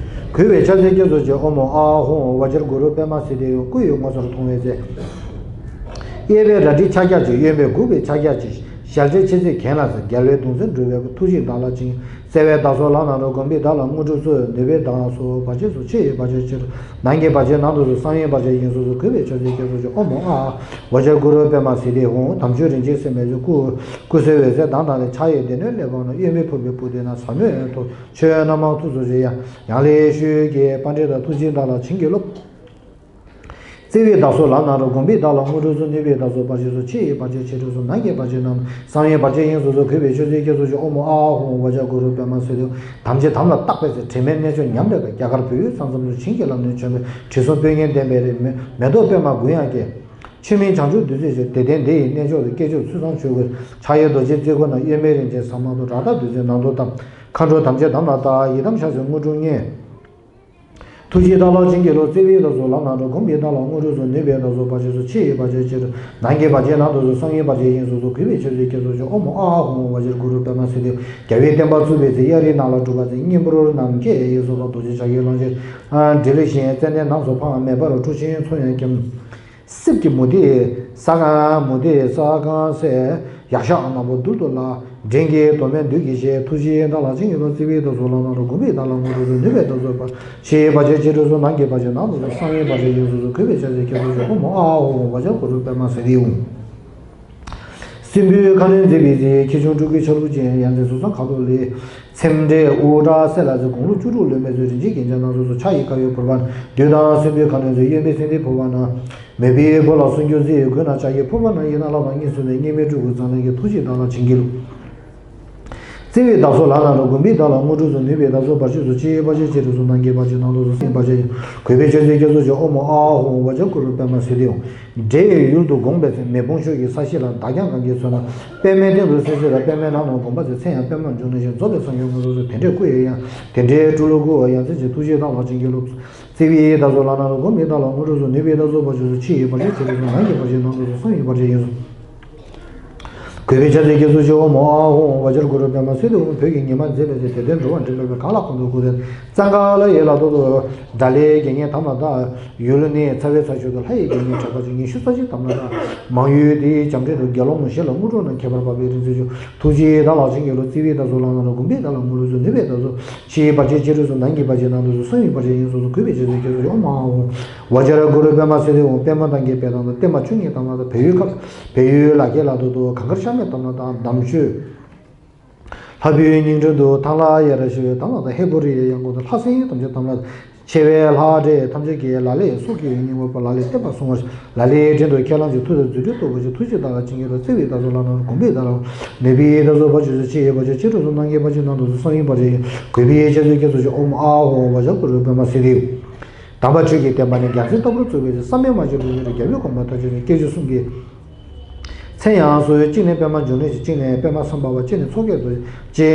གུས་པས་ཕྱག་འཚལ་སྐྱབས་སུ་མཆི། ཨོཾ་ཨཱཿཧཱུྃ་བཛྲ་གུ་རུ་པདྨ་སིདྡྷི་ཧཱུྃ། སྐུ་ཡི་ངོ་མཚར་མཐོང་བའི་ཚེ། གཡས་པས་རལ་གྲི་ཕྱག་རྒྱ་བཅིངས། གཡོན་པས་འགུགས་པའི་ཕྱག་རྒྱ་བཅིངས། ཞལ་ཕྱེ་མཆེ་གཙིགས་གྱེན་ལ་གཟིགས། རྒྱལ་བའི་གདུང་སེམས་སྒྲོལ་བའི་སྐུ། ཐུགས་རྗེས་བདག་ལ་བྱིན། བརྩེ་བས་བདག་སོགས་ལམ་སྣ་དྲོངས། དགོངས་པས་བདག་ལ་དངོས་གྲུབ་སྩོལ། ནུས་པས་བདག་སོགས་བར་ཆད་སོལ། ཕྱི་ཡི་བར་ཆད་ཕྱི་རོལ། ནང་གི་བར་ཆད་ནང་དུ་སོལ། གསང་བའི་བར་ཆད་དབྱིངས་སུ་སོལ། གུས་པས་ཕྱག་འཚལ་སྐྱབས་སུ་མཆི། ཨོཾ་ཨཱཿཧཱུྃ་བཛྲ་གུ་རུ་པདྨ་སིདྡྷི་ཧཱུྃ། དམ་ཆོས་རིན་ཆེན་སེམས་དཔའི་སྐུ། སྐུ་གསལ་འོད་ཟེར་མདངས་དང་ལྡན། ཕྱག་གཡས་སྡེ་སྣོད་ཀླད་པ་ན། གཡོན་པས་ཕུར་པའི་པུས་མཐིལ་ན། ཟབ་མོའི་ཐུགས་མཆོག་རྣམ་མང་ཐུགས་སུ་ཆུད། ཡང་ཡང་ལེ་ཤོད་ཀྱི་པཎ་ཌི་ཏ། ཐུགས་རྗེས་བདག་ལ་བྱིན་གྱིས་རློབས། བརྩེ་བའི་བདག་སོགས་ལག་ན་རོ། དགོངས་པའི་བདག་ལ་དངོས་གྲུབ་སྩོལ། ནུས་པའི་བདག་སོགས་བར་ཆད་སོལ། ཆེ་ཡི་བར་ཆད་ཆེ་གྲུབ་སོལ། ནང་གི་བར་ཆད་ནང་དུ། གསང་བའི་བར་ཆད་དབྱིངས་སུ་སོལ། གུས་པས་མཆོད་ཚིག་སྐྱབས་སུ་མཆི། ཨོཾ་ཨཱཿཧཱུྃ་བཛྲ་གུ་རུ་པདྨ་སིདྡྷི་ཧཱུྃ། དམ་བཅའ་དམ་ལ་བཏགས་པའི་ཚེ། དྲི་མེད་གནས་མཆོག་ཉམས་བགྲོད་པ། རྒྱ་གར་བོད་ཡུལ་ས་མཚམས་སུ། བྱིན་གྱིས་བརླབས་ནས་བྱོན་པའི། དྲི་བསུང་སྤོས་ངད་ལྡན་པའི་རི། མེ་མེ་ཏོག་པདྨ་དགུན་ཡང་སྐྱེ། ཆོས་མིན་བྱང་ཆུབ་བདུད་རྩིའི་ཆུ། དད་ལྡན་དེ་ཡི་གནས་མཆོག་ཏུ། སྐྱེ་མཆོག་ཚུལ་བཟང་ཆོས་སྐུ། ཕྱག་གཡས་རྡོ་རྗེ་རྩེ་དགུ་ན། གཡོན་མའི་རིན་ཆེན་ཟ་མ་ཏོག། རཀྟ་བདུད་རྩིས་ནང་དུ་བསྡམས། མཁའ་འགྲོ་དམ་བཅས་དམ་ལ་བཏགས། ཡི་དམ་ཕྱག་འཚལ་དངོས་གྲུབ་བརྙེས། ཐུགས་རྗེའི་བདག་ལ་བྱིན་གྱིས་རློབས། བརྩེ་བའི་བདག་སོགས་ལག་ན་རོ། དགོངས་པའི་བདག་ལ་དངོས་གྲུབ་སྩོལ། ནུས་པའི་བདག་སོགས་བར་ཆད་སོལ། ཆེ་ཡི་བར་ཆད་ཆེ་གྲུབ། ནང་གི་བར་ཆད་ནང་དུ་སོལ། གསང་བའི་བར་ཆད་དབྱིངས་སུ་སོལ། གུས་པས་མཆོད་ཚིག་སྐྱབས་སུ་མཆི། ཨོཾ་ཨཱཿཧཱུྃ་བཛྲ་གུ་རུ་པདྨ་སིདྡྷི་ཧཱུྃ། རྒྱལ་བའི་བསྟན་པ་བཙུགས་པའི་ཚེ། གཡའ་རིའི་ནགས་ལ་སྒྲུབ་པ་མཛད། སྙིང་པོར་ནམ་མཁའི་དབྱིངས་སུ་འཕགས། རྡོ་རྗེ་འཆང་གི་གླང་ཆེན་འབྲི་ལེགས་བཞིན། ཙན་དན་རྣམས་སུ་འཕངས་མེ་འབར་འཁྲུགས་ཤིང་མཚོ་ཡང་སྐེམ། གསེར་གྱི་མུ་ཏིག་ས་གང་མུ་ཏིག་ས་གང་སེ། ཡག་ཤག་སྣ་བོ་རྡུལ་དུ་བརླག། འགྲན་གྱི་དོ་མེད་བདུད་ཀྱི་གཤེད། ཐུགས་རྗེའི་བདག་ལ་བྱིན་གྱིས་རློབས། བརྩེ་བའི་བདག་སོགས་ལག་ན་རོ། དགོངས་པའི་བདག་ལ་དངོས་གྲུབ་སྩོལ། ནུས་པའི་བདག་སོགས་བར། ཆེ་ཡི་བར་ཆད་ཆེ་གྲུབ་སོལ། ནང་གི་བར་ཆད་ནང་དུ་སོལ། གསང་བའི་བར་ཆད་དབྱིངས་སུ་སོལ། གུས་པས་ཕྱག་འཚལ་སྐྱབས་སུ་མཆི། ཨོཾ་ཨཱཿཧཱུྃ་བཛྲ་གུ་རུ་པདྨ་སིདྡྷི་ཧཱུྃ། སྲིན་པོའི་ཁ་གནོན་མཛད་པའི་ཚེ། ཁྱེའུ་ཆུང་སྤྲུལ་སྐུའི་ཆ་ལུགས་ཅན། ཡ་མཚན་གཟུགས་བཟང་ཁ་དོག་ལེགས། ཚེམས་འབྲས་དབུ་སྐྲ་སེར་ལ་མཛེས། དགུང་ལོ་བཅུ་དྲུག་ལོན་པའི་ཚེ། རིན་ཆེན་རྒྱན་ཆ་སྣ་ཚོགས་སོལ། ཕྱག་གཡས་དཀར་ཡོལ་ཕུར་པ་ན། བདུད་དང་སྲིན་པོའི་ཁ་གནོན་མཛད། གཡོན་པས་སེང་ལྡེང་ཕུར་པ་ན། མོས་པའི་བུ་ལ་སྲུང་སྐྱོབ་མཛད། མགུལ་ན་ལྕགས་ཀྱི་ཕུར་པ་ན། གཡས་ན་ལྷ་དང་གཉིས་སུ་མེད། གཉེར་མའི་སྤྲུལ་སྐུ་མཛངས་བླུན་གྱི། ཐུགས་རྗེའི་བདག་ལ་བྱིན་གྱིས་རློབས། བརྩེ་བའི་བདག་སོགས་ལག་ན་རོ། དགོངས་པའི་བདག་ལ་དངོས་གྲུབ་སྩོལ། ནུས་པའི་བདག་སོགས་བར་ཆད་སོལ། ཆེ་ཡི་བར་ཆད་ཆེ་གྲུབ་སོལ། ནང་གི་བར་ཆད་ནང་དུ་སོལ། གསང་བའི་བར་ཆད་ཡིན། གུས་པས་ཕྱག་འཚལ་སྐྱབས་སུ་མཆི། ཨོཾ་ཨཱཿཧཱུྃ་བཛྲ་གུ་རུ་པདྨ་སིདྡྷི་ཧཱུྃ། འདྲེ་ཡི་ཡུལ་དུ་དགོངས་པའི་ཚེ། མེ་དཔུང་ཤོད་ཀྱི་ས་གཞི་ལ། མདའ་རྒྱང་གང་གི་མཚོན་ན། པདྨའི་སྟེང་དུ་སྲིད་རྩེ་ལ། པདྨའི་ནང་ན་དགོངས་པའི་ཚེ། མཚན་ཡང་པདྨ་འབྱུང་གནས་ཤིང་། རྫོགས་པའི་སངས་རྒྱས་དངོས་གྲུབ་སྩོལ། དེ་འདྲའི་སྐུ་ཡི་ཡང་། དེ་འདྲའི་སྤྲུལ་སྐུ་ཡ་མཚན་ཆེ། ཐུགས་རྗེའི་བདག་ལ་བྱིན་གྱིས་རློབས། བརྩེ་བའི་བདག་སོགས་ལག་ན་རོ། དགོངས་པའི་བདག་ལ་དངོས་གྲུབ་སྩོལ། ནུས་པའི་བདག་སོགས་བར་ཆད་སོལ། ཆེ་ཡི་བར་ཆད་ཆེ་གྲུབ་སོལ། ནང་གི་བར་ཆད་ནང་དུ་སོལ། གསང་བའི་བར་ཆད་ཡིན་སོལ། གུས་པས་ཕྱག་འཚལ་སྐྱབས་སུ་མཆི། ཨོཾ་ཨཱཿཧཱུྃ་བཛྲ་གུ་རུ་པདྨ་སིདྡྷི་ཧཱུྃ། བོད་ཀྱི་ཉི་མ་མཛད་པའི་ཚེ། དད་ལྡན་འགྲོ་བ་འདྲེན་པའི་བར། གང་ལ་གང་འདུལ་སྐུ་ཚེ། བཙན་མཁར་ལ་ཡི་ལ་ཐོག་ཏུ། དགྲ་ལྷའི་དགེ་བསྙེན་དམ་ལ་བཏགས། ཡུལ་ནི་ཚ་བའི་ཚ་ཤོད་དུ། ལྷ་ཡི་དགེ་བསྙེན་དྲེགས་པ་ཅན། ཉི་ཤུ་རྩ་གཅིག་དམ་ལ་བཏགས། མང་ཡུལ་དེའི་བྱམས་སྤྲིན་དུ། དགེ་སློང་བཞི་ལ་དངོས་གྲུབ་གནང་། ཁྱད་པར་འཕགས་པའི་རིག་འཛིན་མཆོག། ཐུགས་རྗེའི་བདག་ལ་བྱིན་གྱིས་རློབས། བརྩེ་བའི་བདག་སོགས་ལག་ན་རོ། དགོངས་པའི་བདག་ལ་དངོས་གྲུབ་སྩོལ། ནུས་པའི་བདག་སོགས། ཆེ་ཡི་བར་ཆད་ཆེ་གྲུབ་སོལ། ནང་གི་བར་ཆད་ནང་དུ་སོལ། གསང་བའི་བར་ཆད་ཡིན་སོལ། གུས་པས་ཕྱག་འཚལ་སྐྱབས་སུ་མཆི། ཨོཾ་ཨཱཿཧཱུྃ་བཛྲ་གུ་རུ་པདྨ་སིདྡྷི་ཧཱུྃ། པདྨ་ཏང་གའི་པད་དང་། བསྟན་པ་ཆོས་ཉིད་དམ་ལ་བཏགས། བོད་ཡུལ་ཁ། བོད་ཡུལ་ལ་ཁའི་ལ་དོག་ཏུ། གངས་དཀར་གཤམ་མེད་དམ་ལ་བཏགས། འདམ་ཤོད་ལྷ་བུའི་སྙིང་དྲུང་དུ། ཐང་ལྷ་ཡ་ར་ཤི་ཡི་དམ་ལ་བཏགས། ཧེ་བུ་རི་ཡའི་ཡང་གོང་དུ། ལྷ་སྲིན་ཐམས་ཅད་དམ་ལ། ཆེ་བའི་ལྷ་འདྲེ་ཐམས་ཅད་ཀྱིས། ལ་ལས་སྲོག་གི་སྙིང་པོ་པ། ལ་ལས་བསྟན་པ་སྲུང་བར། ལ་ལས་བྲན་དུ་ཁས་བླངས་ཀྱི། མཐུ་དང་རྫུ་འཕྲུལ་སྟོབས་པོ་ཆེ། ཐུགས་རྗེའི་བདག་ལ་བྱིན་གྱིས་རློབས། བརྩེ་བའི་བདག་སོགས་ལག་ན་རོ། དགོངས་པའི་བདག་ལ། ནུས་པའི་བདག་སོགས་བར་ཆད་སོལ། ཆེ་ཡི་བར་ཆད་ཆེ་གྲུབ་སོལ། ནང་གི་བར་ཆད་ནང་དུ་སོལ། གསང་བའི་བར་ཆད་ཡིན། གུས་པས་ཕྱག་འཚལ་སྐྱབས་སུ་མཆི། ཨོཾ་ཨཱཿཧཱུྃ་བཛྲ་གུ་རུ་པདྨ་སིདྡྷི་ཧཱུྃ། དམ་པ་ཆོས་ཀྱི་བསྟན་པ་ནི། རྒྱལ་མཚན་ལྟ་བུར་བཙུགས་པའི་ཚེ། བསམ་ཡས་མ་བྱོན་ལུགས་ཡིན་རུང་། རྒྱལ་པོའི་དགོངས་པ་མཐར་ཕྱིན་ནས། སྐྱེ་མཆོག་གསུམ་གྱི་མཚན་ཡང་གསོལ། གཅིག་ནི་པདྨ་འབྱུང་གནས་ཤིང་། གཅིག་ནི་པདྨ་སམྦྷ་ཝ། གཅིག་ནི་མཚོ་སྐྱེས་རྡོ་རྗེ། གཅིག་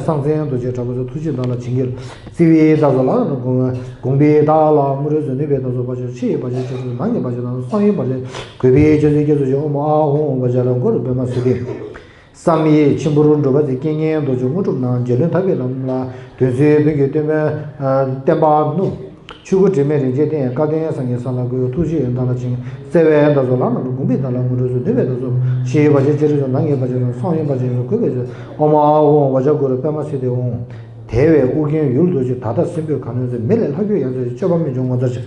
གསང་མཚན་རྡོ་རྗེ་དྲག་པོ་སོལ། ཐུགས་རྗེའི་བདག་ལ་བྱིན་གྱིས་རློབས། བརྩེ་བའི་བདག་སོགས་ལག་ན་རོ། དགོངས་པའི་བདག་ལ་དངོས་གྲུབ་སྩོལ། ནུས་པའི་བདག་སོགས་བར་ཆད་སོལ། ཆེ་ཡི་བར་ཆད་ཆེ་གྲུབ་སོལ། ནང་གི་བར་ཆད་ནང་དུ་སོལ། གསང་བའི་བར་ཆད་གུས་པས་ཕྱག་འཚལ་སྐྱབས་སུ་མཆི། ཨོཾ་ཨཱཿཧཱུྃ་བཛྲ་གུ་རུ་པདྨ་སིདྡྷི་ཧཱུྃ། བསམ་ཡས་མཆིམས་ཕུར་སྒྲུབ་པ་མཛད། རྐྱེན་ངན་གདོན་བཅོམ་དངོས་གྲུབ་གནང་། རྗེ་བློན་དག་པའི་ལམ་ལ་དོན་གཟིགས། བོན་གྱི་སྟོན་པའི་བསྟན་པ་བསྣུབས། ཆོས་སྐུ་དྲི་མེད་རིན་ཆེན་བསྟན། སྐལ་ལྡན་སངས་རྒྱས་ས་ལ་བཀོད། ཐུགས་རྗེའི་བདག་ལ་བྱིན། བརྩེ་བའི་བདག་སོགས་ལག་ན་རོ། དགོངས་པའི་བདག་ལ་དངོས་གྲུབ་སྩོལ། ནུས་པའི་བདག་སོགས། ཆེ་ཡི་བར་ཆད་ཆེ་གྲུབ་སོལ། ནང་གི་བར་ཆད་ནང་དུ་སོལ། གསང་བའི་བར་ཆད་ཡིན་སོལ། གུས་པས་ཕྱག་འཚལ། ཨོཾ་ཨཱཿཧཱུྃ་བཛྲ་གུ་རུ་པདྨ་སིདྡྷི་ཧཱུྃ། དལ་བའི་ཨུ་རྒྱན་ཡུལ་དུ་གཤེགས། ད་ལྟ་སྲིན་པོའི་ཁ་གནོན་མཛད། མི་ལས་ལྷག་གྱུར་ཡ་མཚན་ཆེ། སྤྱོད་པ་མི་འབྱུང་ངོ་མཚར་ཆེ།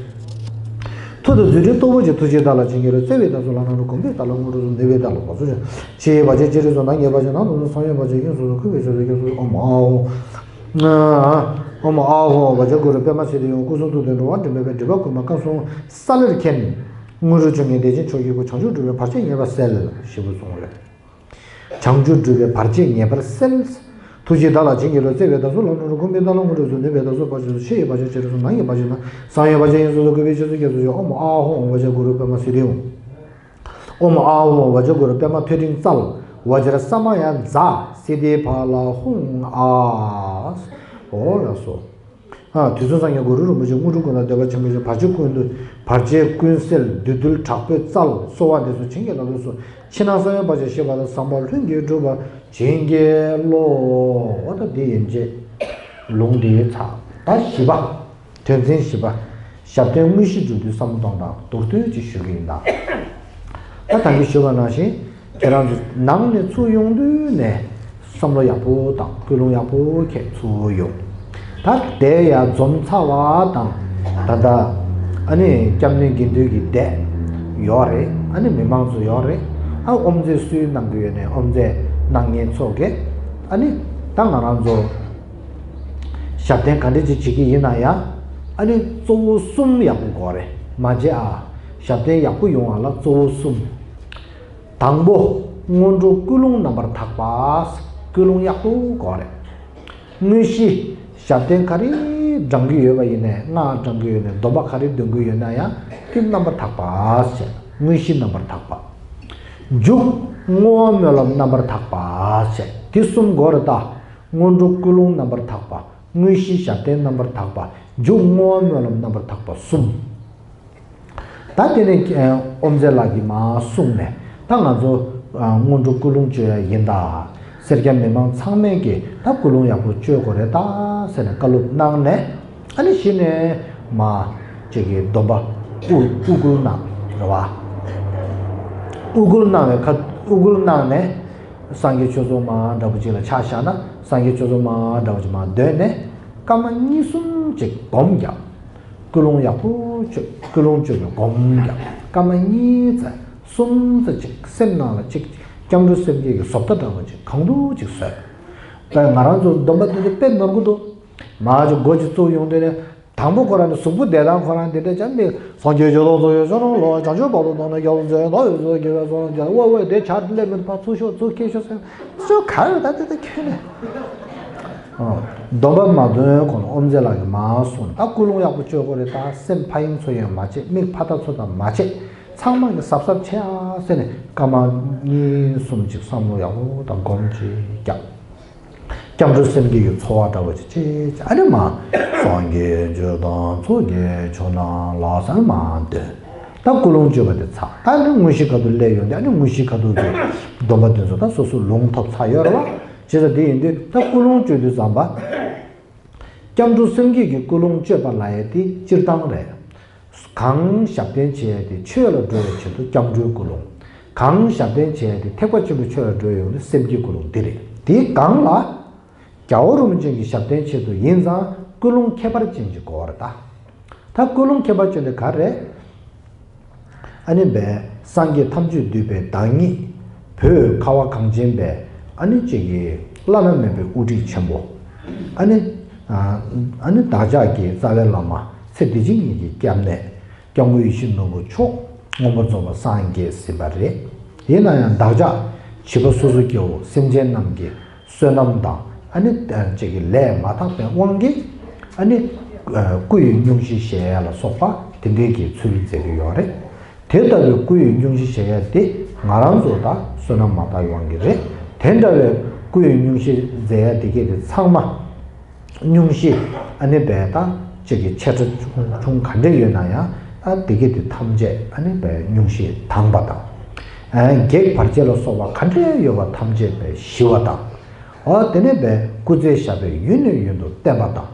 མཐུ་དང་རྫུ་འཕྲུལ་སྟོབས་པོ་ཆེ། ཐུགས་རྗེའི་བདག་ལ་བྱིན་གྱིས་རློབས། བརྩེ་བའི་བདག་སོགས་ལག་ན་རོ། དགོངས་པའི་བདག་ལ་དངོས་གྲུབ་སྩོལ། ནུས་པའི་བདག་ལ་དངོས་གྲུབ་སྩོལ། ཆེ་ཡི་བར་ཆད་ཆེ་གྲུབ་སོལ། ནང་གི་བར་ཆད་ནང་དུ་སོལ། གསང་བའི་བར་ཆད་ཡིན་སོལ། གུས་པས་ཕྱག་འཚལ་སྐྱབས་སུ་མཆི། ཨོཾ་ཨཱཿཧཱུྃ། ཨོཾ་ཨཱཿཧཱུྃ་བཛྲ་གུ་རུ་པདྨ་སིདྡྷི་ཧཱུྃ། སྐུ་གསུང་ཐུགས་ལྡན་འགྲོ་བ་འདྲེན་པའི་དཔལ། སྒྲིབ་པ་ཀུན་སྨོན་སྐལ་བཟང་སལ་ལེར་མཁྱེན། དངོས་གྲུབ་བཅུ་གཉིས་བདེ་ཆེན་མཆོག་གི་སྐུ། བྱང་ཆུབ་འགྲོ་བའི་བར་ཆད་ཉེས་པ་སེལ། ཞེས་པ་གསུངས་པ་རེད། བྱང་ཆུབ་འགྲོ་བའི་བར་ཆད་ཉེས་པ་སེལ། ཐུགས་རྗེའི་བདག་ལ་བྱིན་གྱིས་རློབས། བརྩེ་བའི་བདག་སོགས་ལག་ན་རོ། དགོངས་པའི་བདག་ལ་དངོས་གྲུབ་སྩོལ། ནུས་པའི་བདག་སོགས་བར་ཆད་སོལ། ཆེ་ཡི་བར་ཆད་ཆེ་གྲུབ་སོལ། ནང་གི་བར་ཆད་ནང་། གསང་བའི་བར་ཆད་ཡིན་སོལ། གུས་པས་ཕྱག་འཚལ་སྐྱབས་སུ་མཆི། ཨོཾ་ཨཱཿཧཱུྃ་བཛྲ་གུ་རུ་པདྨ་སིདྡྷི་ཧཱུྃ། ཨོཾ་ཨཱཿཧཱུྃ་བཛྲ་གུ་རུ་པདྨ་ཐོད་ཕྲེང་རྩལ། བཛྲ་ས་མ་ཡ་ཛཿསིདྡྷི་ཕ་ལ་ཧཱུྃ་ཨཱཿཧཱུྃ། ཨོཾ་ལགས་སོ། ཨ། དུས་གསུམ་སངས་རྒྱས་གུ་རུ་རིན་པོ་ཆེ། དངོས་གྲུབ་ཀུན་ལ་འདོད་པ་ཆེན་པོས་ཞུ། བར་ཆད་ཀུན་ཏུ། བར་ཆད་ཀུན་སེལ་བདུད་འདུལ་དྲག་པོའི་རྩལ། གསོལ་བ་འདེབས་སོ་བྱིན་གྱིས་བརླབ་ཏུ་གསོལ། ཕྱི་ནང་གསང་བའི་བར་ཆད་ཞི་བ་དང་། ཟངས་དཔལ་ལྷུན་གྱིས་གྲུབ་པ་བྱིན་གྱིས་རློབས། ད་འདི་ཡན་ཆད་ལུང་འདིའི་ཚགས་ད་བཞི་པ། དོན་ཚན་བཞི་པ། ཞབས་བརྟན་དངོས་གཞི་སྒྲུབ་དུས་བསམ་བློ་གཏོང་སྟངས། མདོར་བསྡུས་ཅིག་ཞུ་གི་ཡིན་ད། ད་ད་གིན་ཞུས་པ་ནང་བཞིན། ཁྱེད་རང་ཚོ་ནང་ནས་ཚུར་ཡོང་དུས་ནས་བསམ་བློ་ཡག་པོ་དང་ཀུན་སློང་ཡག་པོ་འཁྱེར་ཚུར་ཡོང་། ད་དེ་ཡར་འཛོམས་ཚར་བ་དང་། ད་ལྟ་ཨ་ནི་སྐྱབས་གནས་དགེ་འདུན་གྱི་སྡེ་ཡོད་རེད། ཨ་ནི་མི་མང་ཚོ་ཡོད་རེད། ཨ། དབུ་མཛད་སུས་གནང་གི་ཡོད་ནས་དབུ་མཛད་གནང་མཁན་ཚོ་གིས། ཨ་ནི་ད་ང་རང་ཚོ་ཞབས་བརྟན་ག་འདྲ་ཅིག་བྱེད་ཀྱི་ཡིན་ན་ཡང་། ཨ་ནི་གཙོ་བོ་གསུམ་ཡག་པོ་དགོས་རེད། མ་བརྗེད་ཨ། ཞབས་བརྟན་ཡག་པོ་ཡོང་བ་ལ་གཙོ་བོ་གསུམ། དང་པོ། སྔོན་འགྲོ་ཀུན་སློང་རྣམ་པར་དག་པ། ཀུན་སློང་ཡག་པོ་དགོས་རེད། དངོས་གཞི། ཞབས་བརྟན་ག་རེ་བགྲང་གི་ཡོད་པ་ཡིན་ནའི་སྔགས་བགྲང་གི་ཡོད་ནའི་སྡོམ་པ་ག་རེ་འདོན་གི་ཡོད་ན་ཡང་དེ་རྣམ་པར་དག་པ་ཟེར། དངོས་གཞི་རྣམ་པར་དག་པ། མཇུག། བསྔོ་བ་སྨོན་ལམ་རྣམ་པར་དག་པ་ཟེར། དེ་གསུམ་དགོས་རེད་ད། སྔོན་འགྲོ་ཀུན་སློང་རྣམ་པར་དག་པ། དངོས་གཞི་ཞབས་བརྟན་རྣམ་པར་དག་པ། མཇུག་བསྔོ་བ་སྨོན་ལམ་རྣམ་པར་དག་པ་གསུམ། ད་དེ་ནས་ཨོམ་རྩེ་ལགས་ཀྱིས་མར་གསུངས་ནས་ད་ང་ཚོ་སྔོན་འགྲོ་ཀུན་སློང་བཅོ་ཡ་ཡིན་ད། སེར་སྐྱ་མི་མང་ཚང་མས་ཀྱིས་ད་ཀུན་སློང་ཡག་པོ་བཅོ་དགོས་རེད་ད་ཟེར་ནས་བཀའ་སློབ་གནང་ནས། ཨ་ནི་གཞི་ནས་མ་ཅིག་གི་སྡོམ་པ་དབུ་དབུ་སྐུལ་གནང་རེད་བ། དབུ་སྐུལ་གནང་བའི་ཁ་དབུ་སྐུལ་གནང་ནས། སངས་རྒྱས་ཆོས་ཚོགས་མ་འདྲ་པོ་ཅིག་ལ་ཆ་བཞག་ན་སངས་རྒྱས་ཆོས་ཚོགས་མ་འདྲ་པོ་ཅིག་མར་འདོན་ནས་སྐར་མ་གཉིས་གསུམ་ཅིག་སྒོམ་རྒྱག་ཀུན་སློང་ཡག་པོ་བཅོས། ཀུན་སློང་བཅོས་པའི་སྒོམ་རྒྱག་སྐར་མ་གཉིས་ཙམ་གསུམ་ཙམ་ཅིག་སེམས་ནང་ལ་ཅིག་སྐྱབས་འགྲོ་སེམས་བསྐྱེད་ཀྱི་བཟོ་ལྟ་འདྲ་པོ་ཅིག་གང་འདུག་ཅིག་བཟོས། ད་ང་རང་ཚོ་སྡོམ་པ་འདི་ཚོ་དཔེ་ནོར་གི་འདུག་མ་ཅིག་སྒོ་ཅིག་བཙུགས་ཡོང་དུས་ནས། དང་པོ་ཁོ་རང་ནི་གཟུགས་པོ་བདེ་ཐང་ཁོ་རང་དེ་འདྲ་ཅང་མེད། སངས་རྒྱས་ཆོས་དང་ཚོགས་ཡོད་ཤོ་རང་ལོ་བྱང་ཆུབ་བར་དུ་བཏང་ནས་རྒྱལ་བ་མཛད་ད་ཡོད་ཚོ་དགེ་བའི་ཚོགས་རྣམས་ཀྱང་ཝེ་ཝེ་དེ་ཆར་སླེབས་མི་ཕར་ཚུར་ཤོག་ཚུར་ཁྱེར་ཤོག་ཟེར་ཚོ་ག་ཡོད་ད་དེ་ད་ཁྱོད་ནས། སྡོམ་པ་མ་འདོན་གོང་ལ་ཨོམ་རྩེ་ལགས་ཀྱིས་མར་གསུངས། ད་ཀུན་སློང་ཡག་པོ་བཅོས་དགོས་རེད་ད། སེམས་ཕ་ཡིན་ཚོ་ཡང་མ་བྱེད། མིག་ཕ་ད་ཚོ་ད་མ་བྱེད། ཚང་མ་གི་གཟབ་གཟབ་བྱེད་ཨ་ཟེར་ནས་སྐར་མ་གཉིས་གསུམ་ཅིག་བསམ་བློ་ཡག་པོ་དང་སྒོམ་ཅིག་རྒྱག་སྐྱབས་འགྲོ་སེམས་བསྐྱེད་ཀྱི་འཚོ་བ་འདྲ་བོ་ཅིག་བྱེད་ཅིག་ཨ་ནི་མ། སངས་རྒྱས་ཆོས་དང་ཚོགས་ཀྱི་མཆོག་རྣམས་ལ་ཟེར་མར་འདོན། ད་ཀུན་སློང་བཅོས་པ་དེ་ཚར། ད་ནི་དངོས་གཞི་ཁ་ཐུག་སླེབས་ཡོང་དུས་ཨ་ནི་དངོས་གཞི་ཁ་ཐུག་གི་སྡོམ་པ་དེ་ཚོ་ད་སོ་སོ་ལུང་ཐོབ་ཚར་ཡོད་རེད་བ། བྱས་ཙང་དེ་ཡིན་དུས་ད་ཀུན་སློང་བཅོས་དུས་ཙམ་པ། སྐྱབས་འགྲོ་སེམས་བསྐྱེད་ཀྱི་ཀུན་སློང་བཅོས་པ་ལབ་ཡ་དེ་སྤྱིར་བཏང་རེད། གང་ཞབས་བརྟན་བྱེད་ཡ་དེ་ཆོས་ལ་འགྲོ་བའི་ཆེད་དུ་སྐྱབས་འགྲོའི་ཀུན་སློང་། གང་ཞབས་བརྟན་བྱེད་ཡ་དེ་ཐེག་པ་ཆེན་པོའི་ཆོས་ལ་འགྲོ་བའི་ཡོང་དུས་སེམས་བསྐྱེད་ཀུན་སློང་འདི་རེད། དེའི་སྒང་ལ། རྒྱལ་བ་རིན་པོ་ཆེ་གི་ཞབས་བརྟན་ཆེད་དུ་ཡིན་ཙང་ཀུན་སློང་ཁྱད་པར་ཅན་ཅིག་དགོས་རེད་ད། ད་ཀུན་སློང་ཁྱད་པར་ཅན་དེ་ག་རེད། ཨ་ནི་པས་སངས་རྒྱས་ཐམས་ཅད་འདུས་པའི་བདག་ཉིད། བོད་ཁ་བ་གངས་ཅན་པའི་ཨ་ནི་གཅིག་གི་བླ་ན་མེད་པའི་དབུ་ཁྲིད་ཆེན་པོ། ཨ་ནི་ཨ་ནི་བདག་ཅག་གི་རྩ་བའི་བླ་མ་ཚེ་འདི་ཕྱི་གཉིས་ཀྱི་སྐྱབས་གནས་སྐྱབས་མགོན་ཡིད་བཞིན་ནོར་བུ་མཆོག་མངོན་པར་རྫོགས་པར་སངས་རྒྱས་ཟིན་པ་རེད། ཡིན་ན་ཡང་བདག་ཅག་བྱིས་པ་སོ་སོ་སྐྱེ་བོ་སེམས་ཅན་རྣམས་ཀྱི་བསོད་ནམས་དང་ཨ་ནི་ཅིག་གི་ལས་མ་དག་པའི་དབང་གིས་ཨ་ནི་སྐུ་ཡི་སྙུང་གཞི་བཞེས་ཡ་ལ་སོགས་པ་དེ་འདྲའི་གི་ཚུལ་མཛད་ཀྱི་ཡོད་རེད། དེ་ལྟ་བུའི་སྐུ་ཡི་སྙུང་གཞི་བཞེས་ཡ་དེ་ང་རང་ཚོ་ད་བསོད་ནམས་མ་དག་དབང་གིས་རེད། དེ་འདྲ་བའི་སྐུ་ཡི་སྙུང་གཞི་མཛད་ཡ་དེ་གས་དེ་ཚང་མ། སྙུང་གཞི་ཨ་ནི་བས་ད་གཅིག་གི་ཆེ་ཕྲ་ཆུང་ག་འདྲ་ཡོད་ན་ཡང་ད་དེ་གས་དེ་ཐམས་ཅད་ཨ་ནི་བས་སྙུང་གཞི་དྭངས་པ་དང་། ཨ་བགེགས་བར་ཆད་ལ་སོགས་པ་ག་འདྲ་ཡོད་པ་ཐམས་ཅད་བས་ཞི་བ་དང་། འོ་དེ་ནས་བས་སྐུ་ཚེ་ཞབས་པད་ཡུན་ནས་ཡུན་དུ་བརྟན་པ་དང་།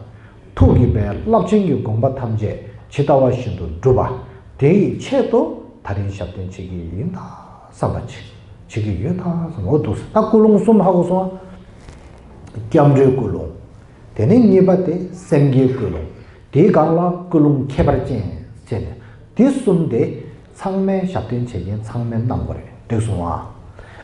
ཐུགས་ཀྱི་བས་རླབས་ཆེན་གྱི་དགོངས་པ་ཐམས་ཅད་ཇི་ལྟ་བ་བཞིན་དུ་འགྲུབ་པ། དེ་ཡི་ཆེད་དུ་ད་རིང་ཞབས་བརྟན་བྱེད་ཀྱི་ཡིན་ད་བསམ་པ་བྱེད་བྱེད་ཀྱི་ཡོད་ད་བསམ། འོ་འདུག་ད་ཀུན་སློང་གསུམ་ཧ་གོ་སོང་ཨ། སྐྱབས་འགྲོའི་ཀུན་སློང་། དེ་ནས་གཉིས་པ་དེ་སེམས་བསྐྱེད་ཀུན་སློང་། དེའི་སྒང་ལ་ཀུན་སློང་ཁྱད་པར་ཅན་བྱས་ནས་དེ་གསུམ་དེ་ཚང་མས་ཞབས་བརྟན་བྱེད་མཁན་ཚང་མས་གནང་དགོས་རེད། འགྲིག་སོང་ཨ།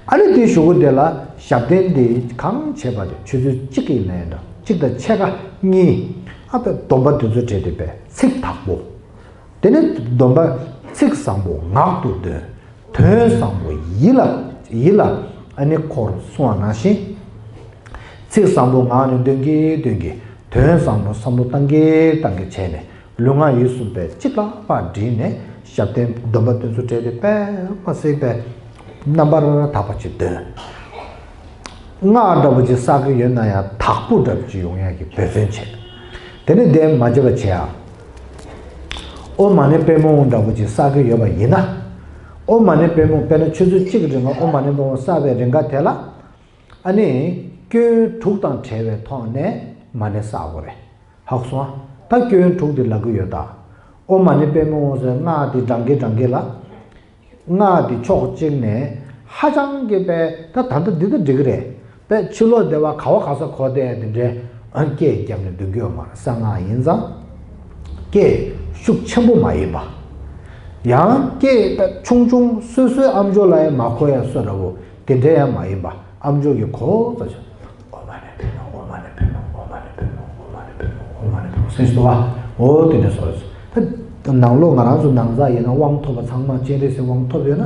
ཨ་ནི་དེ་ཞུ་གི་དེ་ལ་ཞབས་བརྟན་དེ་གང་བྱེད་པ་དེ་ཆུ་ཚོད་གཅིག་གི་ལན་འདྲ་གཅིག་དང་ཕྱེད་ཀ་གཉིས་ཨ་པའི་སྡོམ་པ་དེ་ཚོ་བྲལ་དེ་པའི་ཚིག་དག་པོ། དེ་ནས་སྡོམ་པ་ཚིག་བཟང་པོ་ངག་ཏུ་འདོན། དོན་བཟང་པོ་ཡིད་ལ་ཡིད་ལ་ཨ་ནི་འཁོར་གསུང་བ་ནང་བཞིན། ཚིག་བཟང་པོ་ངག་ནས་འདོན་གྱིན་འདོན་གྱིན་དོན་བཟང་པོ་བསམ་བློ་བཏང་གིན་བཏང་གིན་བྱས་ནས་ལུས་ངག་ཡིད་གསུམ་པས་གཅིག་ལ་ཕར་དྲིལ་ནས་ཞབས་བརྟན་སྡོམ་པ་དེ་ཚོ་བྲལ་ཏེ་པད་མ་སྲིད་པའི་རྣམ་པར་དག་པ་ཅིག་འདོན། སྔགས་འདྲ་པོ་ཅིག་བསགས་ཀྱི་ཡོད་ན་ཡང་དག་པོ་འདྲ་པོ་ཅིག་ཡོང་ཡག་གི་འབད་བརྩོན་བྱེད། དེ་ནས་དེ་མ་བརྗེད་པ་བྱེད་ཨ། ཨོཾ་མ་ཎི་པདྨེ་ཧཱུྃ་འདྲ་པོ་ཅིག་བསགས་ཀྱི་ཡོད་པ་ཡིན་ན། ཨོཾ་མ་ཎི་པདྨེ་ཧཱུྃ་དཔེར་ན་ཆུ་ཚོད་གཅིག་གི་རིང་ལ་ཨོཾ་མ་ཎི་པདྨེ་ཧཱུྃ་བསགས་པའི་རིང་ག་དེ་ལ། ཨ་ནི་སྐྱོན་དྲུག་དང་བྲལ་བའི་ཐོག་ནས་མ་ཎི་བསགས་དགོས་རེད། ཧ་གོ་སོང་ཨ། ད་སྐྱོན་དྲུག་དེ་ལབ་ཀྱི་ཡོད་ད། ཨོཾ་མ་ཎི་པདྨེ་ཧཱུྃ་ཟེར་སྔགས་དེ་བགྲང་གིན་བགྲང་གིན་ལ། སྔགས་དེ་ཕྱོགས་གཅིག་ནས་ཧ་ཅང་གི་པས་ད་ད་ལྟ་འདི་ལྟར་འགྲིག་གི་རེད། པས་ཕྱི་ལོགས་བདེ་བ་ག་བ་ག་ས་གོ་བསྡད་དེ་འདྲའི་ཨ་སྐད་བརྒྱབ་ནས་འདོན་གྱི་ཡོད་མ་རེད། གསང་སྔགས་ཡིན་ཙང་སྐད་ཤུགས་ཆེན་པོ་མ་ཡིན་པ། ཡང་སྐད་པས་ཆུང་ཆུང་སོ་སོའི་ཨམ་ཅོག་ལ་ཡང་མ་གོ་ཡ་བཟོ་འདྲ་བོ་དེ་འདྲའི་ཡང་མ་ཡིན་པ། ཨམ་ཅོག་གི་གོ་ཙམ་ཞིག་ཨོཾ་མ་ཎི་པདྨེ་ཧཱུྃ། ཨོཾ་མ་ཎི་པདྨེ་ཧཱུྃ། ཨོཾ་མ་ཎི་པདྨེ་ཧཱུྃ། ཨོཾ་མ་ཎི་པདྨེ་ཧཱུྃ། ཨོཾ་མ་ཎི་པདྨེ་ཧཱུྃ། ཟེར་ཞིག་འདུག་བ། འོ་དེ་འདྲ་བཟོ་རེད། ད་ ནང་ལོགས་ང་རང་ཚོ་ནང་ཚགས་ཡིན་ན་དབང་ཐོབ་པ་ཚང་མ་སྤྱན་རས་གཟིགས་དབང་ཐོབ་ཡོད་ན།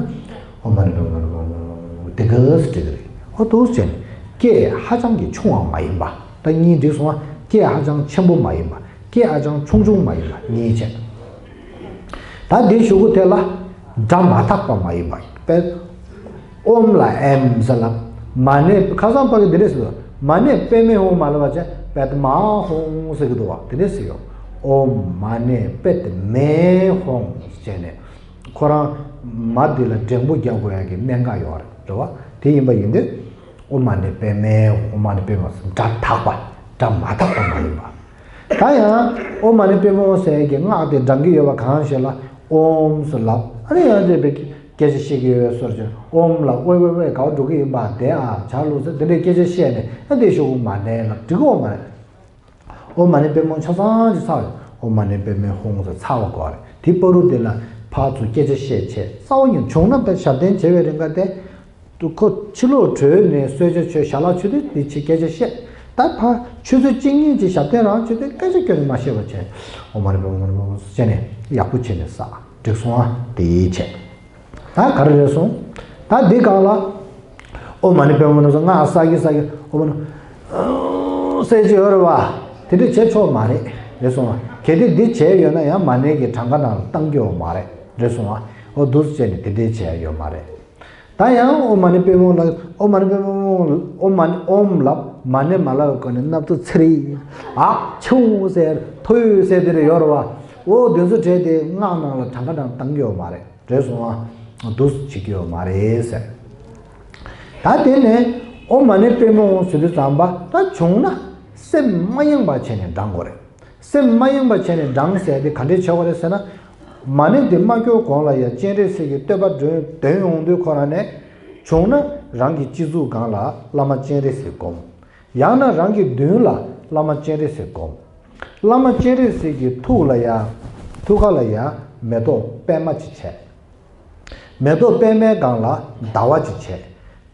ཨོཾ་མ་ཎི་པདྨེ་ཧཱུྃ་དེ་ག་སེ་འགྲིག་གི་རེད། ཨོ་འདུག་སེ་བྱས་ནས་སྐད་ཧ་ཅང་གི་ཆུང་བ་མ་ཡིན་པ་ད་གཉིས་འགྲིག་སོང་ང་། སྐད་ཧ་ཅང་ཆེན་པོ་མ་ཡིན་པ། སྐད་ཧ་ཅང་ཆུང་ཆུང་མ་ཡིན་པ་གཉིས་བྱས། ད་འདི་གཞུག་གུ་དེ་ལ་སྒྲ་མ་དག་པ་མ་ཡིན་པ་དཔེ། ཨོཾ་ལ་ཨེམ་ཟེར་ལབ། མ་ཎི་ཁ་སང་ཕ་གི་འདི་འདྲས་ཟེར་དུས་མ་ཎི་པདྨེ་ཧཱུྃ་མ་ལབ་པ་བྱས་པདྨ་ཧཱུྃ་ཟེར་གི་འདུག་བ། དེ་འདྲས་ཟེར་ཡོང་། ཨོཾ་མ་ཎི་པདྨེ་ཧཱུྃ་བྱས་ནས་ཁོ་རང་མ་འདི་ལ་འགྲེང་བུ་རྒྱག་དགོས་ཡ་གི་གནད་འགག་ཡོད་རེད། རེད་བ། དེ་ཡིན་པ་ཡིན་དུས་ཨོཾ་མ་ཎི་པདྨེ་ཧཱུྃ། ཨོཾ་མ་ཎི་པདྨེ་ཧཱུྃ། སྒྲ་དག་པ། སྒྲ་མ་དག་པ་མ་ཡིན་པ། ད་ཡང་ཨོཾ་མ་ཎི་པདྨེ་ཧཱུྃ་ཟེར་ཡ་གི་སྔགས་དེ་བགྲང་གི་ཡོད་པ་གང་ཞིག་ལ་ཨོཾ་ཟེར་ལབ། ཨ་ནི་ཡང་དེ་བས་སྐད་ཆ་བཤད་ཀྱི་ཡོད་པའི་བཟོ་འདྲ་བྱས། ཨོཾ་ལ་ཝེ་ཝེ་ཝེ་ག་པར་འགྲོ་གི་ཡིན་པ་དེ་ཨ་ཇ་ལུ་ཟེར་དེ་འདྲའི་སྐད་ཆ་བཤད་ནས་ཨ་དེ་ཤོག་གུ་མ་ལེན་ལ་འགྲིག་གི་ཡོད་མ་རེད། ཨོཾ་མ་ཎི་པདྨེ་ཧཱུྃ་ཆ་ཚང་ཅིག་ཚར་བ་རེད། ཨོཾ་མ་ཎི་པདྨེ་ཧཱུྃ་ཟེར་ཚར་བ་དགོས་རེད། དེ་བར་དུ་དེ་ལ་ཕར་ཚུར་སྐད་ཆ་བཤད་བྱས་རྩ་བ་ཉིད་བྱུང་ན་དཔེ་ཞབས་བརྟན་བྱེད་པའི་རིང་ག་དེ། དུ་ཁོ་ཕྱི་ལོགས་བྲོས་ནས་གསོལ་ཇ་མཆོད་ཞལ་ལག་མཆོད་དུས་དེ་ཕྱི་སྐད་ཆ་བཤད། ད་ཕར་ཆུ་ཚོད་གཅིག་གཉིས་ཀྱི་ཞབས་བརྟན་རང་མཆོད་དུས་སྐད་ཆ་སྐྱོན་མ་བཤད་པ་བྱས། ཨོཾ་མ་ཎི་པདྨེ་ཧཱུྃ་བྱས་ནས་ཡག་པོ་བྱས་ནས་བསགས། འགྲིག་སོང་ཨ། དེ་བྱས། ད་ག་རེ་རེད་སོང་། ད་འདི་སྒང་ལ་ཨོཾ་མ་ཎི་པདྨེ་ཧཱུྃ་སྔགས་བསགས་ཀྱི་བསགས་ཀྱི་ཨོཾ་མ་ཎི་ཟེར་གྱི་ཡོད་རེད་བ། དེ་འདྲ་བྱེད་ཆོག་མ་རེད། རེད་སོང་བ། གལ་ཏེ་འདི་བྱས་ཡོད་ན་ཡང་མ་ཎི་གི་གྲངས་ཀ་ནང་ལ་བཏང་གི་ཡོད་མ་རེད། རེད་སོང་བ། ཨོ་འདུག་སེ་བྱས་ནས་དེ་འདྲ་བྱས་ཡོད་མ་རེད། ད་ཡང་ཨོཾ་མ་ཎི་པདྨེ་ཧཱུྃ་ལ་ཨོཾ་མ་ཎི་པདྨེ་ཧཱུྃ་ཨོཾ་མ་ཎི་ཨོཾ་ལབ་མ་ཎི་མ་ལབ་གོ་ནས་སྣབས་ཚུ་ཚིར་ཨ་ཆུང་ཟེར་ཐོ་ཡོད་ཟེར་དེ་འདྲ་ཡོད་རེད་བ། ཨོ་དེ་ཚོ་བྲལ་ཏེ་སྔགས་ནང་ལ་གྲངས་ཀ་ནང་བཏང་གི་ཡོད་མ་རེད། རེད་སོང་ཨ། འདུག་སེ་བྱེད་ཀྱི་ཡོད་མ་རེད་ཟེར། ད་དེ་ནས་ཨོཾ་མ་ཎི་པདྨེ་ཧཱུྃ་ཟེར་དུས་ཙམ་པ་ད་བྱུང་ན་སེམས་མ་ཡེངས་པ་བྱས་ནས་བགྲང་དགོས་རེད། སེམས་མ་ཡེངས་པ་བྱས་ནས་བགྲང་ཟེར་དེ་ག་འདྲས་བྱེད་དགོས་རེད་ཟེར་ན། མ་ཎི་དེ་མ་སྐྱོར་གོང་ལ་ཡ་སྤྱན་རས་གཟིགས་ཀྱི་བསྟོད་པ་འདོན་འདོན་ཡོང་དུས་ཁོ་རང་ནས་བྱུང་ན་རང་གི་སྤྱི་གཙུག་སྒང་ལ་བླ་མ་སྤྱན་རས་གཟིགས་བསྒོམ། ཡང་ན་རང་གི་མདུན་ལ་བླ་མ་སྤྱན་རས་གཟིགས་བསྒོམ། བླ་མ་སྤྱན་རས་གཟིགས་ཀྱི་ཐུགས་ལ་ཡ་ཐུགས་ཀ་ལ་ཡ་མེ་ཏོག་པད་མ་ཅིག་བྱས། མེ་ཏོག་པད་མའི་སྒང་ལ་ཟླ་བ་ཅིག་བྱས།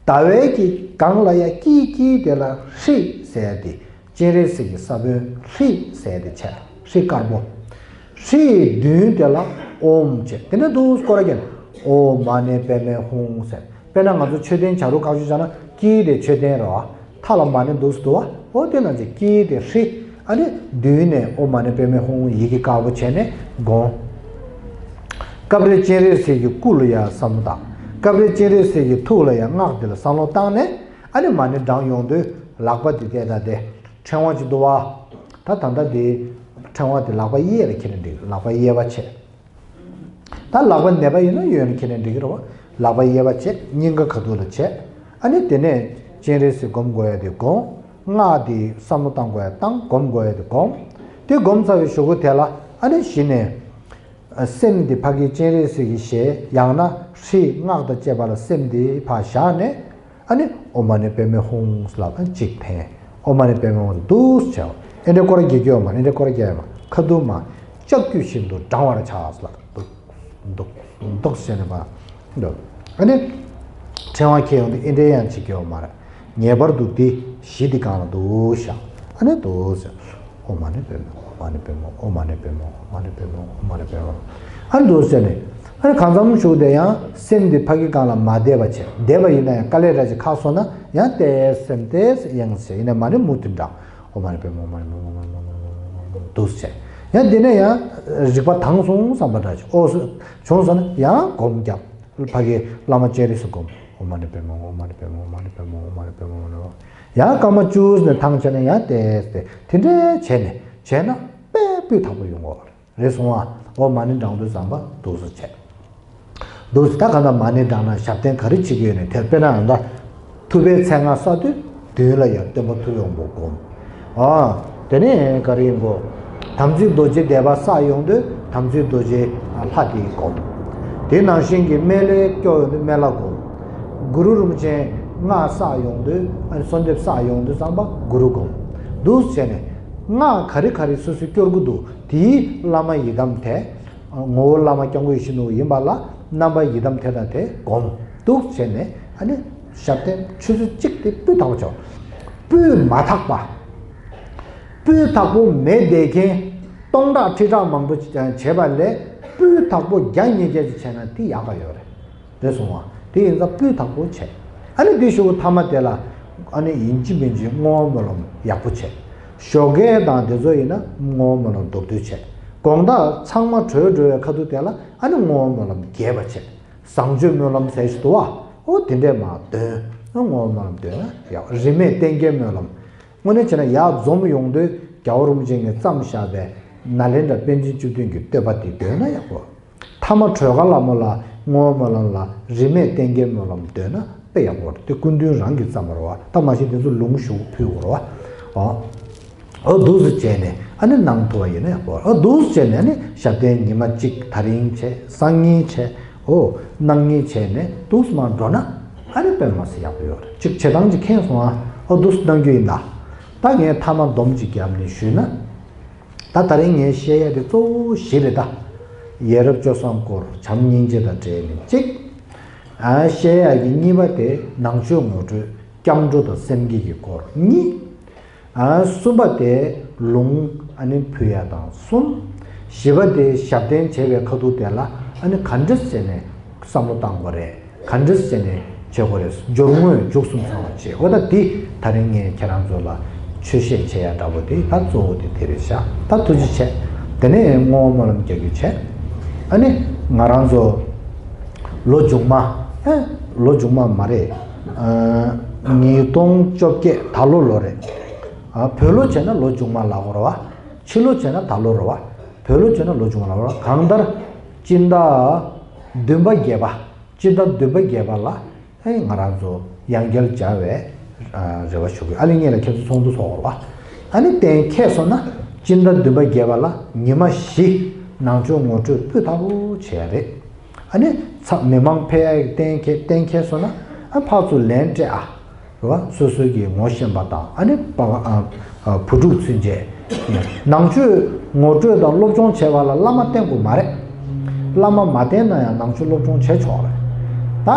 ཟླ་བའི་གི་སྒང་ལ་ཡ་དཀྱིལ་དཀྱིལ་དེ་ལ་ཧྲཱིཿཟེར་ཏེ་སྤྱན་རས་གཟིགས་ཀྱི་ས་བོན་ཧྲཱིཿཟེར་ཏེ་བྱས། ཧྲཱིཿདཀར་པོ། ཧྲཱིཿདུན་དེ་ལ་ཨོཾ་བྱས། དེ་ནས་འདུག་སེ་སྐོར་ར་བརྒྱབ་ནས་ཨོཾ་མ་ཎི་པདྨེ་ཧཱུྃ་ཟེར། དཔེར་ན་ང་ཚོ་མཆོད་རྟེན་བྱ་རུང་ཁ་ཤོ་བྱས་ན་དཀྱིལ་དེ་མཆོད་རྟེན་རེད་བ། མཐའ་ལ་མ་ཎི་འདུག་སེ་འདུག་བ། འོ་དེ་ནང་བཞིན་དཀྱིལ་དེ་ཧྲཱིཿ་ཨ་ནི་མདུན་ནས་ཨོཾ་མ་ཎི་པདྨེ་ཧཱུྃ་ཡི་གེ་དཀར་པོ་བྱས་ནས་བསྒོམ། སྐབས་རེ་སྤྱན་རས་གཟིགས་ཀྱི་སྐུ་ལ་ཡ་བསམ་བློ་བཏང་། སྐབས་རེ་སྤྱན་རས་གཟིགས་ཀྱི་ཐུགས་ལ་ཡ་སྔགས་དེ་ལ་བསམ་བློ་བཏང་ནས་ཨ་ནི་མ་ཎི་བགྲང་ཡོང་དུས་ལག་པ་དེ་བལྟས་ད་དེ་ཕྲེང་བ་ཅིག་འདུག་བ། ད་ད་ལྟ་དེ་ཕྲེང་བ་དེ་ལག་པ་གཡས་ལ་འཁྱེར་ནས་འགྲིག་ལག་པ་གཡས་པ་བྱས། ད་ལག་པ་ནས་པ་ཡིན་ན་གཡོན་ལ་འཁྱེར་ནས་འགྲིག་གི་རེད་བ། ལག་པ་གཡས་པ་བྱས། སྙིང་ག་ཁ་ཐུག་ལ་བྱས། ཨ་ནི་དེ་ནས་སྤྱན་རས་གཟིགས་སྒོམ་དགོས་ཡ་དེ་སྒོམ། སྔགས་དེ་བསམ་བློ་བཏང་དགོས་ཡ་བཏང་། སྒོམ་དགོས་ཡ་དེ་སྒོམ། དེ་སྒོམ་ཚར་བའི་གཞུག་གུ་དེ་ལ་ཨ་ནི་གཞི་ནས་སེམས་དེ་ཕ་གི་སྤྱན་རས་གཟིགས་ཀྱི་ཞལ་ཡང་ན་ཧྲཱིཿསྔགས་དང་བཅས་པ་ལ་སེམས་དེ་ཕར་བཞག་ནས། ཨ་ནི་ཨོཾ་མ་ཎི་པདྨེ་ཧཱུྃ་ལབ་ཨ་གཅིག་འཐེན། ཨོཾ་མ་ཎི་པདྨེ་ཧཱུྃ་འདུག་སེ་བྱས། ཨེ་འདྲའི་སྐོར་ར་རྒྱག་རྒྱུ་ཡོད་མ་རེད། ཨེ་འདྲའི་སྐོར་ར་རྒྱག་ཡོད་མ་རེད། ཁ་ཐུག་མ་ལྕགས་ཀྱུ་བཞིན་དུ་བགྲང་བར་བྱ་ལབ་འདུག་འདུག་འདུག་ཟེར་ནས་མ་འདུག་ཨ་ནི་ཕྲེང་བ་འཁྱེར་ཡོང་དུས་ཨེ་འདྲའི་ཡང་བྱེད་རྒྱུ་ཡོད་མ་རེད། ངེས་པར་དུ་འདི་གཞི་འདི་སྒང་ལ་འདུག་བཞག་ཨ་ནི་འདུག་ཟེར། ཨོཾ་མ་ཎི་པདྨེ་ཧཱུྃ། ཨོཾ་མ་ཎི་པདྨེ་ཧཱུྃ། ཨོཾ་མ་ཎི་པདྨེ་ཧཱུྃ། ཨོཾ་མ་ཎི་པདྨེ་ཧཱུྃ། ཨ་ནི་འདུག་ཟེར་ནས། ཨ་ནི་གང་འཚམ་ཞུགས་དེ་ཡང་སེམས་འདི་ཕ་གི་སྒང་ལ་མ་བསྡད་པ་བྱས། བསྡད་པ་ཡིན་ན་ཡང་དཀའ་ལས་འདྲ་ཅིག་ཁག་སོང་ན་ཡང་ཏོག་ཙམ་ཏོག་ཙམ་ཡེངས་བྱས་ཡིན་ན་མ་ཎི་མུ་མཐུད་བགྲང་། ཨོཾ་མ་ཎི་པདྨེ་ཧཱུྃ། ཨོཾ་མ་ཎི་པདྨེ་ཧཱུྃ། ཨོཾ་མ་ཎི་པདྨེ་ཧཱུྃ། འདུག་སེ་བྱས། ཡང་འདི་ནས་ཡང་རིག་པ་དྭངས་སོང་བསམ་པ་འདྲ་ཅིག་ཨོ་བྱུང་སོང་ན་ཡང་སྒོམ་རྒྱབ། ཕ་གི་བླ་མ་སྤྱན་རས་གཟིགས་སྒོམ། ཨོཾ་མ་ཎི་པདྨེ་ཧཱུྃ། ཨོཾ་མ་ཎི་པདྨེ་ཧཱུྃ། ཨོཾ་མ་ཎི་པདྨེ་ཧཱུྃ། ཨོཾ་མ་ཎི་པདྨེ་ཧཱུྃ། ཡང་སྐར་མ་བཅུ་ཙམ་ནས་ཐང་ཆད་ནས་ཡང་ཏོག་ཙམ་དེ་འདྲའི་བྱས་ནས་བྱས་ན་དཔེ་སྤུས་དག་པོ་ཡོང་གི་རེད། རེད་སོང་ཨ། ཨོཾ་མ་ཎི་བགྲང་དུས་ཙམ་པ་འདུག་སེ་བྱས། འདུག་སེ་ད་ག་ད་མ་ཎི་བགྲང་ན་ཞབས་བརྟན་ག་རེ་བྱེད་ཀྱི་ཡོད་ནས་དེར་དཔེར་ན་ང་ད་ཐུབ་པའི་མཚན་སྔགས་བསགས་དུས་མདུན་ལ་ཡང་སྟོན་པ་ཐུབ་དབང་པོ་བསྒོམ། ཨ། དེ་ནས་ག་རེ་ཡིན་གོ། དམ་ཚིག་རྡོ་རྗེ་བཟླས་པ་བསགས་ཡོང་དུས་དམ་ཚིག་རྡོ་རྗེ་ལྷ་དེ་བསྒོམ། དེ་ནང་བཞིན་གྱི་སྨན་བླའི་སྐྱོར་ཡོང་དུས་སྨན་བླ་བསྒོམ། གུ་རུ་རིན་པོ་ཆེ་སྔགས་བསགས་ཡོང་དུས་ཨ་ནི་གསོལ་འདེབས་བསགས་ཡོང་དུས་ཙམ་པ་གུ་རུ་བསྒོམ། འདུག་སེ་བྱས་ནས་སྔགས་ག་རེ་ག་རེ་སོ་སོས་སྐྱོར་གྱི་འདུག་དེའི་བླ་མ་ཡི་དམ་དེ། ངོ་བོ་བླ་མ་སྐྱབས་མགོན་ཡིད་བཞིན་ནོར་བུ་ཡིན་པ་ལ་རྣམ་པ་ཡི་དམ་དེ་དང་དེ་བསྒོམ། འདུག་བྱས་ནས་ཨ་ནི་ཞབས་བརྟན་ཆུ་ཚོད་གཅིག་དེ་སྤུས་དག་པོ་བྱ། སྤུས་མ་དག་པ། སྤུས་དག་པོ་མེད་བསྡད་མཁན་སྟོང་ཕྲག་ཁྲི་ཕྲག་མང་པོ་བྱས་པ་ལས་ སྤུས་དག་པོ་བརྒྱ་ཉིས་བརྒྱ་ཅིག་བྱས་ན་དེ་ཡག་ག་ཡོད་རེད། རེད་སོང་བ། དེ་ཡིན་ཙང་སྤུས་དག་པོ་བྱས། ཨ་ནི་དེ་ཞུ་བོ་ཐ་མ་དེ་ལ། ཨ་ནི་ཡིན་གཅིག་མིན་གཅིག་བསྔོ་བ་སྨོན་ལམ་ཡག་པོ་བྱས། ཞོགས་ཀས་དང་དེ་ཚོ་ཡིན་ན་བསྔོ་བ་སྨོན་ལམ་མདོར་བསྡུས་བྱས། དགོང་དག་ཚང་མ་གྲོལ་འགྲོ་བའི་ཁ་ཐུག་དེ་ལ་ཨ་ནི་བསྔོ་བ་སྨོན་ལམ་རྒྱས་པ་བྱས། བཟང་སྤྱོད་སྨོན་ལམ་ཟེར་ཞིག་འདུག་བ། ཨོ་དེ་འདྲས་མ་འདོན། བསྔོ་བ་སྨོན་ལམ་འདོན་ན་ཡག་རིས་མེད་བརྟན་རྒྱས་སྨོན་ལམ། དངོས་གནས་བྱས་ན་ཡར་འཛོམས་ཡོང་དུས་རྒྱལ་བ་རིན་པོ་ཆེ་གིས་བརྩམས་བཞག་པའི་ནཱ་ལེནྡྲ་པཎ་ཆེན་བཅུ་བདུན་གྱི་བསྟོད་པ་དེ་འདོན་ན་ཡག་པོ། ཐ་མ་གྲོལ་དཀའ་ལྷ་མོ་ལ་བསྔོ་བ་སྨོན་ལམ་ལ་རིས་མེད་བརྟན་རྒྱས་སྨོན་ལམ་འདོན་ན་དཔེ་ཡག་པོ་རེད། དེ་སྐུ་མདུན་རང་གིས་བརྩམས་པ་རེད་བ། ད་མ་གཞི་དེ་ཚོ་ལུང་ཞུ་ཕུལ་དགོས་རེད་བ། ཨོ། ཨོ་འདུག་སེ་བྱས་ནས་ཨ་ནི་གནང་ཐུབ་པ་ཡིན་ན་ཡག་པོ་རེད། ཨོ་འདུག་སེ་བྱས་ནས་ཨ་ནི་ཞབས་བརྟན་ཉི་མ་གཅིག་དེ་རིང་བྱས། སང་ཉིན་བྱས། ཨོ། གནངས་ཉིན་བྱས་ནས་འདུག་སེ་མར་འགྲོ་ན་ཨ་ནི་དཔེ་མི་སྲིད་ཡག་པོ་ཡོད་རེད། གཅིག་བྱེད་སྟངས་གཅིག་མཁྱེན་སོང་ཨ། ཨོ་འདུག་སེ་གནང་རྒྱུ་ཡིན་ད། ད་ངས་མཐའ་མ་སྡོམ་གཅིག་བརྒྱབ་ནས་ཞུས་ན། ད་དེ་རིང་ངས་བཤད་ཡ་དེ་གཙོ་བོ་བཞི་རེད་ད། ཡ་རབས་སྤྱོད་བཟང་སྐོར་བྱམས་སྙིང་རྗེ་དང་འབྲེལ་ནས་གཅིག་ཨ། བཤད་ཡ་གི་གཉིས་པ་དེ་ནང་ཆོས་ངོ་སྤྲོད་སྐྱབས་འགྲོ་དང་སེམས་བསྐྱེད་ཀྱི་སྐོར་གཉིས། ཨ། གསུམ་པ་དེ་ལུང་ཨ་ནི་ཕུལ་ཡ་དང་གསུམ། བཞི་པ་དེ་ཞབས་བརྟན་བྱེད་པའི་ཁ་ཐུག་དེ་ལ་ཨ་ནི་ག་འདྲས་བྱས་ནས་བསམ་བློ་བཏང་དགོས་རེད། ག་འདྲས་བྱས་ནས་བྱེད་དགོས་རེད། སྦྱོར་དངོས་མཇུག་གསུམ་ཚང་བ་བྱེད་དགོས། ད་འདི་དེ་རིང་ངས་ཁྱེད་རང་ཚོ་ལ་ཆོས་བཤད་བྱེད་ཡ་འདྲ་པོ་དེ་ད་གཙོ་བོ་དེ་དེ་རེད་ཤག་ད་ཐུགས་རྗེ་ཆེ། དེ་ནས་བསྔོ་བ་སྨོན་ལམ་རྒྱག་རྒྱུ་བྱས། ཨ་ནི་ང་རང་ཚོ་ལོ་མཇུག་མ། ཨེ། ལོ་མཇུག་མ་མ་རེད། ཨ། ཉིས་སྟོང་བཅོ་བརྒྱད་ད་ལོ་ལོ་རེད། ཨ། བོད་ལོ་བྱས་ན་ལོ་མཇུག་མ་ལབ་དགོས་རེད་བ། ཕྱི་ལོ་བྱས་ན་ད་ལོ་རེད་བ། བོད་ལོ་བྱས་ན་ལོ་མཇུག་མ་ལབ་དགོས་རེད་བ། གང་ལྟར་སྤྱི་ཟླ་བདུན་པ་བརྒྱད་པ། སྤྱི་ཟླ་བདུན་པ་བརྒྱད་པ་ལ་ཨེ་ང་རང་ཚོ་ཡང་བསྐྱར་མཇལ་བའི་ཨ་རེ་བ་ཞུ་གི། ཨ་ནི་ངེད་ལ་ཁྱེད་ཚོ་ཚོགས་འདུ་ཚོགས་དགོས་རེད་བ། ཨ་ནི་གཏན་འཁེལ་སོང་ན་སྤྱི་ཟླ་བདུན་པ་བརྒྱད་པ་ལ་ཉི་མ་བཞི་ནང་ཆོས་ངོ་སྤྲོད་སྤུས་དག་པོ་བྱེད་ཡ་རེད། ཨ་ནི་ཚ་མི་མང་ཕེབས་ཡ་གི་གཏན་འཁེལ་གཏན་འཁེལ་སོང་ན་ཨ་ཕར་ཚུར་ལན་སྤྲད་ཨ། རེད་བ། སོ་སོའི་གི་ངོ་ཤེས་པ་དང་ཨ་ནི་པ་ཨ་ཨ་བུ་ཕྲུག་ཚུན་ཆད། ནང་ཆོས་ངོ་སྤྲོད་དང་སློབ་སྦྱོང་བྱེད་པ་ལ་བླ་མ་བསྟེན་དགོས་མ་རེད། བླ་མ་མ་བསྟེན་ན་ཡང་ནང་ཆོས་སློབ་སྦྱོང་བྱེད་ཆོག་རེད། ད་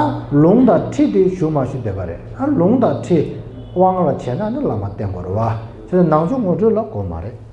ལུང་དང་ཁྲིད་དེ་ཞུ་མ་ཞུ་བསྡད་པ་རེད། ཨ་ལུང་དང་ཁྲིད་དབང་ལ་བྱས་ན་ནི་བླ་མ་བསྟེན་དགོས་རེད་བ། བྱས་ཙང་ནང་ཆོས་ངོ་སྤྲོད་ལ་དགོས་མ་རེད།